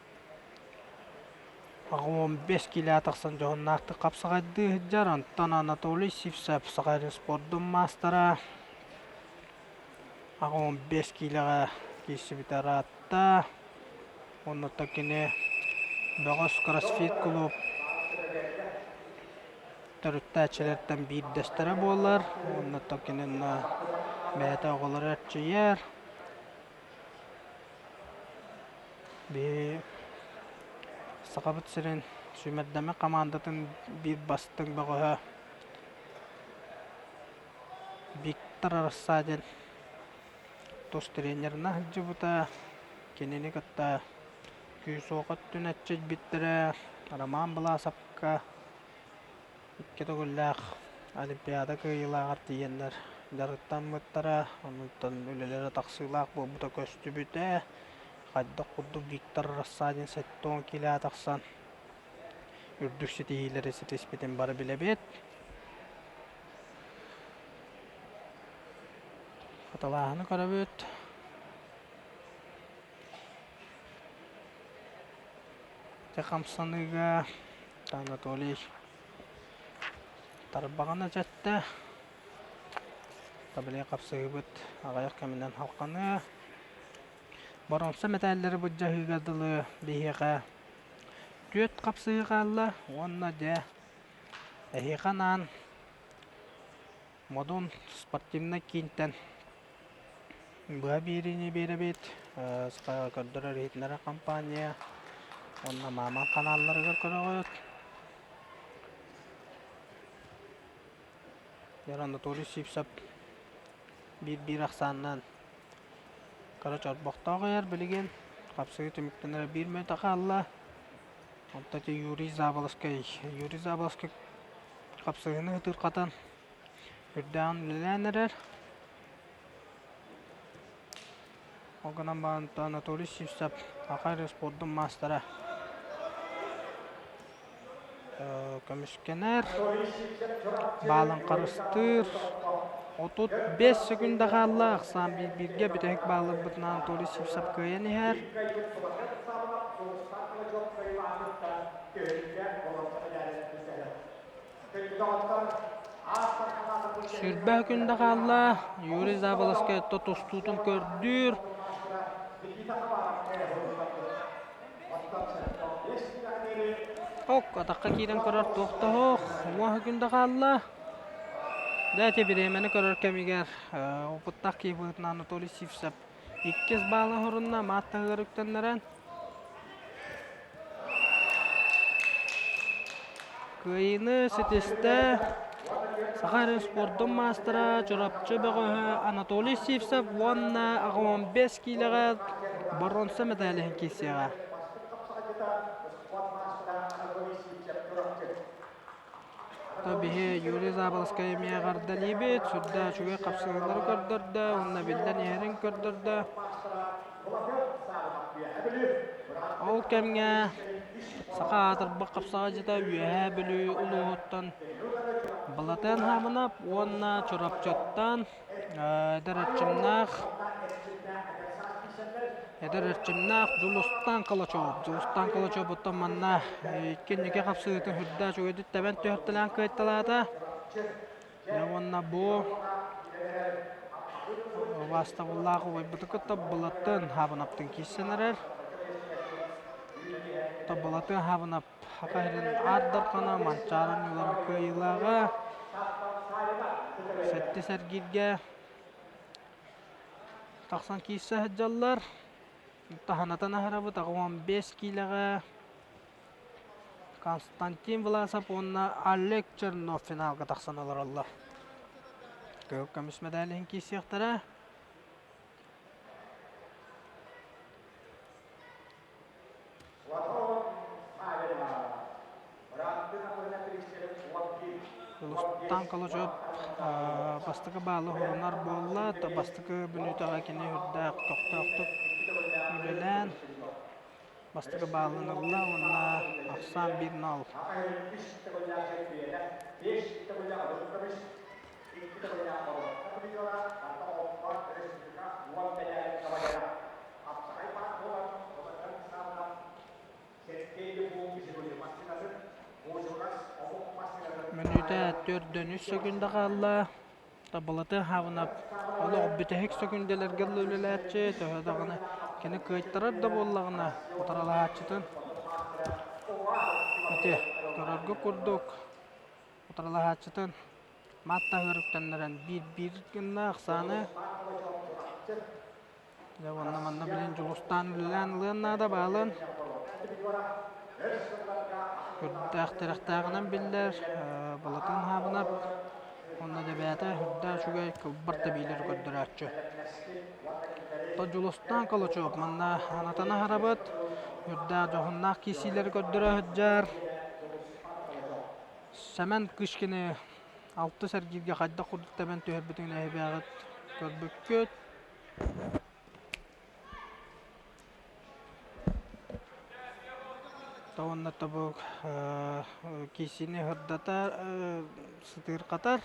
85 киилэҕэ тахсан дьоһуннаахтык хапсаҕайдыы сылдьар. Онтон Анатолий Сивцев Саха сирин спордун маастара 85 киилэҕэ киирсибитэ ыраатта. Онно кини бөҕөс кроссфит кулууп төрүттээччилэртэн биирдэстэрэ буолар. Уонна кини онно бэйэтэ оҕолору эрчийэр. Биһи Сахабыт сирин сүүмэрдэммит хамаандатын биир бастыҥ бөҕөһө Виктор Рассадин тус тренеринэн сылдьыбыта. Кинини кытта күүс-уох өттүн эрчийбиттэрэ. Роман Быласовка икки төгүллээх Олимпиада кыайыылааҕар тиийэннэр дьарыктаммыттара. Онтон үлэлэрэ тахсыылаах буолбута көстүбүтэ. Хайдах курдук Виктор Рассадин 70 киилэҕэ тахсан үрдүк ситиһиилэри ситиспитин бары билэбит. Хатылааһыны көрөбүт. Ити хамсаныыга Анатолий тарбаҕын эчэттэ. Табыле хапсыһыыбыт аҕыйах кэминэн халҕаныа. Боруонса мэтээллэри былдьаһыыга дылы биһиэхэ түөрт хапсыһыы хаалла уонна дьэ эһиэхэ анаан Модун спортивнай киинтэн быһа биэриини биэрэбит. Көрдөрөр иһитиннэрэр компания уонна Мааман ханаалларыгар көрөҕүт. Анатолий Сивцев биир-биир ахсааннаан кыра чорбохтоох ыйар билигин. Хапсыһыы түмүктэнэрэ биир мүнүүтэ хаалла. Онтон ити Юрий Заболоцкай Юрий Заболоцкай хапсыһыыны ытырҕатан үрдээҕин үлэлээн эрэр. Ол гынан баран Анатолий Сивцев Саха эрэ спордун маастара көмүскэнэр, баалын харыстыыр. 35 секунда хаалла, ахсаан биир-бииргэ бүтэһик баалларбытынан Анатолий Сивцев кыайан иһэр. 20 күндэ хаалла, Юрий Заболоцкай тустуутун көрдүүр. Ок, атахха киирэн көрөр туох да суох. Уоһа күндэ хаалла. Дьэ, ити бириэмэни көрөр кэмигэр опыттаах киһи быһыытынан Анатолий Сивцев иккис баалы оһорунна, маат таһыгар үктэннэрэн. Кыайыыны ситистэ Саха эрэ спордун маастара Чурапчы бөҕөһө Анатолий Сивцев уонна 85 киилэҕэ боруонса мэдээлиһин киирсиэҕэ. Биһи Юрий Заболоцкай эмиэ эҕэрдэлиибит, сүрдээх үчүгэй хапсыһыылары көрдөрдө уонна биллэн иһэрин көрдөрдө. Ол кэмҥэ саха аатырбыт хапсаҕайдьыта Үөһээ Бүлүү улууһуттан Балатыан Хаамынап уонна Чурапчыттан эдэр эрчимнээх эдэр эрчимнээх Дьулустаан Калачев. Дьулустаан Калачевуттан манна икки хапсыһыытын сүрдээх үчүгэйдик тэбэн түһэртэлээн кыайталаата. Дьэ уонна бу убаастабыллаах убайбыты кытта Былатын Хаабынаптыын киирсэн эрэр. Былатын Хаабынап Саха сирин Аар Дархана Манчаары оонньууларын кыайыылааҕа сэттис эргииргэ тахсан киирсэ сылдьаллар. Таһынатан аһарабыт 85 киилэҕэ Константин Власов уонна Олег Чернов финалга тахсан олороллор. Кыһыл көмүс мэдээл иһин киирсиэхтэрэ. Улустан Калачев бастакы баалы уһунар буолла, бастакы бүлүүтэҕэ кини үрдээх көхтөөхтүк үлэлээн Бастакы баалын ылла уонна ахсаан 1-0. Мүнүүтэ төрдөн үс сөкүндэ хаалла. Табылаты Хавнап олох бүтэһик сөкүндэлэргэ үлэлээччи, төһө даҕаны кини кыайтарар да буоллаҕына, утарылаһааччытын ити көрөргө курдук утарылаһааччытын маат таһыгар үктэннэрэн биир-биир гынна ахсааны Дьэ уонна манна билин Дьулустаан үлэлээн ылыан наада баалын. Үрдээх тирэхтээҕинэн биллэр, Балатын Хаабынап уонна дьэбээтэ үрдээх үчүгэй кылбар тэбиилэри көрдөрөөччү. То Дьулустаан Калачев манна анатан аһарабыт, үрдээх дьоһуннаах киирсиилэри көрдөрө сылдьар. Сэмэн Кышкины алтыс эргииргэ хайдах курдук тэбэн түһэрбитин эһибээҕит көрбүккүт. Уонна тобук киисини сырдатар, сытыырхатар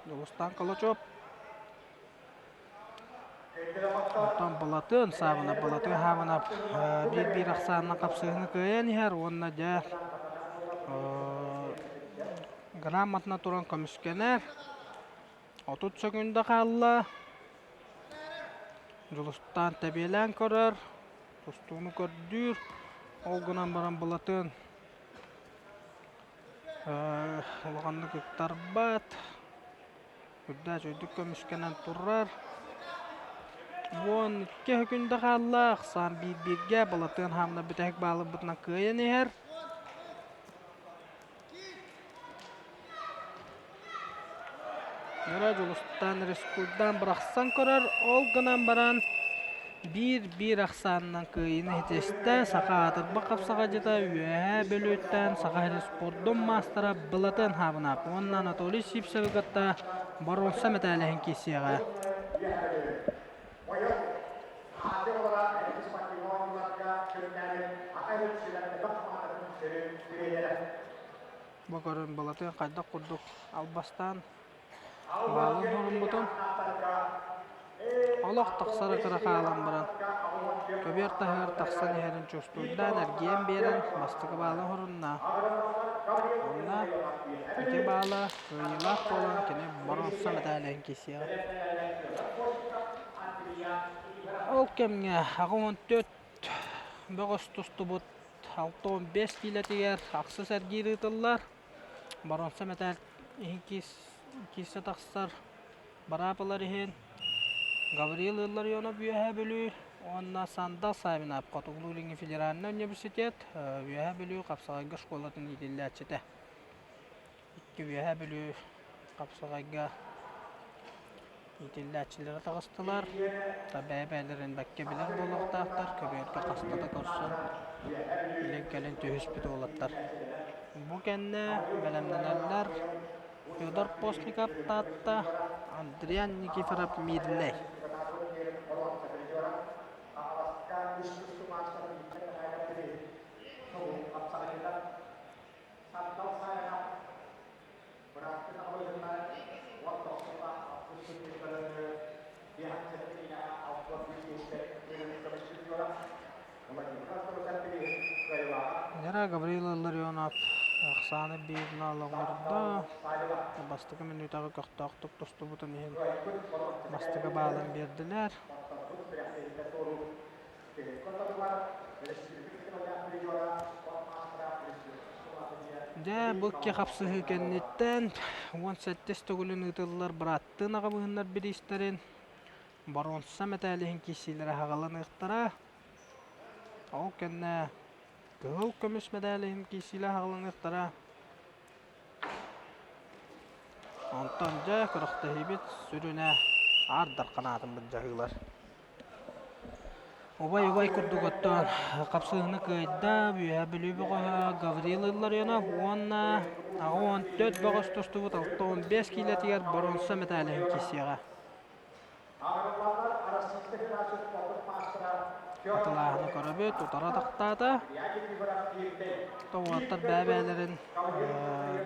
Дьулустаан Калачев. Онтон Былатыан Саабынап, Былатыан Саабынап биир-биир ахсаанынан хапсыһыыны кыайан иһэр уонна дьэ грамотно туран көмүскэнэр. 30 сөкүүндэ хаалла. Дьулустаан тэбиэлээн көрөр, тустууну көрдүүр. Ол гынан баран Былатыан улаханнык ыктарбат. Үрдээх үрдүк көмүскэнэн турар. 12 сөкүүндэ хаалла. Ахсаан биир-бииргэ Былатыан хаамна бүтэһик баалырбытынан кыайан иһэр. Ньара Дьулустаан Рескуйдаан бырахсан көрөр, ол гынан баран биир-биир ахсаанынан кыайыыны ситистэ. Саха аатырбыт хапсаҕайдьыта Үөһээ Бүлүүттэн Саха сирин спордун маастара Былатыан Хаабынаап уонна Анатолий Сивцевы кытта боруонса мэтээлэһин киирсиэҕэ. Бу көрөн Былатыан хайдах курдук албастаан баалын хоруммутун олох тахсара кыра хаалан баран көбүөр таһыгар тахсан иһэрин чувствуйдаан эргийэн биэрэн бастакы баалын хорунна. Онно ити баала кыайыылаах буолан кини боруонса мэтээлин киирсиэҕэ. Ол кэмҥэ 84 бөҕөс тустубут 65 киилэтигэр ахсыс эргиир ыытыллар. Боруонса мэтээл иһин киирсэ тахсар бараапылар иһин Гаврил Илларионов Үөһээ Бүлүү уонна Сандал Савинов Хотугулуу-Илиҥҥи федеральнай университет Үөһээ Бүлүү хапсаҕайга школатын иитиллээччитэ. Икки Үөһээ Бүлүү хапсаҕайга Иитиллээччилэрэ таҕыстылар, бэйэ-бэйэлэрин бэккэ билэр буолуохтаахтар, көбүөргэ хаста да көрсөн, илин-кэлин түһүспүт уолаттар. Бу кэннэ бэлэмнэнэллэр Федор Постников Таатта, Андриан Никифоров Мииринэй. Вера Гаврила Илларионов ахсааны бииринэ олоҕурда. Бастакы мүнүүтэҕэ көхтөөхтүк тустубутун иһин бастакы баалын биэрдилэр. Дьэ, бу икки хапсыһыы кэнниттэн 17 төгүлүн ыытыллар бырааттыы аҕабыһыннар бириистэрин боруонса мэтээлиһин киирсиилэрэ аҕаланыахтара. Ол кэннэ кыһыл көмүс мэдээлиһин киирсиилэрэ аҕаланыахтара. Онтон дьэ күрэхтэһиибит сүрүнэ Аар Дархан аатын былдьаһыылар. Убай-убай курдук оттоон хапсыһыыны кыайда Үөһээ Бүлүү бөҕөһө Гаврил Илларионов уонна 84 бөҕөс тустубут 65 киилэтигэр боруонса мэтээлин киирсиэҕэ. Хатылааһыны көрөбүт, утары атахтаата. Уолаттар бэйэ-бэйэлэрин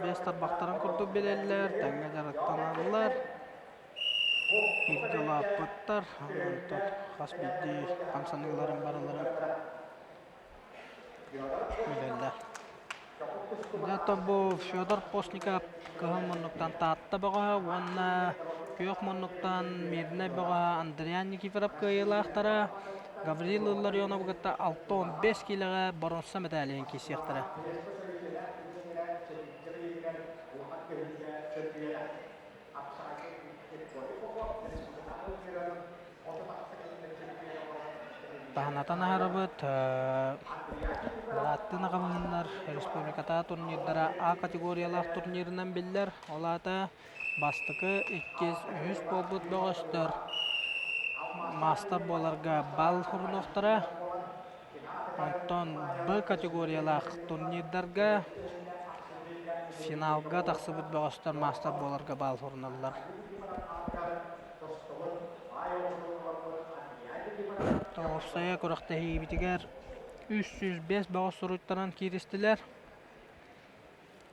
биэс тарбахтарын курдук билэллэр, тэҥҥэ дьарыктаналлар. Бииргэ улааппыттар, онтон хас биирдии хамсаныыларын барыларын билэллэр. Дьэ, оттон бу Федор Постников кыһыл муннуктан Таатта бөҕөһө уонна күөх муннуктан Мирнэй бөҕөһө Андриан Никифоров кыайыылаахтара Гаврил Илларионовы кытта 65 киилэҕэ боруонса мэтээлин киирсиэхтэрэ. Таһынатан аһарабыт бырааттыы аҕабыһыннар республикатааҕы турнирдара А категориялаах турнирынан биллэр. Ол аата бастакы, иккис, үһүс буолбут бөҕөстөр маастар буоларга балл хорунуохтара. Онтон Б категориялаах турнирдарга финалга тахсыбыт бөҕөстөр маастар буоларга баал суруналлар. Тоҕуссайа күрэхтэһиибитигэр 305 бөҕөс суруйтаран кииристилэр.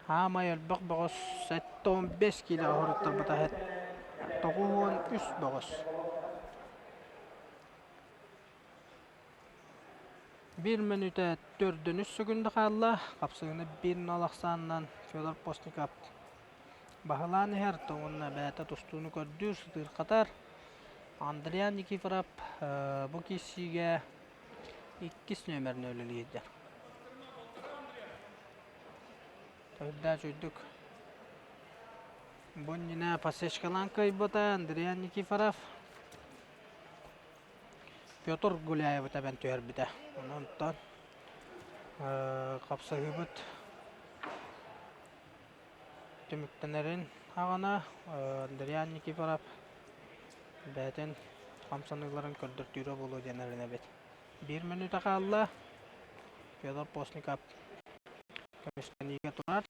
Хаамай элбэх бөҕөс 75 киилэҕэ суруйтарбыта 93 бөҕөс. Биир мүнүүтэ төрдүнүс сөкүндэ хаалла. Хапсыгыны 1-0 ахсаанынан Федор Постников баһылаан иһэр. Уонна бэйэтэ тустууну көрдүүр, сытыырхатар. Андриан Никифоров бу киирсиигэ иккис нүөмэрин үлэлиирдэ. Төрдөөч үрдүк. Бу иннинэ подсечкалаан кыайбыта Андриан Никифоров. Петр Гуляевы тэбэн түһэрбитэ. Онтон хапсаһыыбыт түмүктэнэрин аҕана Андриан Никифоров бэйэтин хамсаныыларын көрдөртүүрэ буолуо диэн эрэнэбит. Биир мүнүүтэ хаалла. Федор Постников көмүскэниигэ турар.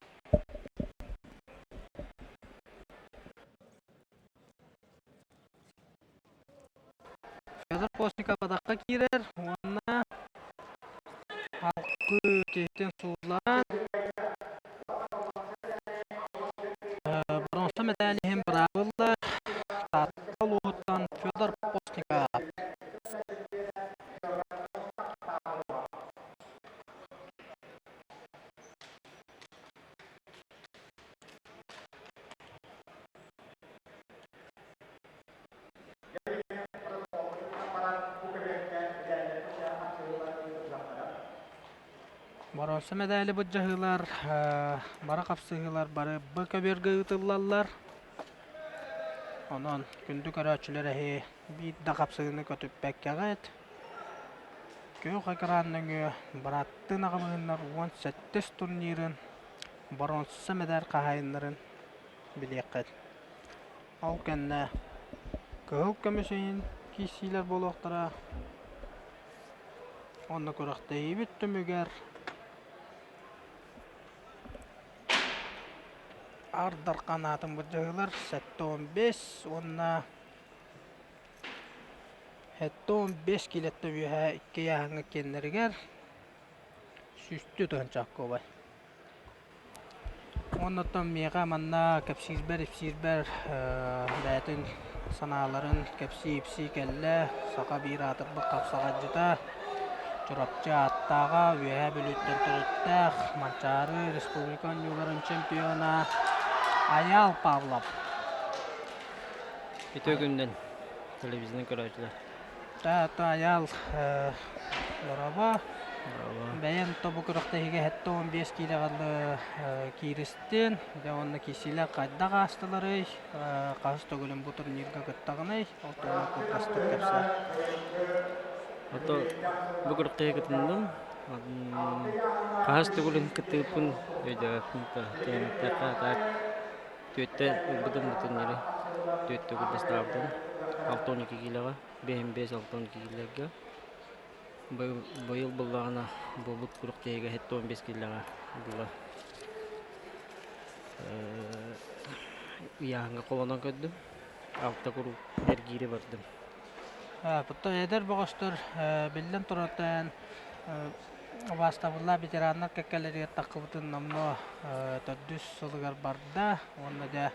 Федор Постников атахха киирэр уонна халкы киһитин суулларан боруонса мэтээл иһин быраабыллар Таатта улууһуттан Федор Постников. Боруоса мэдээли былдьаһыылар, бары хапсыһыылар бары Б көбүөргэ ыытыллаллар. Онон күндү көрөөччүлэр эһи биир да хапсыһыыны көтүппэккэҕит. Күөх экран нөҥүө бырааттыы аҕабыһыннар 17 турнирын боруонса мэдээр хаһаайыннарын билиэххит. Ол кэннэ кыһыл көмүс иһин киирсиилэр буолуохтара. Уонна күрэхтэһиибит түмүгэр Аар Дархан аатын былдьаһыылар 75 уонна 75 киилэттэн үөһэ икки ыйааһыҥҥа киэннэригэр сүүстүү тыһыынча куобай. Уонна оттон миэхэ манна кэпсиирбэр-ипсиирбэр бэйэтин санааларын кэпсии-ипсии кэллэ. Саха биир аатырбыт хапсаҕайдьыта, Чурапчы ааттааҕа, Үөһээ Бүлүүттэн төрүттээх, Манчаары республика оонньууларын чемпиона Айаал Павлов. Үтүө күнүнэн телевизорынан көрөөччүлэр. Айаал Дорообо. Бэйэм тобу күрэхтэһиигэ 75 киилэҕэ кииристин. Дьэ уонна киирсиилэр хайдах аастыларый? Хаһыс төгүлүн бу турнирга кыттаҕыный? Ол туһунан кылгастык кэпсээ. Ото бу күрэхтэһиигэ кытынным. Хаһыс төгүлүн кыттыыппын өйдөөбөппүн да. Кээмэттэххэ так түөттэ ылбытым бу турниры. Түөрт төгүл бастаабытым. 62 киилэҕэ. Биэһин биэс 62 киилэргэ. Быйыл буллаҕына буолбут күрэхтэһиигэ 75 киилэҕэ була ыйааһыҥҥа холонон көрдүм. Алта куруук эргиири бардым. Оттон эдэр бөҕөстөр биллэн турар убаастабыллаах ветераннар кэккэлэригэр таххыбытын номнуо төрдүс сылыгар барда уонна дьэ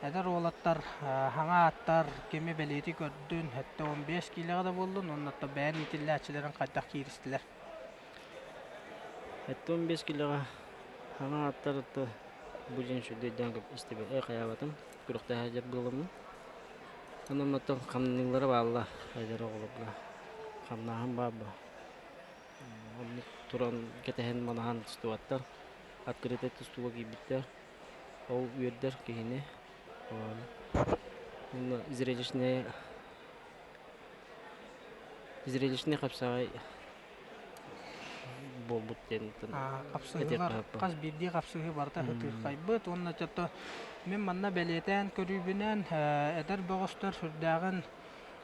Эдэр уолаттар хаҥа ааттар кими бэлиэтии көрдүн, 75 киилэҕэ да буоллун уонна оттон бэйэн иитиллээччилэрин хайдах кииристилэр? 75 киилэҕэ хаҥа ааттар бу дьин сүрдэйдээн истибэт хайаабатым күрэхтэһэ дьар буоламмын. Онон оттон хамныылара баалла эдэр оҕолорго хамнааһын баар бу. Оннук туран кэтэһэн манаһан тустубаттар. Открытый тустууга киирбиттэр. Ол үөрдэр киһини. Уонна зрелищный зрелищный хапсаҕай буолбут диэн Хапсыһыылар хас биирдии хапсыһыы барыта ытыырхайбыт уонна чото мин манна бэлиэтээн көрүүбүнэн эдэр бөҕөстөр сүрдээҕин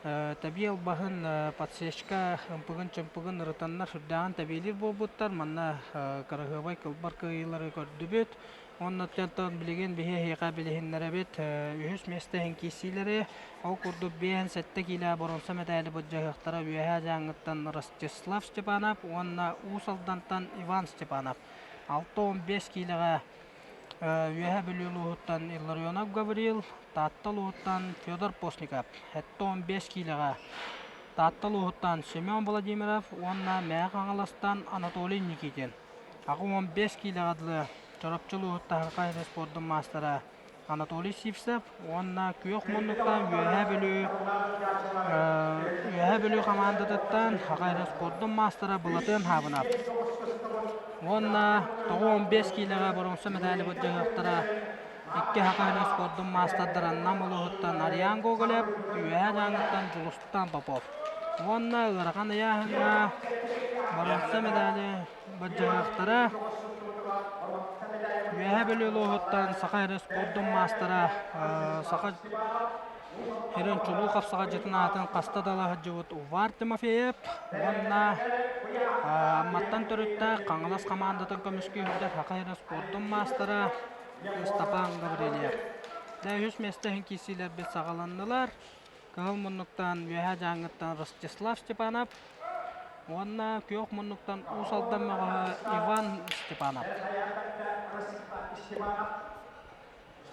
Тэбии албаһын подсечка ымпыгын-чымпыгын ырытаннар сүрдээҕин тэбиилиир буолбуттар. Манна кыраһыабай кылбар кыайыылары көрдүбүт. Уонна оттон билигин биһи эһиэхэ билиһиннэрэбит үһүс миэстэ иһин киирсиилэри. Ол курдук 57 киилэ боруонса мэтээли былдьаһыахтара Үөһээ Дьааҥыттан Ростислав Степанов уонна Уус Алдантан Иван Степанов. 65 киилэҕэ Үөһээ Бүлүү улууһуттан Илларионов Гаврил, Таатта улууһуттан Федор Постников, 75 киилэҕэ Таатта улууһуттан Семен Владимиров уонна Мэҥэ Хаҥаластан Анатолий Никитин. 85 киилэҕэ дылы Чурапчы улууһуттан Саха сирин спордун маастара Анатолий Сивцев уонна күөх муннуктан Үөһээ Бүлүү Үөһээ Бүлүү хамаандатыттан Саха сирин спордун маастара Былатыан Хаабынап уонна 95 киилэҕэ боруонса мэтээли былдьаһыахтара икки Саха сирин спордун маастардара Нам улууһуттан Ариан Гоголев, Үөһээ Дьааҥыттан Дьулустаан Попов уонна ыарахан ыйааһыҥҥа боруонса мэтээли Былдьаһыахтара Үөһээ Бүлүү улууһуттан Саха сирин спордун маастара, Саха сирин чулуу хапсаҕайдьытын аатын хаста да ыла сылдьыбыт Увар Тимофеев уонна Амматтан төрүттээх Хаҥалас хамаандатын көмүскүү сылдьар Саха сирин спордун маастара Ыстапаан Гаврильев. Дьэ, үһүс миэстэ иһин киирсиилэрбит саҕаланнылар. Кыһыл муннуктан Үөһээ Дьааҥыттан Ростислав Степанов уонна күөх муннуктан Уус Алдан мөҕөһө Иван Степанов.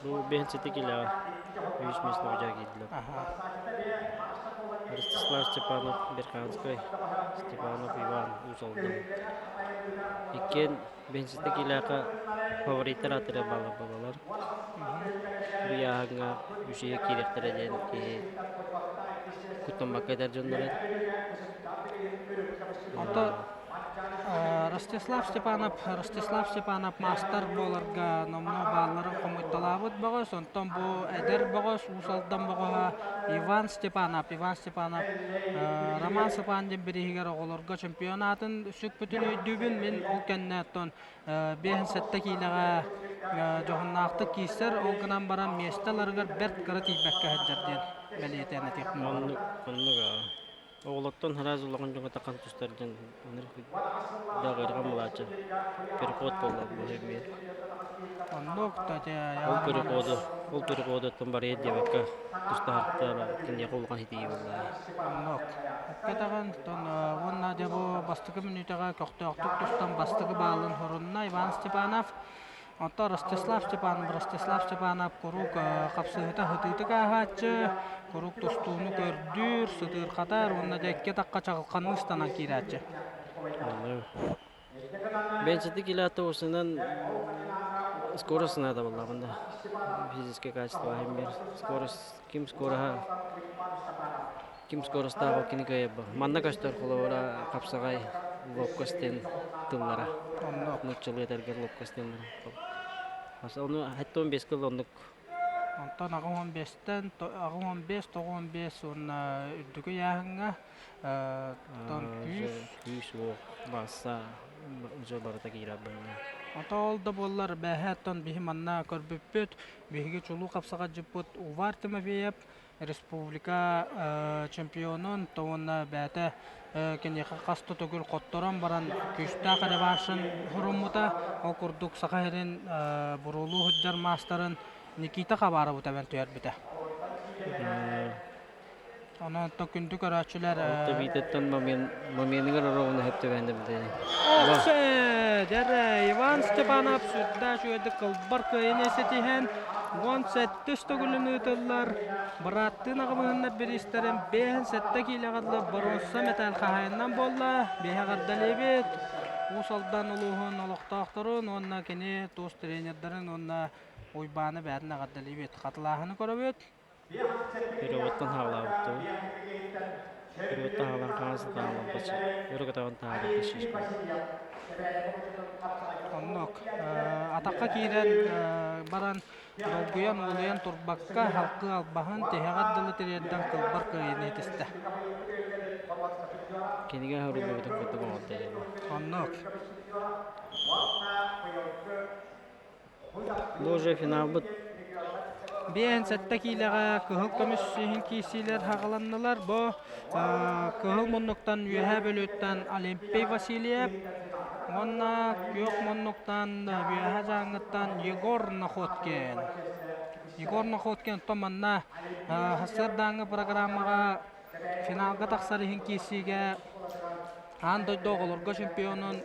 Бу биһинчити килэҕэ үһүс миэстэ быдьаа киирдилэр. Ростислав Степанов Берканскай, Степанов Иван Уус Алдан. Иккиэн биһинчити килээхэ фавориттар аатырар бааллар буолалар. Бу ыйааһыҥҥа үчүгэй киириэхтэрэ диэн киһи куттаммакка этэр дьоннор Онто Ростислав Степанов Ростислав Степанов маастар буоларга номнуо баалларын хомуйталаабыт бөҕөс. Онтон бу эдэр бөҕөс, Уус Алдан бөҕөһө Иван Степанов. Иван Степанов Роман Сапандин бирииһигэр оҕолорго чемпионатын сүкпүтүн өйдүүбүн. Мин ол кэннэ оттон 57 киилэҕэ дьоһуннаахтык киирсэр, ол гынан баран миэстэ ыларыгар бэрт кыра тиийбэккэ сылдьар диэн бэлиэтээн этиэхпин баҕарабын. Оннук, оннук Оҕолортон араас улахан дьоҥҥо таххан тустар дьон даҕырҕан булааччы переход буолла бу эмиэ. Оннук Ол переходу, ол переходуттан барыйар диэбэккэ тустаһартара киниэхэ улахан ситиһии буолла. Оннук. Эппэтэҕин, уонна дьэ бу бастакы мүнүүтэҕэ көхтөөхтүк тустан бастакы баалын хорунна Иван Степанов. Онтон Ростислав Степанов, Ростислав Степанов куруук хапсыһыта сытыытык ааһааччы, куруук тустууну көрдүүр, сытыырхатар уонна дьэ икки атахха чаҕылханыы ыстанан киирээччи. Бэнсити килэ туусунан скорость надо буоллаҕын да физическое качество иһин скорость ким скороһа ким скоростаах ол кини кыайар манна көстөр холобура хапсаҕай лопкос диэн тыллара нууччалыы этэргэ лопкос диэн ону 75 кыл оннук Онтон 85-тэн 85 95 уонна үрдүкү ыйааһыҥҥа оттон күүс күүс уох баасса уже барыта киирэр быһыылаах. Ото ол да буоллар бээһээ оттон биһи манна көрбүппүт биһиги чулуу хапсаҕайдьыппыт Увар Тимофеев республика чемпионун уонна бэйэтэ киниэхэ хас да төгүл хотторон баран күүстээх реваншын суруммута. Ол курдук Саха сирин буруолуу сылдьар маастарын Никита Хабаровы тэбэн түһэрбитэ. Онон күндү көрөөччүлэр Алта биитэттэн моменыгар ровно хэптебээн дебдэ. Дьэрэ Иван Степанов сүрдээх үчүгэйдик кылбар кыайыыны ситиһэн 17 төгүлүн ыытыллар бырааттыы аҕабыһыннар бириистэрин 57 киилэҕэ дылы боруонса мэтээл хаһаайынынан буолла. Биһи эҕэрдэлиибит Уус Алдан улууһун олохтоохторун уонна кини туус тренердарын уонна Уйбааны бэйэтин эҕэрдэлиибит. Хатылааһыны көрөбүт. Переводтан хаалаабыт Переводтан хаалан хаҥас таалан өрө көтөҕөн таһааран Оннук. Атахха киирэн баран долгуйан уолуйан турбакка халкы албаһын тиһэҕэр дылы тириэрдэн кылбар кыайыыны итистэ. Кинигэ оһоруллубутун курдук оҥордо. Оннук. Бу уже финалбыт. 57 киилэҕэ кыһыл көмүс иһин киирсиилэр хаҕаланнылар. Бу кыһыл муннуктан Үөһээ Бүлүүттэн Олимпий Васильев уонна күөх муннуктан Үөһээ Дьааҥыттан Егор Находкин. Егор Находкин оттон манна сарсыардааҥҥы программаҕа финалга тахсар иһин киирсиигэ Аан дойду оҕолорго чемпионун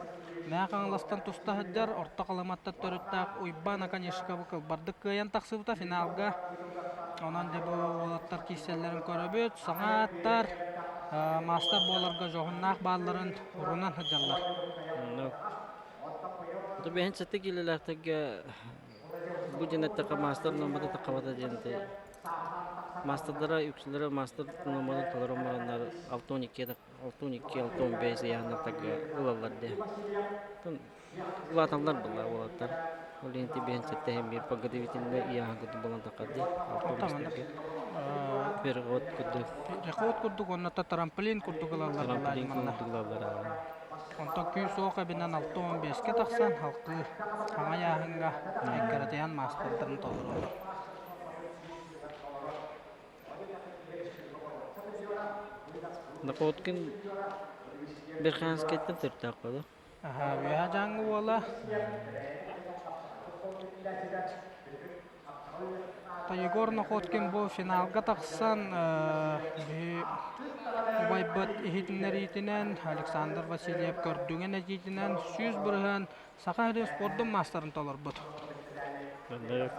Мэҥэ Хаҥаластан туста сылдьар Орто Халыматтан төрүттээх Уйбаан Оконешниковы кылбардык кыайан тахсыбыта финалга. Онон дьэ бу уолаттар киирсэллэрин көрөбүт. Саҥа ааттар маастар буоларга дьоһуннаах баалларын урунан сылдьаллар. Бэһин сэттэ киилэлээхтэргэ бу диэн эттэххэ маастар нуормата таххабата диэн маастардара үксүлэрэ маастар нуорматын толорон бараннар 6-12 6-12, 6-15 ыйааһыннартарга ылаллар дии. Улааталлар буолла уолаттар. Ол иһин тибиһин сэттэһин биир подготовительнай ыйааһын курдук буолан таххар дии. Алта Переход курдук. Переход курдук уонна трамплин курдук ылаллар. Трамплин курдук ылаллар. Онтон күүс-уох эбинэн 6-15-ке тахсан халкыы хаҥа ыйааһыҥҥа эккирэтиһэн маастардарын толороллор. Находкин Верхоянскайтан төрүттээх буолуо. Аһаа, Үөһээ Дьааҥы уола. Егор Находкин бу финалга тахсан биһи убайбыт иһитиннэриитинэн Александр Васильев көрдүгэн этиитинэн 100% Саха сирин спордун маастарын толорбут.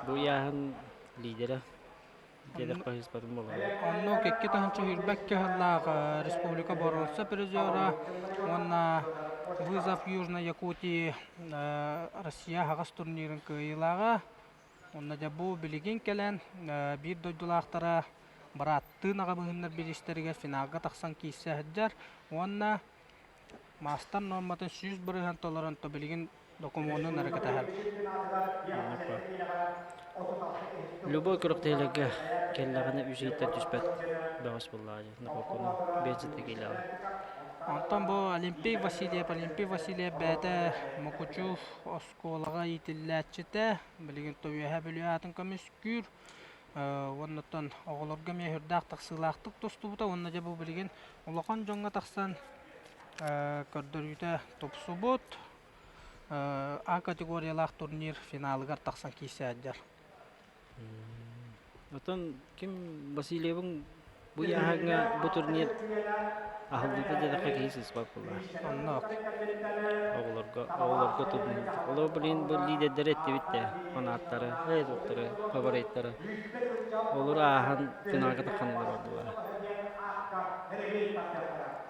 Бу ыйааһын лидера Оннук 2022 сыллаах республика боруонса призера уонна Вызов Южной Якутии Россия аһаҕас турнирын кыайыылааҕа. Онно дьэ бу билигин кэлэн биир дойдулаахтара бырааттыы аҕабыһыннар бириистэригэр финалга тахсан киирсэ сылдьар уонна маастар нуорматын 100% толорон то билигин докумуонун эрэ кэтэһэр. Любой күрэхтэһиилэргэ кэллэҕинэ үс ыйтан түспэт бөҕөс буоллаҕа дии Нохокуну биэс киилэҕэ. Онтон бу Олимпий Васильев, Олимпий Васильев бэйэтэ Мукучу оскуолаҕа иитиллээччитэ, билигин то Үөһээ Бүлүү аатын көмүскүүр. Уоннаттан оҕолорго эмиэ сүрдээх тахсыылаахтык тустубута уонна дьэ бу билигин улахан дьоҥҥо тахсан көрдөрүүтэ тупсубут. А категориялаах турнир финалыгар тахсан киирсээддэр. Оттон ким Васильевыҥ бу ыйааһыҥҥа бу турнир аһыллыыта диэтэххэ киһи сыыспат буолла. Оннук. Оҕолорго оҕолорго турнир. Олор блин бу лидердэри эттибит да фанаттары, эй фавориттары. Олору ааһан финалга тахханылар буолла.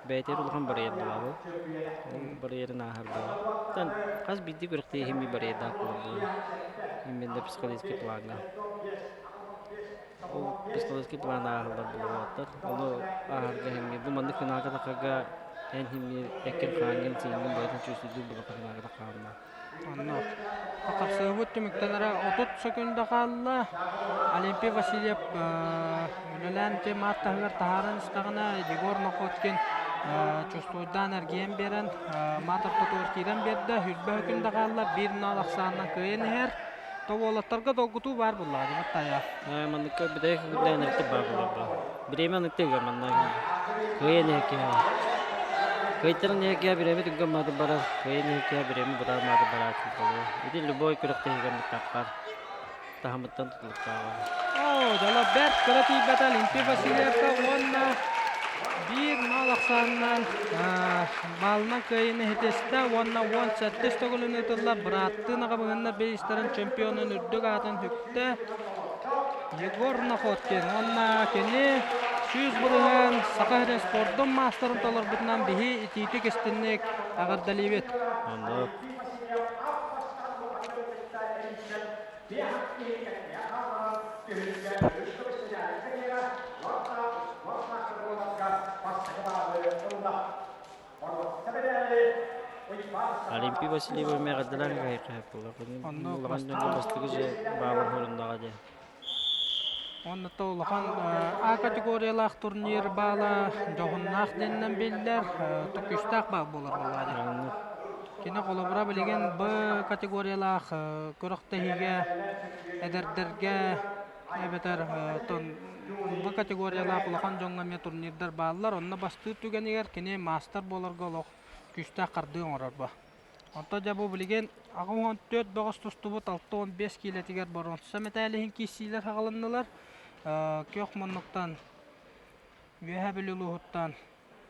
Бэйэтигэр улахан барьер буолабы. Ол барьерын ааһар буолар. Оттон хас биирдии күрэхтэһии иһин барьердаах буолар буолар. Именно психологический плаҥҥа. Ол психологический план ааһаллар буолуохтар. Ону ааһарга иһимҥэ бу маннык финалга тахарга эн иһимҥэ эккин-хааҥҥын, сииҥҥин барытын чувствуйдуур буоллахха финалга таххаҕына. Онно хапсыһыбыт түмүктэнэрэ 30 секунда хаалла. Олимпий Васильев үлэлээн ити маат таһыгар таһааран истэҕинэ Егор Находкин чувствуйдаан эргийэн биэрэн маат ортотугар киирэн биэрдэ. Хүрбэ секунда хаалла. Биир нол ахсаанынан кыайан иһэр. То уолаттарга долгутуу баар буоллаҕа дии баттайа. Манныкка бүтэһик күннээн эртэ баар буолар. Бириэмэ аныктыга манна кыайан иһэккэ. Кыайтаран иһэккэ бириэмэ түргэн мааты барар, кыайан иһэккэ бириэмэ бытаан мааты барааччы буолуо. Ити любой күрэхтэһиигэ муттаххар таһымыттан тутулуктааҕа. Оо, дьоло бэрт кыра тиийбэтэ Олимпий Васильевка уонна биир мал ахсаанынан баалынан кыайыыны ситистэ уонна 17 төгүлүн ыытыллар бырааттыы аҕабыһыннар бириистэрин чемпионун үрдүк аатын сүктэ Егор Находкин уонна кини 100% Саха сирин спордун маастарын толорбутунан биһи итиитик истинник эҕэрдэлиибит. Оннук. Олимпий Васильева эҕэрдэлээн кэһиэххэ буолла. Онно Улахан дьоҥҥо бастакы дьэ баабыр хоруннаҕа дьэ. Онно улахан А категориялаах турнир баала дьоһуннаах диэнинэн биллэр, күүстээх баал буолар буоллаҕа дии. Кини холобура билигин Б категориялаах күрэхтэһиигэ эдэрдэргэ. Эбэтэр оттон бу категориялаах улахан дьоҥҥо эмиэ турнирдар бааллар. Онно бастыыр түгэнигэр кини маастар буоларга олох күүстээх хардыы оҥорор бу. Онтон дьэ бу билигин 84 бөҕөс тустубут 65 киилэтигэр боруонса мэтээл иһин киирсиилэр саҕаланнылар. Күөх муннуктан Үөһээ Бүлүү улууһуттан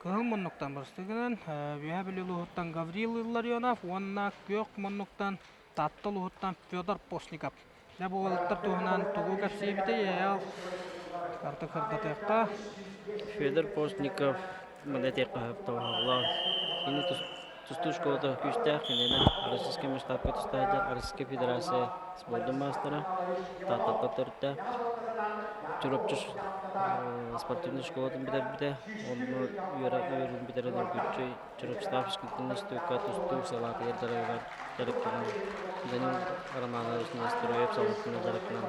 Кыһыл муннуктан бырастыы гынан Үөһээ Бүлүү улууһуттан Гаврил Илларионов уонна Күөх муннуктан Таатта улууһуттан Федор Постников. Дьэ бу уолаттар туһунан тугу кэпсиэбитэй Эйээл артык сырдатыахха. Федор Постников маны этиэххэ сөп тоҕоһоҕлоон. Кини тустуу школата күүстээх кинини Российскай масштабка тустааччы Российскай Федерация спордун маастара Тааттаттан төрүттээх Чурапчы спортивнай школатын бүтэрбитэ. Онно үөрэх бүтэрэн үргүччү Чурапчытаах физкультурнай институкка тустуу салаатыгар дьарыгар дьарыктанан Данил Романович Нестероев салалтынан дьарыктанан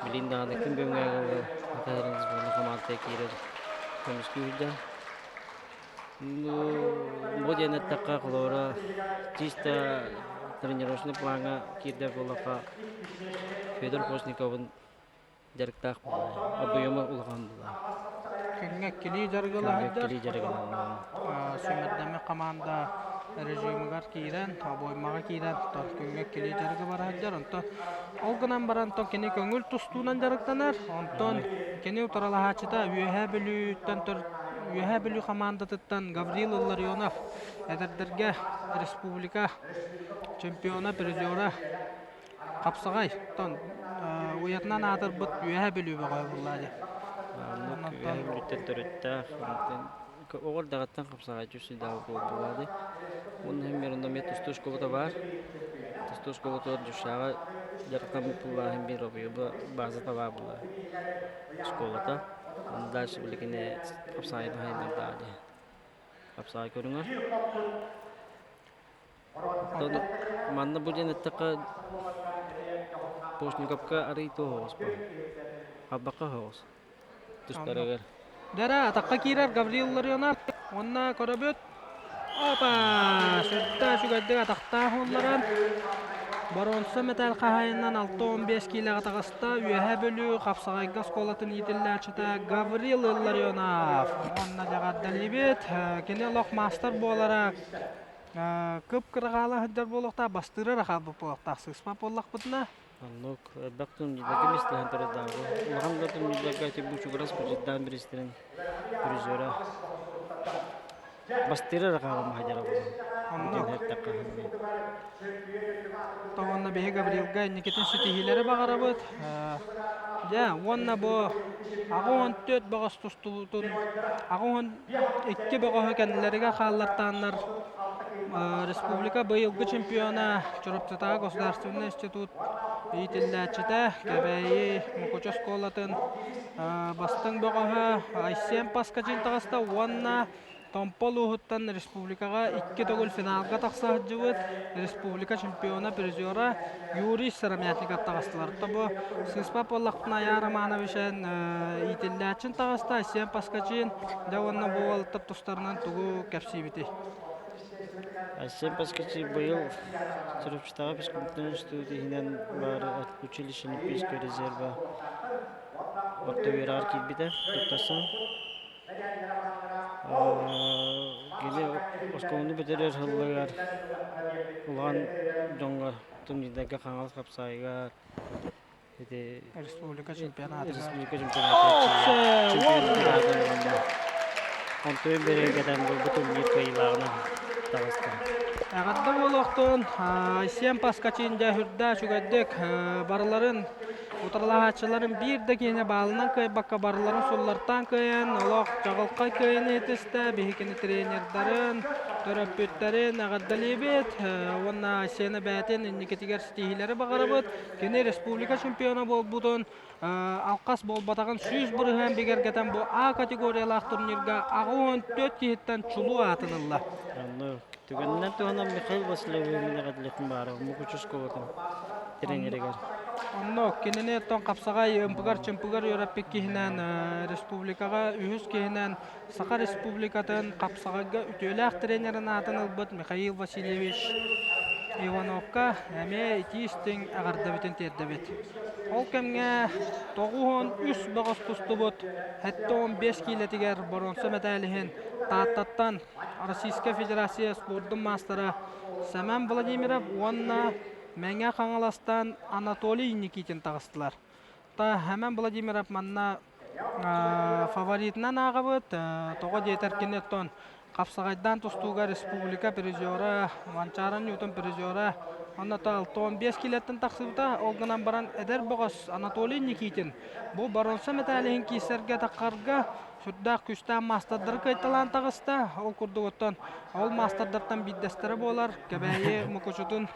билигин даҕаны күн бүгүҥҥэ дылы Саха сирин сборнай хамаандата киирэр көмүскүү сылдьар. Ну, бу диэн эттэххэ, холобура, чисто тренировочный плаҥҥа киирдэр буоллахха, Федор Постниковын дьарыктаах буолла, объема улахан буолла. Күҥҥэ иккилии дьарыгылаһар. Күҥҥэ иккилии дьарыгылаһар. Сүүмэрдэммит хамаанда режимыгар киирэн, обоймаҕа киирэн, күҥҥэ иккилии дьарыгы бара сылдьар. Онтон ол гынан баран кини көҥүл тустуунан дьарыктанар. Онтон кини утарылаһааччыта Үөһээ Бүлүүттэн Үөһээ Бүлүү хамаандатыттан Гаврил Илларионов эдэрдэргэ республика чемпиона, призера хапсаҕай. Оттон уйатынан аатырбыт Үөһээ Бүлүү бөҕө буолла дии. Оннук Үөһээ Бүлүүттэн төрүттээх, оҕо эрдэҕиттэн хапсаҕай сүрдээх буолла дии. Уонна иһин онно эмиэ тустуу школата баар. Тустуу школатыгар Дюшаҕа дьарыктаммыт буоллааһын биир объема базата баар буолла школата. Онно дальше билигин хапсаҕайын хайыннардаах дии. Хапсаҕай көрүҥэр. Оттон манна бу диэн эттэххэ Постниковка арый туох оҕус бу? Халбахха оҕус тустарыгар. Дьэрэ атахха киирэр Гаврил Ларионов уонна көрөбүт. Опа! Сүрдээх үчүгэйдик атахтаах уолларан боруонса мэтээл хаһаайынынан 6-15 киилэҕэ таҕыста. Үөһээ Бүлүү хапсаҕайга оскуолатын иитиллээччитэ Гаврил Илларионов. Уонна дьаҕардалиибит. Кини олох маастар буолара Кып-кыраҕаала сылдьар буолуохтаах, бастыыра эрэ хаалбыт буолуохтаах, сыыспат буоллахпытына. Оннук элбэх турнирдарга миэстэлэһэн турардаабы. Улахан да турнирдарга ити бучугурас бучуйдаан биристэрин призера. Бастыыра эрэ хаалан хаадьара буолан. Оннук. Тоҕонно биһи Гаврилга инникитин ситиһиилэри баҕарабыт. Дьэ, уонна бу 84 бөҕөс тустубутун 82 бөҕөһү кэннилэригэр хааллартааннар республика быйылгы чемпиона Чурапчытааҕы государственнай институт иитиллээччитэ Кэбээйи Мукучу оскуолатын бастыҥ бөҕөһө Айсен Паскачин таҕыста уонна Томпо улууһуттан республикаҕа икки төгүл финалга тахса сылдьыбыт республика чемпиона, призера Юрий Сыромятников таҕыстылар. То бу сыыспат буоллахпына Айар Романович иитиллээчин таҕыста, Айсен Паскачин, дьэ уонна бу уолаттар тустарынан тугу кэпсиибитий? Айсен Паскачин быйыл Чурапчытааҕы физкультурнай институт иһинэн баар училище Олимпийского резерва орто үөрэҕэр киирбитэ, туттарсан. Кини оскуоланы бүтэрэр сылларыгар улахан дьоҥҥо турнирдарга Хаҥалас хапсаайыгар ити Республика чемпионатыгар республика чемпионатыгар чемпионатыгар онтуйун бэригэтэн бу турнир кыайыылааҕынан таҕыста. Эҕэрдэ буолуохтун Айсен Паскачин дьэ үрдэ үчүгэйдик барыларын Утарылаһааччыларын биир да киһини баалынан кыайбакка барыларын суллартаан кыайан, олох чаҕылхай кыайыыны итистэ. Биһикини тренердарын, төрөппүттэрин эҕэрдэлиибит уонна Айсена бэйэтин инникитигэр ситиһиилэри баҕарабыт. Кини республика чемпиона буолбутун алхас буолбатаҕын 100% бигэргэтэн бу А категориялаах турнирга 84 киһиттэн чулуу аатын ылла. Онно түгэнинэн туһанан Михаил Васильевиһы эҕэрдэлиэхпин баҕарабын Мукучу оскуолатын тренеригэр. Онно кинини оттон хапсаҕай ымпыгар-чымпыгар үөрэппит киһинэн республикаҕа үһүс киһинэн Саха Республикатын хапсаҕайга үтүөлээх тренерин аатын ылбыт Михаил Васильевич. Ивановка эмиэ итии-истиҥ эҕэрдэбитин тиэрдэбит. Ол кэмҥэ 93 бөҕөс тустубут 75 киилэтигэр боруонса мэтээл иһин Тааттаттан Российскай Федерация спордун маастара Сэмэн Владимиров уонна Мэҥэ Хаҥаластан Анатолий Никитин таҕыстылар. Та Сэмэн Владимиров манна фаворитынан ааҕабыт. Тоҕо диэтэр кини оттон хапсаҕайдаан тустууга республика призера, Манчаары Ньютон призера, онно 65 килэттэн тахсыбыта. Ол гынан баран эдэр бөҕөс Анатолий Никитин бу боруонса мэтээли иһин киирсэргэ таххарга сүрдээх күүстээх маастардары кыайталаан таҕыста. Ол курдук оттон ол маастардартан биирдэстэрэ буолар Кэбээйи Мукучутун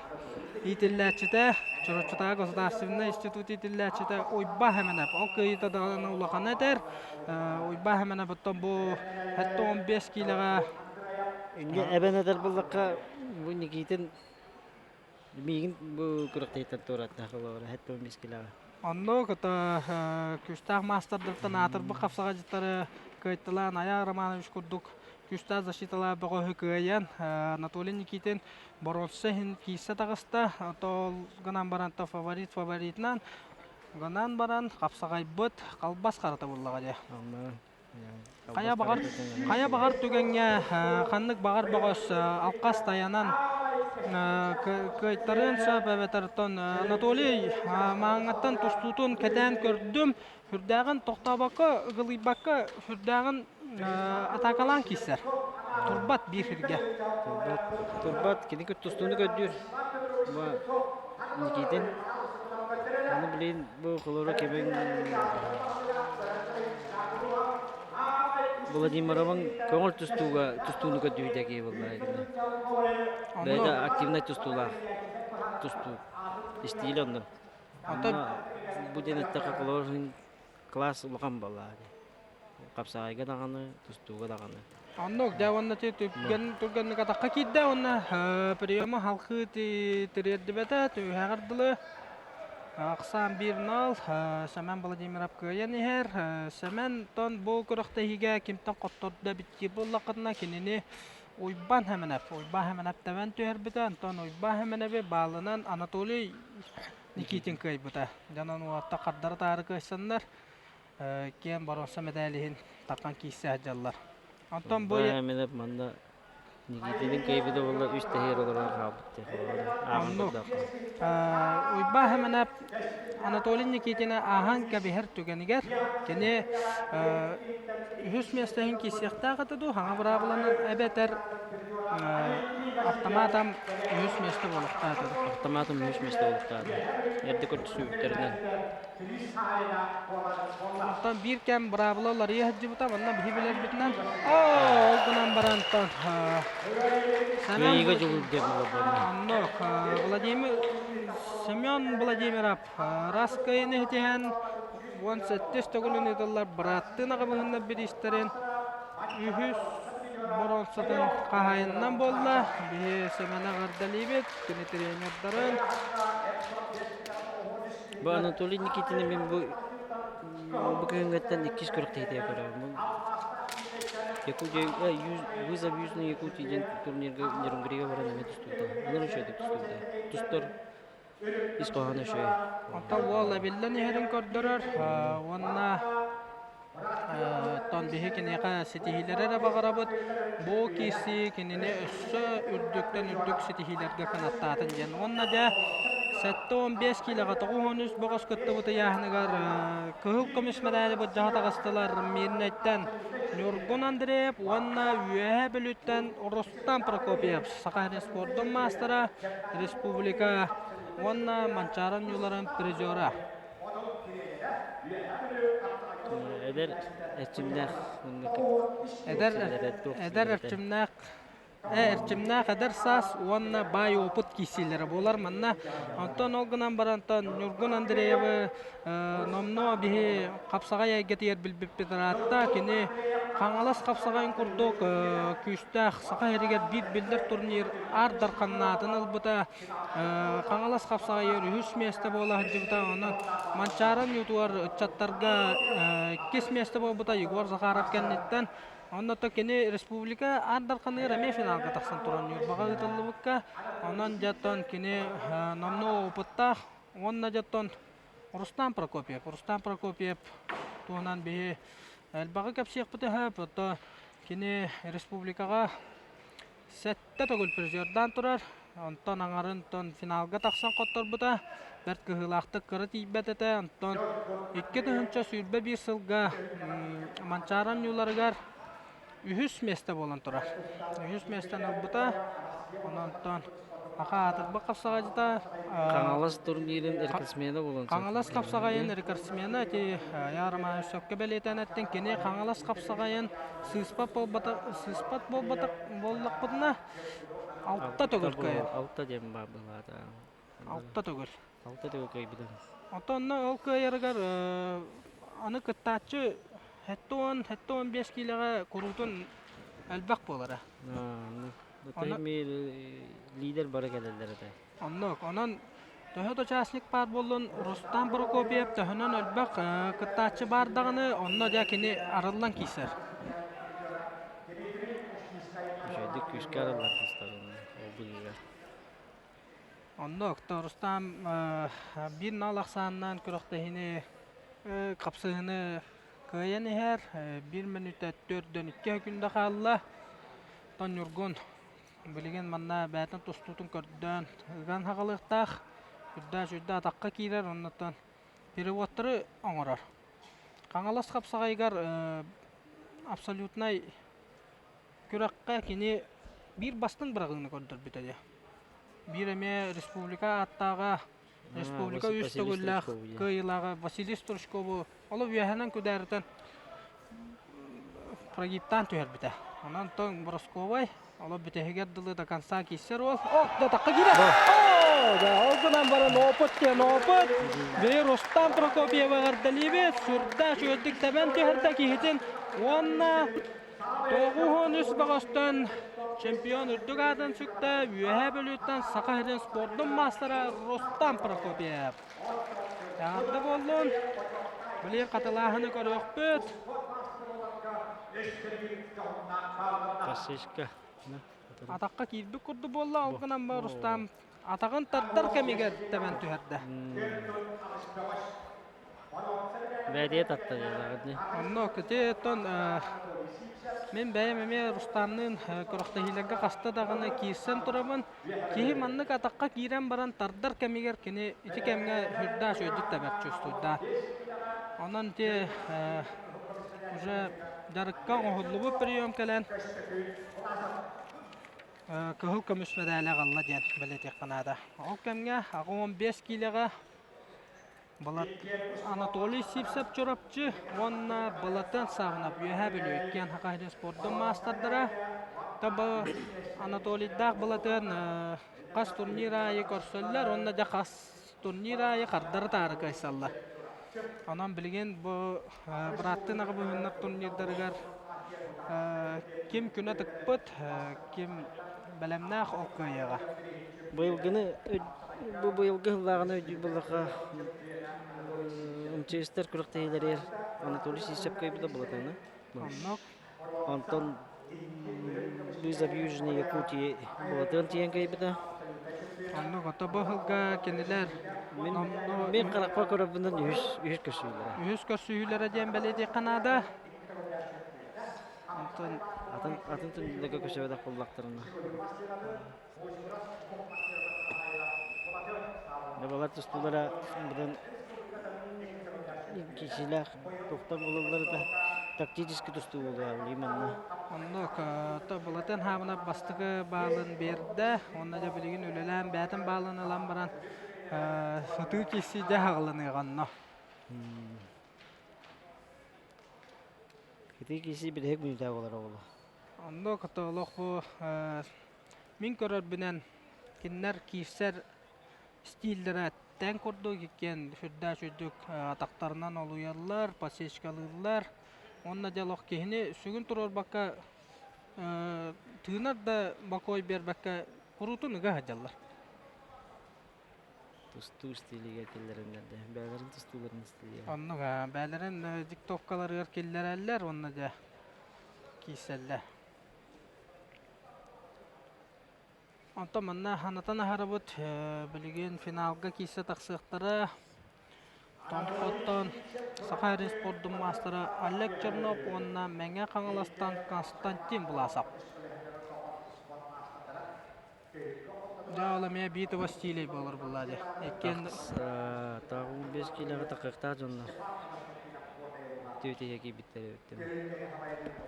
иитиллээччитэ, Чурапчытааҕы государственнай институт иитиллээччитэ Уйба Хэмэнэп. Ол кыайыыта даҕаны улахана этэр. Уйба Хэмэнэп оттон бу 75 киилэҕэ Инньэ эбэн этэр буллахха бу Никитин миигин бу күрэхтэһииттэн туоратта холобура 75 килоҕа. Оннук это күүстээх маастардартан аатырбыт хапсаҕайдьыттары кыайталаан Айаа Романович курдук күүстээх защиталаах бөҕөһү кыайан Анатолий Никитин боруонса иһин киирсэ таҕыста. Ол гынан баран фаворит фаворитынан гынан баран хапсаҕайбыт халбас харата буоллаҕа дии. Хайа баҕар, хайа баҕар түгэҥҥэ ханнык баҕар бөҕөс алхас тайанан кыайтарыан сөп эбэтэр оттон Анатолий мааҥҥаттан тустуутун кэтээн көрдүм. Сүрдээҕин тохтообокко, ыгылыйбакка сүрдээҕин атаакалаан киирсэр. Турбат биир сиргэ. Турбат, турбат кини тустууну көрдүүр. Бу Никитин. Аны блин бу холоро кимин Владимировын көҥүл тустууга тустууну көрдүүрдэ киһи буолла кини. Бэйэтэ активнай тустуулаах тустуу истиилэ онно. Онтон бу диэн эттэххэ холобур класс улахан буолла хапсаҕайга даҕаны тустууга даҕаны. Оннук дьэ уонна ти түргэн түргэнник атахха киирдэ уонна приема халхыы тириэрдибэтэ түһэҕэр дылы ахсаан 1-0 Сэмэн Владимиров кыайан иһэр. Сэмэн тон бу күрэхтэһиигэ кимтэн хоттордо эбит буоллаххытына кинини Уйбаан Хэмэнэп Уйбаан Хэмэнэп тэбэн түһэрбитэ. Онтон Уйбаан Хэмэнэби баалынан Анатолий Никитин кыайбыта. Дьонон уолаттар хардары таары кыайсаннар киэн боруонса мэтээл иһин таххан киирсэ сылдьаллар. Онтон бу Хэмэнэп манна Никитинин кыайбыта буолла үс тэһиэр олорон хаалбыт Оннук. Уйбаа Хэмэнэп Анатолий Никитини ааһан кэбиһэр түгэнигэр кини үһүс миэстэһин киирсиэхтээх этэ дуу, хаҥа быраабыланан эбэтэр автоматом үһүс миэстэ буолуохтаах этэ дуу. Автоматом үһүс миэстэ буолуохтаах этэ. Эрдэ көрсүбүттэринэн. Оттон биир кэм быраабыла уларыйа сылдьыбыта, манна биһи билэрбитинэн, ол гынан баран Кыайыыга дьулуурдук Оннук Владимир Семен Владимиров раз кыайыны ситиһэн 17 төгүлүн ыытыллар бырааттыы аҕабыһыннар бириистэрин үһүс боруонсатын хаһаайынынан буолла. Биһи Семена эҕэрдэлиибит, кини тренердарын. Бу Анатолий Никитины мин бу бу күһүҥҥэттэн иккис күрэхтэһиитигэр көрөбүн. Якутия вызов Южной Якутии диэн турнирга Нерюнгрига баран эмиэ тустубута. Онон үчүгэйдик тустубута. Тустар ис хоһооно үчүгэй. Онтон уол эбиллэн иһэрин көрдөрөр уонна Оттон биһи киниэхэ ситиһиилэри эрэ баҕарабыт. Бу киирсии кинини өссө үрдүктэн үрдүк ситиһиилэргэ кынаттаатын диэн. Уонна дьэ 75 киилэҕэ 93 бөҕөс кыттыбыт ыйааһыныгар кыһыл көмүс мэдээли былдьаһа таҕыстылар Мирнэйтэн Ньургун Андреев уонна Үөһээ Бүлүүттэн Рустам Прокопьев, Саха сирин спордун маастара, республика уонна Манчаары оонньууларын призера. Эдэр эрчимнээх Эдэр эдэр эрчимнээх эрчимнээх эдэр саас уонна баай опыт киирсиилэрэ буолар манна. Онтон ол гынан баран Ньургун Андреевы номнуо биһи хапсаҕай эйгэтигэр билбиппит ыраатта. Кини Хаҥалас хапсаҕайын курдук күүстээх Саха сиригэр биир биллэр турнир Аар Дарханнаатын ылбыта. Хаҥалас хапсаҕайыгар үһүс миэстэ буола сылдьыбыта. Онон Манчаары оонньуутугар ыччаттарга иккис миэстэ буолбута Егор Захаров кэнниттэн. Онно то кини республика Аар Дарханыгар эмиэ финалга тахсан туран Ньурбаҕа ыытыллыбыкка. Онон дьэ кини номнуо опыттаах уонна дьэ Рустам Прокопьев. Рустам Прокопьев туһунан биһи элбэҕи кэпсиэхпит үһү. Ото кини республикаҕа сэттэ төгүл призердаан турар. Онтон аҥарын финалга тахсан хотторбута. Бэрт кыһыылаахтык кыра тиийбэт этэ. Онтон 2021 сылга Манчаары оонньууларыгар үһүс миэстэ буолан турар. Үһүс миэстэни ылбыта. Онон Аха аатырбыт хапсаҕайдьыта Хаҥалас турнирын рекордсмена буолан Хаҥалас хапсаҕайын рекордсмена ити Айар Романович сөпкө бэлиэтээн эттин кини Хаҥалас хапсаҕайын сыыспат буолбата сыыспат буолбатах буоллахпытына алта төгүл кыайар. Алта диэн баар былаата. Алта төгүл. Алта төгүл кыайбыта. Оттон ол кыайарыгар аны кыттааччы 70-75 киилэҕэ куруутун элбэх буолара. Лидер бары кэлэллэр этэ. Оннук. Онон төһө да участник баар буоллун, Рустам Прокопьев төһөнөн элбэх кыттааччы баар даҕаны, онно дьэ кини арыллан киирсэр. Үчүгэйдик күүскэ арыллар тустарын ол быыһыгар. Оннук. Рустам биир нал ахсааннаан күрэхтэһиини хапсыһыыны кыайан иһэр. Биир мүнүүтэ төрдөн икки күндэ хаалла. Оттон Ньургун билигин манна бэйэтин тустуутун көрдөөн ыган хаҕалыахтаах. Үрдээ-сүрдэ атахха киирэр, оннуттан переводтары оҥорор. Хаҥалас хапсаҕайыгар абсолютнай күрэххэ кини биир бастыҥ быраҕыыны көрдөрбүтэ дии. Биир эмиэ республика ааттааҕа, республика үс төгүллээх кыайыылааҕа Василий Стручкову олох үөһэнэн күдээритэн прогибтаан түһэрбитэ. Онон тоҥ Боросковай олох бүтэһигэр дылы до конца киирсэр уол. О, да тахха киирэр. О, да, ол гынан баран опыт диэн опыт. Бэйэ Рустам Прокопьева эҕэрдэлиибит. Сүрдээх үчүгэйдик тэбэн түһэрдэ киһитин. Уонна 93 бөҕөстөн чемпион үрдүк аатын сүктэ Үөһээ Бүлүүттэн Саха сирин спордун маастара Рустам Прокопьев. Эҕэрдэ буоллун! Билигин хатылааһыны көрүөхпүт. Классическа. Атахха киирбит курдук буолла, ол гынан ба Рустам атаҕын тардар кэмигэр тэбэн түһэрдэ. Бэдиэ татта дьадаҕыт Онно ити оттон мин бэйэм эмиэ Рустамныын күрэхтэһиилэргэ хаста даҕаны киирсэн турабын. Киһи маннык атахха киирэн баран тардар кэмигэр кини ити кэмҥэ сүрдээх үчүгэйдик тэбэр чувствуйдаат. Онон ити уже дьарыкка оҥоһуллубут прием кэлэн кыһыл көмүс мэдээлэ аҕалла диэн бэлиэтиэххэ наада. Ол кэмҥэ 85 киилэҕэ Балат Анатолий Сивцев Чурапчы уонна Балатан Савнов Үөһээ Бүлүү иккиэн Хакасия спордун маастардара. Таба Анатолийдаах Балатан хас турнир аайы көрсөллөр уонна дьэ хас турнир аайы хардары таары кыайсаллар. Онон билигин бу бырааттыы аҕабыһыннар турнирдарыгар ким күнэ тыкпыт, ким бэлэмнээх ол кыайыаҕа. Быйылгыны Бу быйылгы сыллааҕыны өйдүүр буоллахха, МЧС-тэр күрэхтэһиилэригэр Анатолий Сивцев кыайбыта былатыына. Оннук. Онтон Вызов Южной Якутии Былатыан тиийэн кыайбыта. Оннук, ото бу сылга кинилэр Мин, мин харахпар көрөрбүнэн үһүс, үһүс көрсүһүүлэрэ. Үһүс көрсүһүүлэрэ диэн бэлиэтиэххэ наада. Онтон атын атын түннүлэргэ көрсүбэтэх буоллахтарына. Балар тустуулара быдан киһилээх туохтан булаллар да тактически тустуу буолуо именно. Оннук Былатын Хаабынап бастакы баалын биэрдэ уонна дьэ билигин үлэлээн бэйэтин баалын ылан баран сытыы киирсии дьэ аҕылыныаҕа онно. Ити киирсии бүтэһик мүнүүтэ буолар оҕолор. Оннук олох бу Мин көрөрбүнэн, кинилэр киирсэр стиллэрэ тэҥ курдук иккиэн сүрдээх үрдүк атахтарынан олуйаллар, подсечкалыыллар уонна дьэ олох киһини сүгүн туруорбакка тыынар да бокуой биэрбэккэ куруутун ыга сылдьаллар. Тустуу стилигэр киллэрэннэр да бэйэлэрин тустууларын стилигэр. Оннук бэйэлэрин диктовкаларыгар киллэрэллэр уонна дьэ. киирсэллэр. Онтон манна санатан аһарабыт, билигин финалга киирсэ тахсыахтара. Томпоттон Саха сирин спордун маастара Олег Чернов уонна Мэҥэ Хаҥаластан Константин Власов. Дьэ, ол эмиэ битва стилей буолар буолла дии. Иккиэн Тааҕы 5 киилэҕэ тахыахтаах дьоннор. Түөтүһэ киирбиттэр эбит.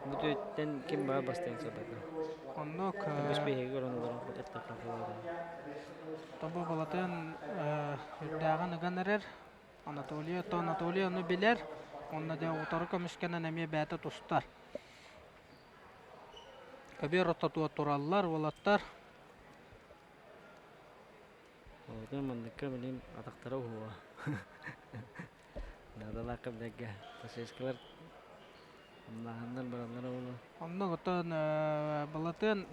Бу түөттэн ким баар бастыан сөп этэ. Оннук Бэс биһиги көрөн олорон эттэххэ буолар. Тобу Балатын үрдээҕин ыган эрэр. Анатолий, то Анатолий ону билэр. Онно дьэ утары көмүскэнэн эмиэ бэйэтэ тустар. Көбүөр ортотугар тураллар уолаттар. Оҕотун манныкка билим атахтара уһуо. Наадалаахха билэргэ. Фашисткалар хамнааһыннар бараллара буолуо. Оннук оттон Балатын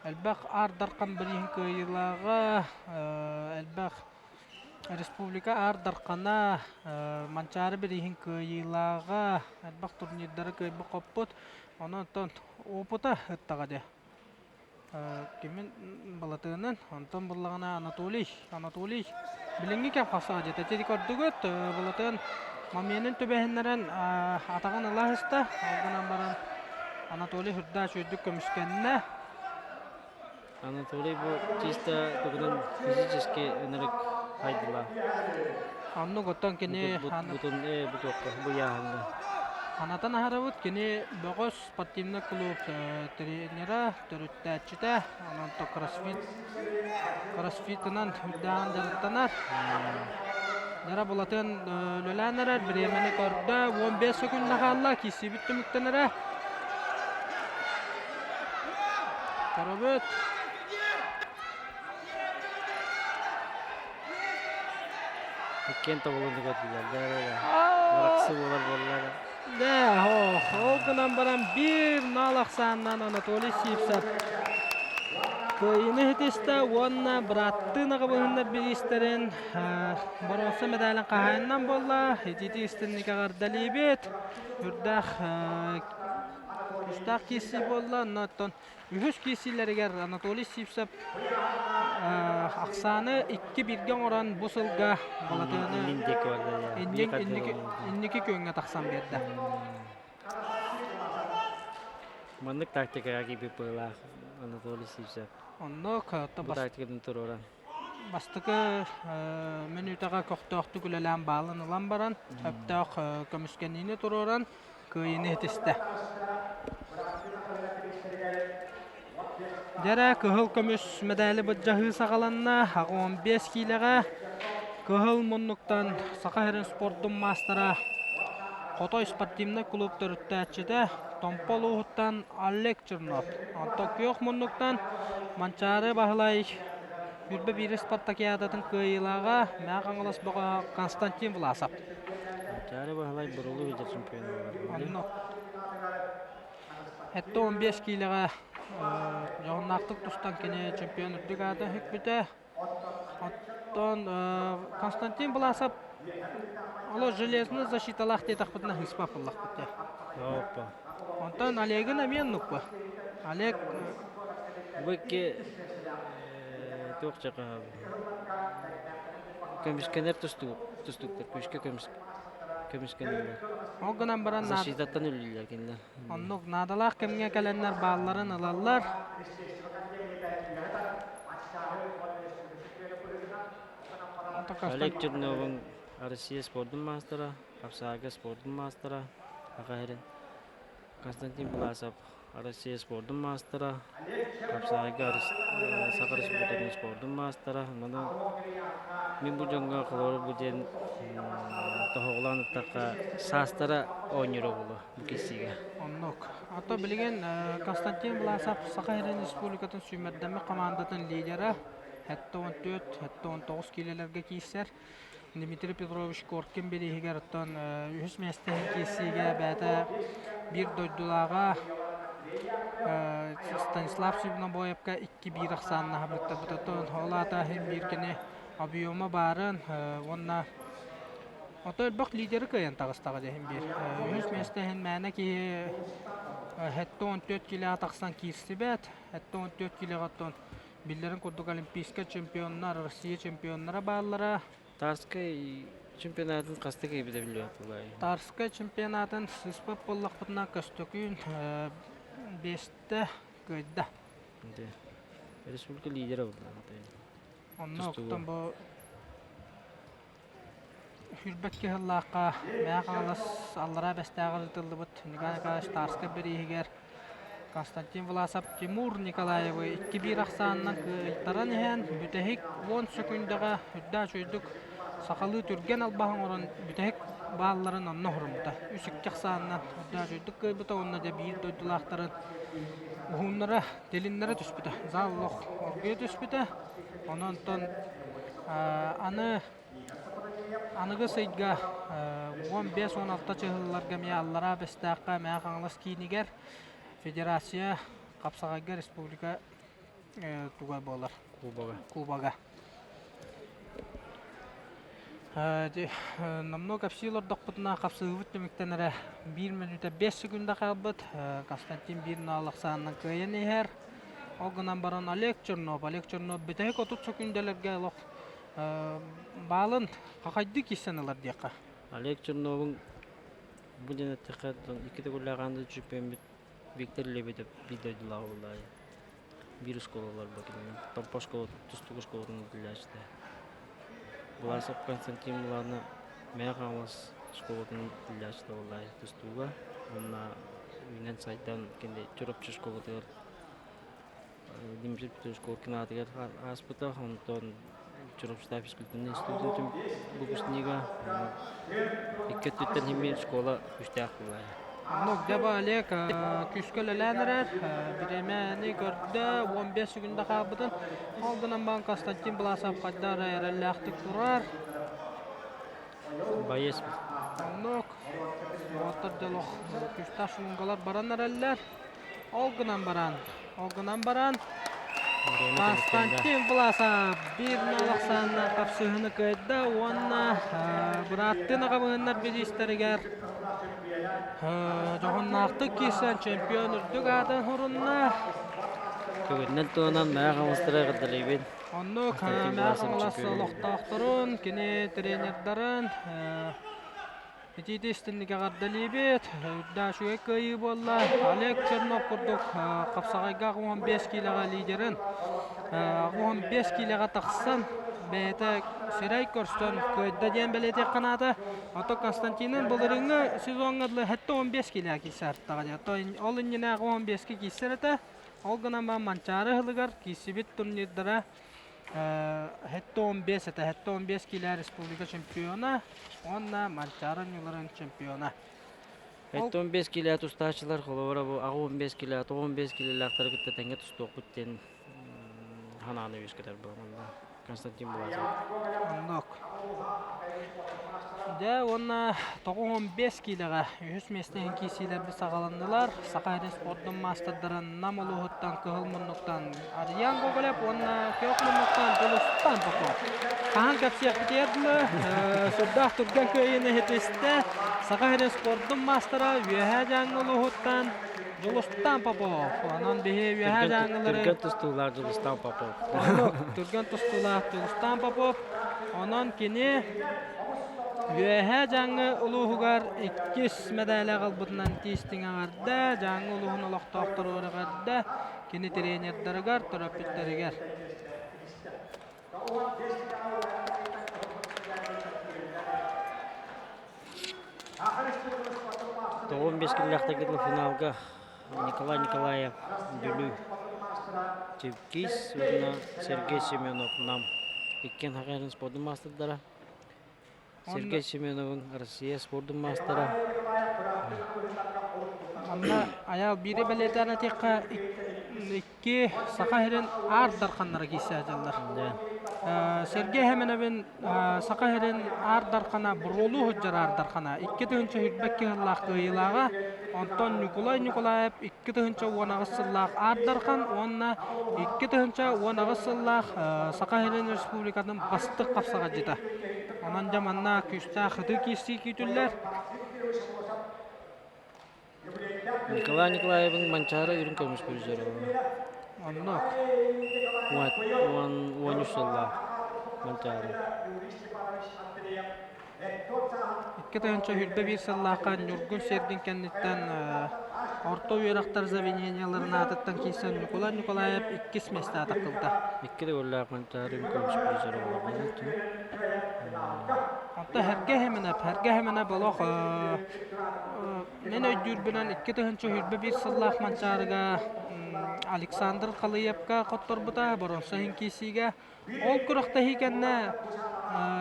элбэх Аар Дархан бирииһин кыайыылааҕа, элбэх республика Аар Дархана, Манчаары бирииһин кыайыылааҕа, элбэх турнирдары кыайбыт-хоппут. Онон оттон опыта ыттаҕа дии. Кимин Балатыанын, онтон буллаҕына Анатолий, Анатолий билиҥҥи кэм хасаа дьиэтэ ити көрдүгүт Балатыан моментын түбэһиннэрэн атаҕын ыла сыста, ол гынан баран Анатолий үрдэ үчүгэйдик көмүскэннэ. Анатолий бу чисто тугунан физически ынырык хайдылаах. Оннук оттон кини Бутун бутуокка бу яаһыҥҥа. Анатан аһарабыт кини бөҕөс спортивный клуб тренера, төрүттээччитэ, онон то кроссфит, кроссфитынан үрдээн дьарыктанар. Дара Булатын үлэлээн эрэр, бириэмэни көрдө, 15 секунда хаалла, киирсибит түмүктэнэрэ. Көрөбүт. Иккиэн тобулунук өтүлэр, Арахсы буолар буоллар. Да, ол гынан баран биир нал ахсаанынан Анатолий Сивцев кыайыыны ситистэ уонна бырааттыы аҕабыһыннар бириистэрин боруонса медалын хаһаайынынан буолла. Итиитик истинник эҕэрдэлиибит. Үрдээх күүстээх киирсии буолла. Онно оттон үһүс киирсиилэригэр Анатолий Сивцев ахсааны икки бииргэ оҥорон бу сылга Балатыаны инники күөҥҥэ тахсан биэрдэ. Маннык тактикаҕа киирбит быһыылаах Анатолий Сивцев. Оннук Бу тактикатын туруоран. Бастакы мүнүүтэҕэ көхтөөхтүк үлэлээн баалын ылан баран, сөптөөх көмүскэниини туруоран кыайыыны ситистэ. Дьэрэ кыһыл көмүс мэдээли былдьаһыы саҕаланна. 15 киилэҕэ кыһыл муннуктан Саха сирин спордун маастара Хотой спортивнай клуб төрүттээччитэ Томпо улууһуттан Олег Чернов. Онтон күөх муннуктан Манчаары Баһылай Бүрбэ биирэ спартакиадатын кыайыылааҕа Мэҥэ Хаҥалас бөҕө Константин Власов. Манчаары Баһылай Бурулу видер чемпиона буолар. Онно 75 киилэҕэ дьоһуннаахтык тустан кини чемпион үрдүк аата сүкпүтэ. Оттон Константин Власов олох железный защиталаах диэтэхпитинэ сыыспат буоллахпыт дии. Опа. Онтон Олегын эмиэ оннукпа. Олег Бу икки туох чакаһа көмүскэнэр тустуук тустууктар күүскэ көмүс көмүскэнэллэр. Ол гынан баран Защитаттан үллүүлэр кинилэр. Оннук наадалаах кэмҥэ кэлэннэр баалларын ылаллар. Олег Черновын Россия спордун маастара, Хапсаага спордун маастара, Аха сирин Константин Власов Россия спордун маастара, Хапсаайга Саха Республикатын спордун маастара. Маны мин бу дьоҥҥо холобур бу диэн тоһоҕолоон ыттахха саастара оонньуура буолуо бу киирсиигэ. Оннук. А то билигин Константин Власов Саха сирин Республикатын сүүмэрдэммит командатын лидера 74-79 киилэлэргэ киирсэр. Дмитрий Петрович Коркин бирииһигэр оттон үһүс миэстэ иһин киирсиигэ бэйэтэ биир дойдулааҕа Станислав Сивнобоевка 2-1 ахсааннаһабыттарбыт. Оттон ол аата иһин биир кини объема баарын уонна ото элбэх лидери кыайан таҕыстаҕа диэһин биир. Үһүс миэстэ иһин мээнэ киһи 74 килоҕа тахсан киирсибэт. 74 килоҕа оттон биллэрин курдук олимпийскай чемпионнар, Россия чемпионнара бааллара. Тарскай чемпионатын хаста киирбитэ биллибэт буолай. Тарскай чемпионатын сыыспат буоллахпытына Көстөкүүн биэстэ кыайда. Республика лидера буолла. Онно оттон бу Сүүрбэт кыһыллаахха Мэҥэ Хаҥалас Аллараа Бэстээҕэр ыытыллыбыт Николай Николаевич Тарскай бирииһигэр Константин Власов Тимур Николаевы 2-1 ахсаанынан кыайтаран иһэн бүтэһик 10 сөкүүндэҕэ үрдээх үчүгэйдик сахалыы түргэн албаһы оҥорон бүтэһик баалларын онно уһуруммута. Үс-икки ахсаанынан үрдээх үчүгэйдик кыайбыта уонна дьэ биир дойдулаахтарын уһуннара, тилиннэрэ түспүтэ. Зал олох оргуйа түспүтэ. Онон аны Аныгы сыйга 15-16 чыһылларга эмиэ Аллараа Бэстээххэ Мэҥэ Хаҥалас киинигэр Федерация хапсаҕайга республика туга буолар Кубога. Кубога. Номнуо кэпсии олордохпутуна хапсыһыыбыт түмүктэн эрэ биир мүнүүтэ 5 секунда хаалбыт. Константин биир наал ахсаанынан кыайан иһэр. Ол гынан баран Олег Чернов, Олег Чернов бүтэһик 30 секүндэлэргэ олох Баалын хахайдыы киирсэн ылар диэххэ. Олег Черновун бу диэн эттэххэ икки төгүллээх аан дойду чемпиоммут Виктор Лебедев биир дойдулаах буоллаҕа. Биир оскуолалар кинини Томпо школатын, тустуук школатын иитиллээччитэ. Власов Константин Булана Мэҥэ Хаҥалас школатын иитиллээччитэ буоллаҕа тустууга. Уонна үүнэн сайдан кини Чурапчы школатыгар Дмитрий Петрович Коркин аатыгар ааспыта, онтон Чурапчытаа физкультурнай институтун выпускнига икки өттүттэн химия школа күүстээх буолла. Ну, где Олег күүскэ үлэлээн эрэр, бириэмэни көрдө, 15 секунда хаалбытын. Ол гынан баран Константин Власов хайдах эрэ эрэллээхтик турар. Боец. Оннук. Уолаттар дьолох күүстээх шумгалар баран эрэллэр. Ол гынан баран, ол гынан баран Константин Власов биир нол ахсааннаах хапсыһыыны кыайда уонна бырааттыы аҕабыһыннар бириистэригэр дьоһуннаахтык киирсэн чемпион үрдүк аатын сурунна. Түгэнинэн туһунан Мэҥэ Хаҥаластары эҕэрдэлиибин. Оннук Мэҥэ Хаҥалас олохтоохторун, кини тренердарын Итиити истинник эҕэрдэлиибит. Үрдээх үчүгэй кыайыы буолла. Олег Чернов курдук хапсаҕайга 15 киилэҕэ лидерин 15 киилэҕэ тахсан бэйэтэ сирэй көрсөн кыайда диэн бэлиэтиэххэ наада. Ото Константинын былырыыҥҥы сезоҥҥа дылы 15 киилэҕэ киирсэ артаҕа. Ол иннинээҕи 15-ке киирсэр этэ. Ол гынан баран Манчаары ыһылыгар киирсибит турнирдара 75 этэ, 75 киилэ республика чемпиона уонна Манчаары оонньууларын чемпиона. 75 киилэ тустааччылар холобура бу 85 киилэ, 95 киилэлээхтэри кытта тэҥҥэ тустуохпут диэн санааны үөскэтэр буолла. Константин Булатов. Оннук. Дьэ уонна 95 киилэҕэ үһүс миэстэ иһин киирсиилэрбит саҕаланнылар. Саха сирин спордун маастардарын Нам улууһуттан Кыһыл муннуктан Арыйаан Гоголев уонна Күөх муннуктан Дьулустан Попов. Хаһан кэпсиэхпитигэр дылы сүрдээх түргэн кыайыыны иһитистэ Саха сирин спордун маастара Үөһээ Дьааҥы улууһуттан Дьулустан Попов. Онон биһи Үөһээ Дьааҥылары Түргэн тустуулаах Дьулустан Попов. Түргэн тустуулаах Дьулустан Попов. Онон кини Үөһээ Дьааҥы улууһугар иккис мэдээлэ аҕалбытынан тиистиҥ эҕэрдэ, Дьааҥы улууһун олохтоохторугар эҕэрдэ, кини тренердарыгар, төрөппүттэригэр. Тоҕус бес киллэхтэргэ финалга Николай Николаев Бүлүү Чевкис уонна Сергей Семенов Нам иккиэн Хакайрын спордун маастардара. Сергей Семеновын Россия спордун маастара. Манна Айаал биири бэлиэтээн этиэххэ икки Саха сирин аар дарханнара киирсэ сылдьаллар. Сергей Семеновин Саха сирин аар дархана буруолуу сылдьар аар дархана 2022 сыллаах кыайыылааҕа, онтон Ньукулай Ньукулаев 2018 сыллаах аар дархан уонна 2018 сыллаах Саха сирин Республикатын бастык хапсаҕайдьыта. Онон дьэ манна күүстээх ытыы киирсии күүтүллэр. Николай Николаевын Манчаары үрүҥ көмүс призера Оннук. 13 сыллаах Манчаары. 2021 сыллаахха Ньургун Сергин кэнниттэн орто үөрэхтэр заведениеларын аатыттан киирсэн Ньукулай Николаев иккис миэстэ атахтылта. Икки төгүллээх Манчаары үрүҥ көмүс призера буолар. Онто Һэргэ Хэмэнэп, Һэргэ Хэмэнэп олох Мин өйдүүрбүнэн 2021 сыллаах Манчаарыга Александр Халыевка хотторбута боруонса иһин киирсиигэ. Ол күрэхтэһии кэннэ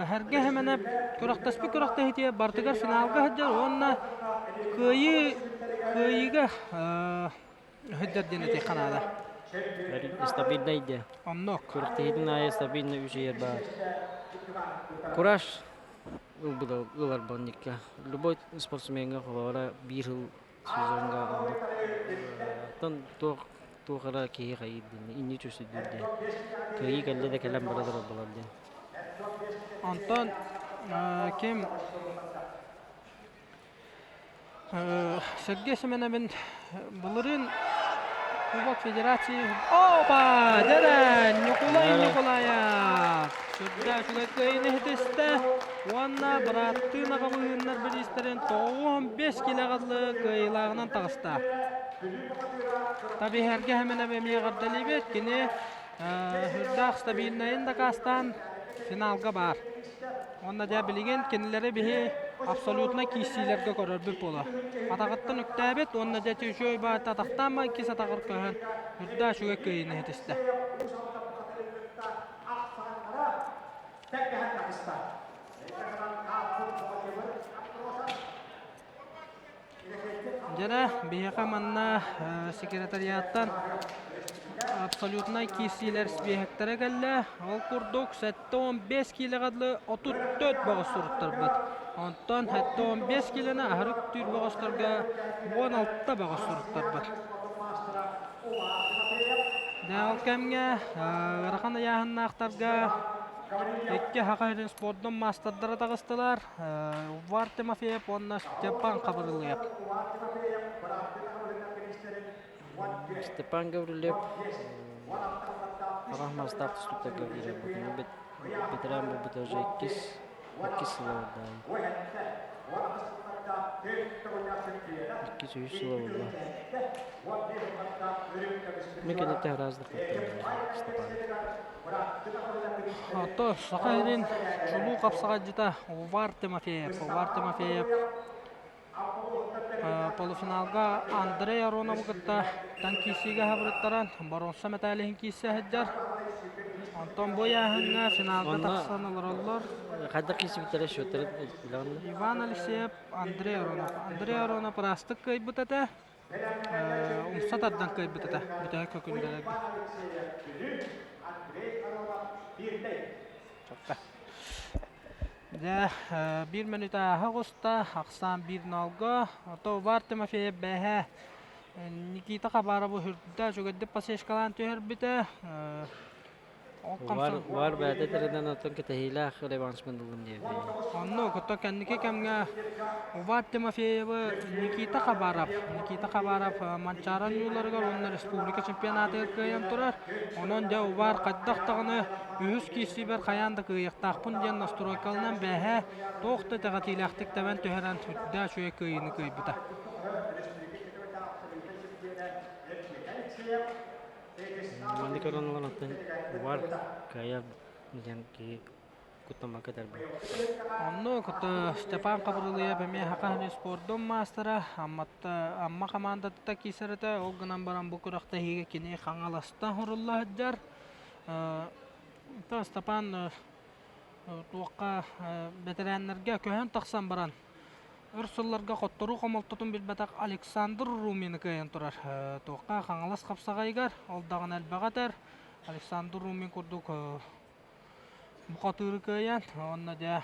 Һэргэ Хэмэнэп күрэхтэспит күрэхтэһиитигэр барытыгар финалга сылдьар уонна кыайыы кыайыыга сылдьар диэн этиэххэ наада. Стабильнай диэ. Оннук. Күрэхтэһиитин аайы стабильно үчүгэй баар. Кураж ылбыта ылар банникка. Любой спортсмеҥҥа холобура биир сыл сезоҥҥа оннук оттон туох туох эрэ киһи хайыыр диэн инни түсүдүүр диэн кыайыы кэллэ да кэлэн бара турар буолар диэн. Онтон ким Сергей Семеновин былырыын Кубок Федерации Опа! Дэрэ! Ньукулай Ньукулаев! Сүрдээх үчүгэй кыайыыны иһитистэ уонна бырааттыы наҕабыһыыннар бириистэрин 95 килэҕэ дылы кыайыылааҕынан таҕыста. Табиһэргэ Хэмэнэб эмиэ эҕэрдэлиибит. Кини сүрдээх стабильнайын дакаастаан финалга баар. Уонна дьэ билигин кинилэри биһи абсолютно киирсиилэргэ көрөрбүт буолар. Атаҕыттан үктээбит уонна дьэ үчүгэй баайта атахтаан баай кис атаҕар көһөн үрдээ үчүгэй кыайыыны иһитистэ. Дьэрэ, биһиэхэ манна секретариаттан абсолютнай киирсиилэр испииһэктэрэ кэллэ. Ол курдук 75 киилэҕэ дылы 34 бөҕөс суруттарбыт. Онтон 75 киилэни аһары үктүүр бөҕөстөргө 16 бөҕөс суруттарбыт. Дьэ, ол кэмҥэ ыарахан ыйааһыннаахтарга икки Саха сирин спордун маастардара таҕыстылар. Увар Тимофеев уонна Степан Хабырылыев. Степан Гаврильев харах мастаах тустууктарга киирэр бу ветеран буолбута уже иккис иккис сыла буолла. Иккис үһүс сыла буолла. Мен кэнниттэн араас Степан. Ото Саха сирин чулуу хапсаҕайдьыта Увар Тимофеев. Увар Тимофеев полуфиналга Андрей Аронову кытта танкисига хабырыттаран боруонса мэтээлиһин киирсэ сылдьар. Онтон бу ыйааһыҥҥа финалга тахсан олороллор. Хайдах киирсибиттэрэ счеттарын билэҕин Иван Алексеев, Андрей Аронов. Андрей Аронов ыраастык кыайбыт этэ. Умса тардан кыайбыт этэ бүтэһик көкүндэлэргэ. Дьэ, биир мүнүүтэ ааһа оҕуста, ахсаан биир ноолго. Ото Увар Тимофеев бэһэ Никита Хабаровы үрдэ үчүгэйдик посечкалаан түһэрбитэ. Увар, Увар бэйэтэ тэринэн оттон кэтэһиилээх реваншпын ыллым диэбитэ. Оннук, оттон кэнники кэмҥэ Увар Тимофеевы Никита Хабаров, Никита Хабаров Манчаары оонньууларыгар уонна республика чемпионатыгар кыайан турар. Онон дьэ Увар хайдах даҕаны үһүс киирсиибэр хайаан да кыайыахтаахпын диэн настройкаланан бэһэ туох да итэҕэтиилээхтик тэбэн түһэрэн сүрдээх үчүгэй кыайыыны кыайбыта. Маннык көрөн олорон оттон Увар кыайар диэн киһи куттаммакка этэрбин. Оннук Степан Хабырылыйап эмиэ Саха спордун маастара, Амматта Амма хамаандата киирсэр этэ. Ол гынан баран бу күрэхтэһиигэ кини Хаҥаластан сурулла сылдьар. Степан туохха бэтэрээннэргэ көһөн тахсан баран Өр сылларга хотторуу хомолтотун билбэтэх Александр Румины кыайан турар. Туохха Хаҥалас хапсаҕайыгар ол даҕаны элбэҕи этэр. Александр Румин курдук бухатыыры кыайан уонна дьэ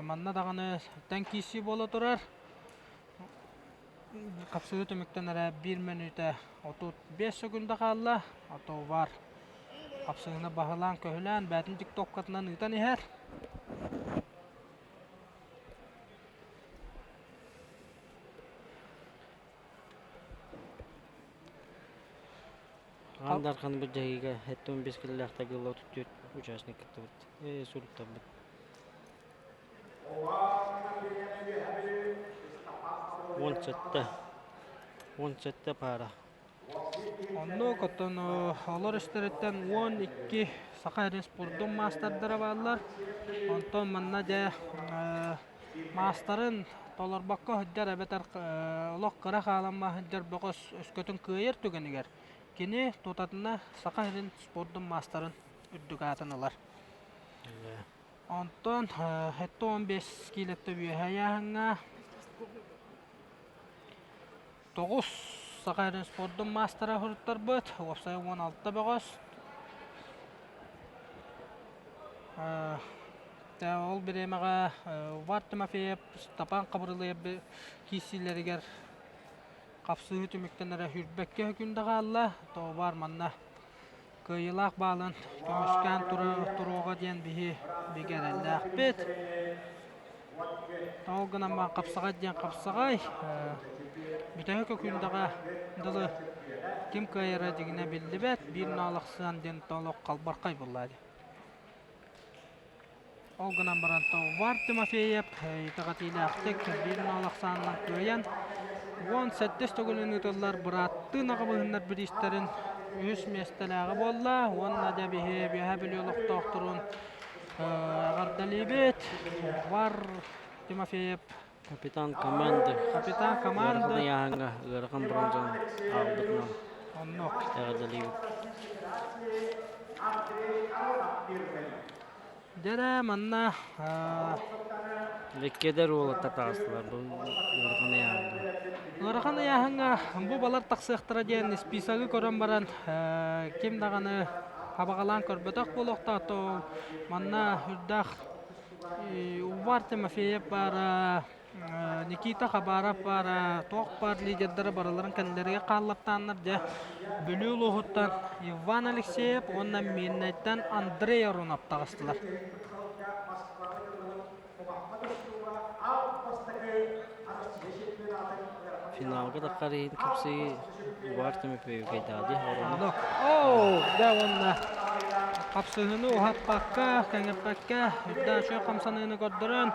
манна даҕаны тэҥ киирсии буола турар. Хапсыһыы түмүктэн эрэ биир мүнүүтэ 35 сөкүндэ хаалла. Ото бар хапсыһыыны баһылаан-көһүлээн бээтин тиктоккатынан ыытан иһэр. Аан Дархан былдьаһыыга 75 килэлээх тагылла 34 участник кыттыбыт, суруттарбыт. 17, 17 пара. Оннук, оттон олор истэриттэн 12 саха эрэ спордун маастардара бааллар. Онтон манна дьэ маастарын толорбокко сылдьар эбэтэр олох кыра хаалан сылдьар бөҕөс өскөтүн кыайар түгэнигэр кини тутатына Саха сирин спордун маастарын үрдүк аатын ылар. Онтон 75 киилэттэ үөһэ ыйааһыҥҥа 9 Саха сирин спордун маастара суруттарбыт, уопсайа 16 бөҕөс. Ол бириэмэҕэ Увар Тимофеев, Степан Хабырылыев киирсиилэригэр хапсыһыы түмүктэнэрэ сүүрбэккэ күндэ хаалла. Тоҕо манна кыайыылаах баалын көмүскээн туруоҕа диэн биһи бигэ эрэллээхпит. Ол гынан баран хапсаҕай диэн хапсаҕай. Бүтэһик өкүндэҕэ дылы ким кыайара дьиҥинэ биллибэт. Биир наалахсыан диэн олох халбархай буолла дии. Ол гынан баран Товар Тимофеев итэҕэтиилээхтик биир нол ахсаанынан кыайан 17 төгүлүн ыытыллар бырааттыы наҕабыһыннар бириистэрин үһүс миэстэлээҕэ буолла уонна дьэ биһи Үөһээ Бүлүү олохтоохторун эҕэрдэлиибит. Вар Тимофеев Капитан команды. Капитан команды. Ыарахан ыйааһыҥҥа ыарахан бронзаны аҕалбытынан Оннук. эҕэрдэлиибит. Дьэ манна Иккиэдэр уолаттар таҕыстылар бу ыарахан ыйааһыҥҥа. Ыарахан ыйааһыҥҥа бу балар тахсыахтара диэн списогы көрөн баран ким даҕаны хабаҕалаан көрбөтөх буолуохтаах то манна үрдээх Увар Тимофеев баара, Никита Хабаров баара, туох баар лидердара барыларын кэннилэригэр хааллартааннар дьэ Бүлүү улууһуттан Иван Алексеев уонна Миирнэйтэн Андрей Арунов таҕыстылар. Финалга таххар иһин кэпсии Увар Тимофеев кайдаады Арунов. Оо, дьэ уонна хапсыһыыны уһаппакка, кэҥэппэккэ, үрдээх үчүгэй хамсаныыны көрдөрөн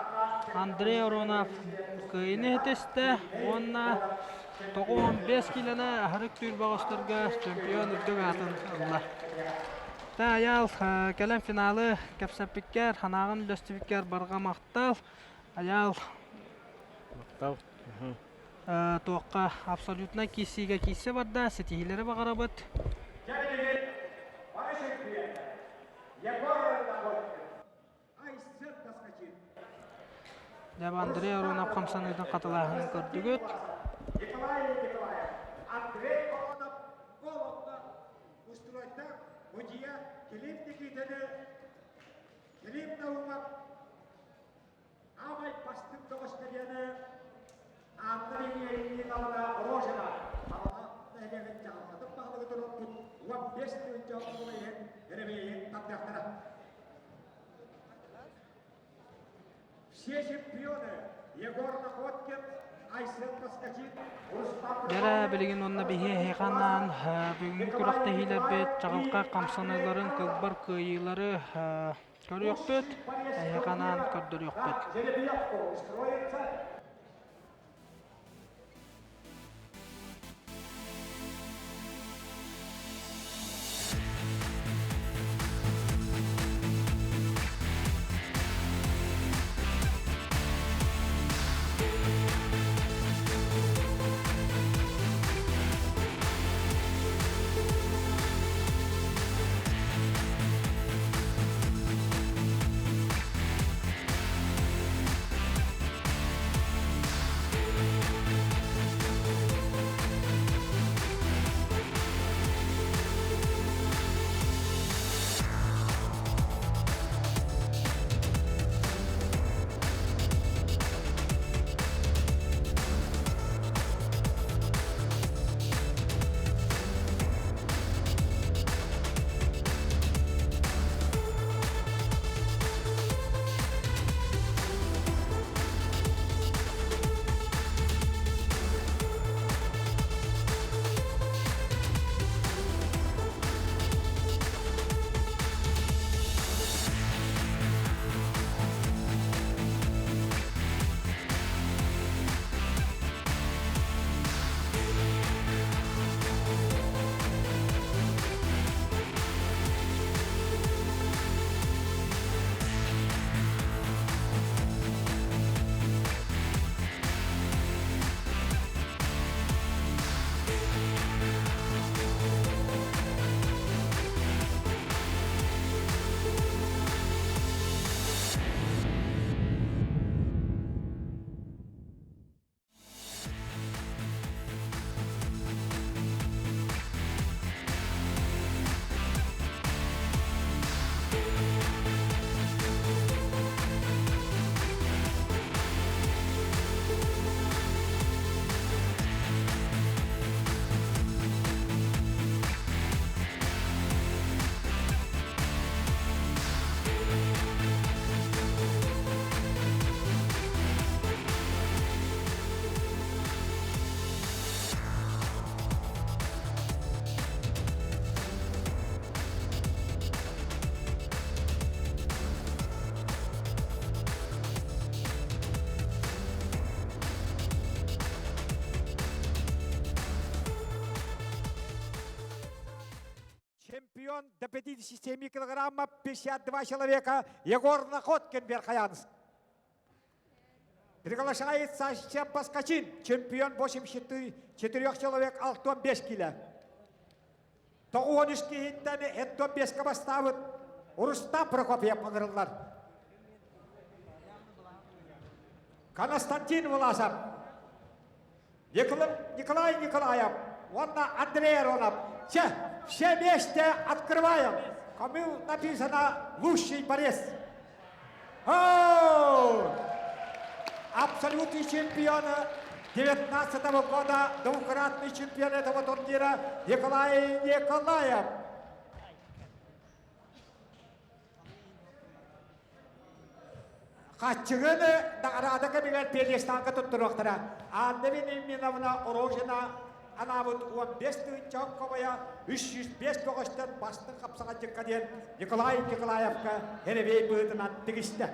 Андрей Аронов кыайыыны ситистэ уонна 95 киилэни аһарык түүр бөҕөстөргө чемпион үрдүк аатын ылла. Та Айаал, кэлэн финалы кэпсэппиккэр, санааҕын үллэстибиккэр барҕа махтал. Айаал Махтал. Туохха абсолютнай киирсиигэ киирсэ барда, ситиһиилэри баҕарабыт. Дьэ, Андрей Аронов хамсаныытын хатылааһынын көрдүгүт. Николай Николаев, Андрей Аронов олохто устройда мудья Клим Никитини, Клим Наумов Аамай бастыҥ көҕүстэриэни Анна Ильинична Рожина Хаҥалас нэһилиэгин дьаһалтатын баһылыга туруорбут 15 тыһыынча оҕо иһин эрэбиэйин тардыахтара. Все чемпионы Егор Находкин, Айсен Поскачин, Рустам Дьэрэ, билигин уонна биһи эһиэхэ бүгүҥҥү күрэхтэһиилэрбит чаҕылхай хамсаныыларын, кылбар кыайыылары Көрүөхпүт, эһиэхэ анаан көрдөрүөхпүт. до 57 килограмма 52 человека Егор Находкин Верхоянск. Приглашается Сем Паскачин, чемпион 84 человек 65 кило. 93 киһиттэн 75-ка бастаабыт Рустам Прокопьев ыҥырыллар. Константин Власов, Николай Николаев уонна Андрей Аронов. Все, все вместе открываем. Кому написано «Лучший борец». О! Абсолютный чемпион 19 года, двукратный чемпион этого турнира Николай Николаев. Хаччыгыны наҕараада кэмигэр пьедесталга туттуруохтара. Анна Вениаминовна Рожина анаабыт 15 тыһыынча хобойо 305 бөҕөстөн бастыҥ хапсаҕайдьыкка диэн Николай Николаевка эребей быһыытынан тигистэ.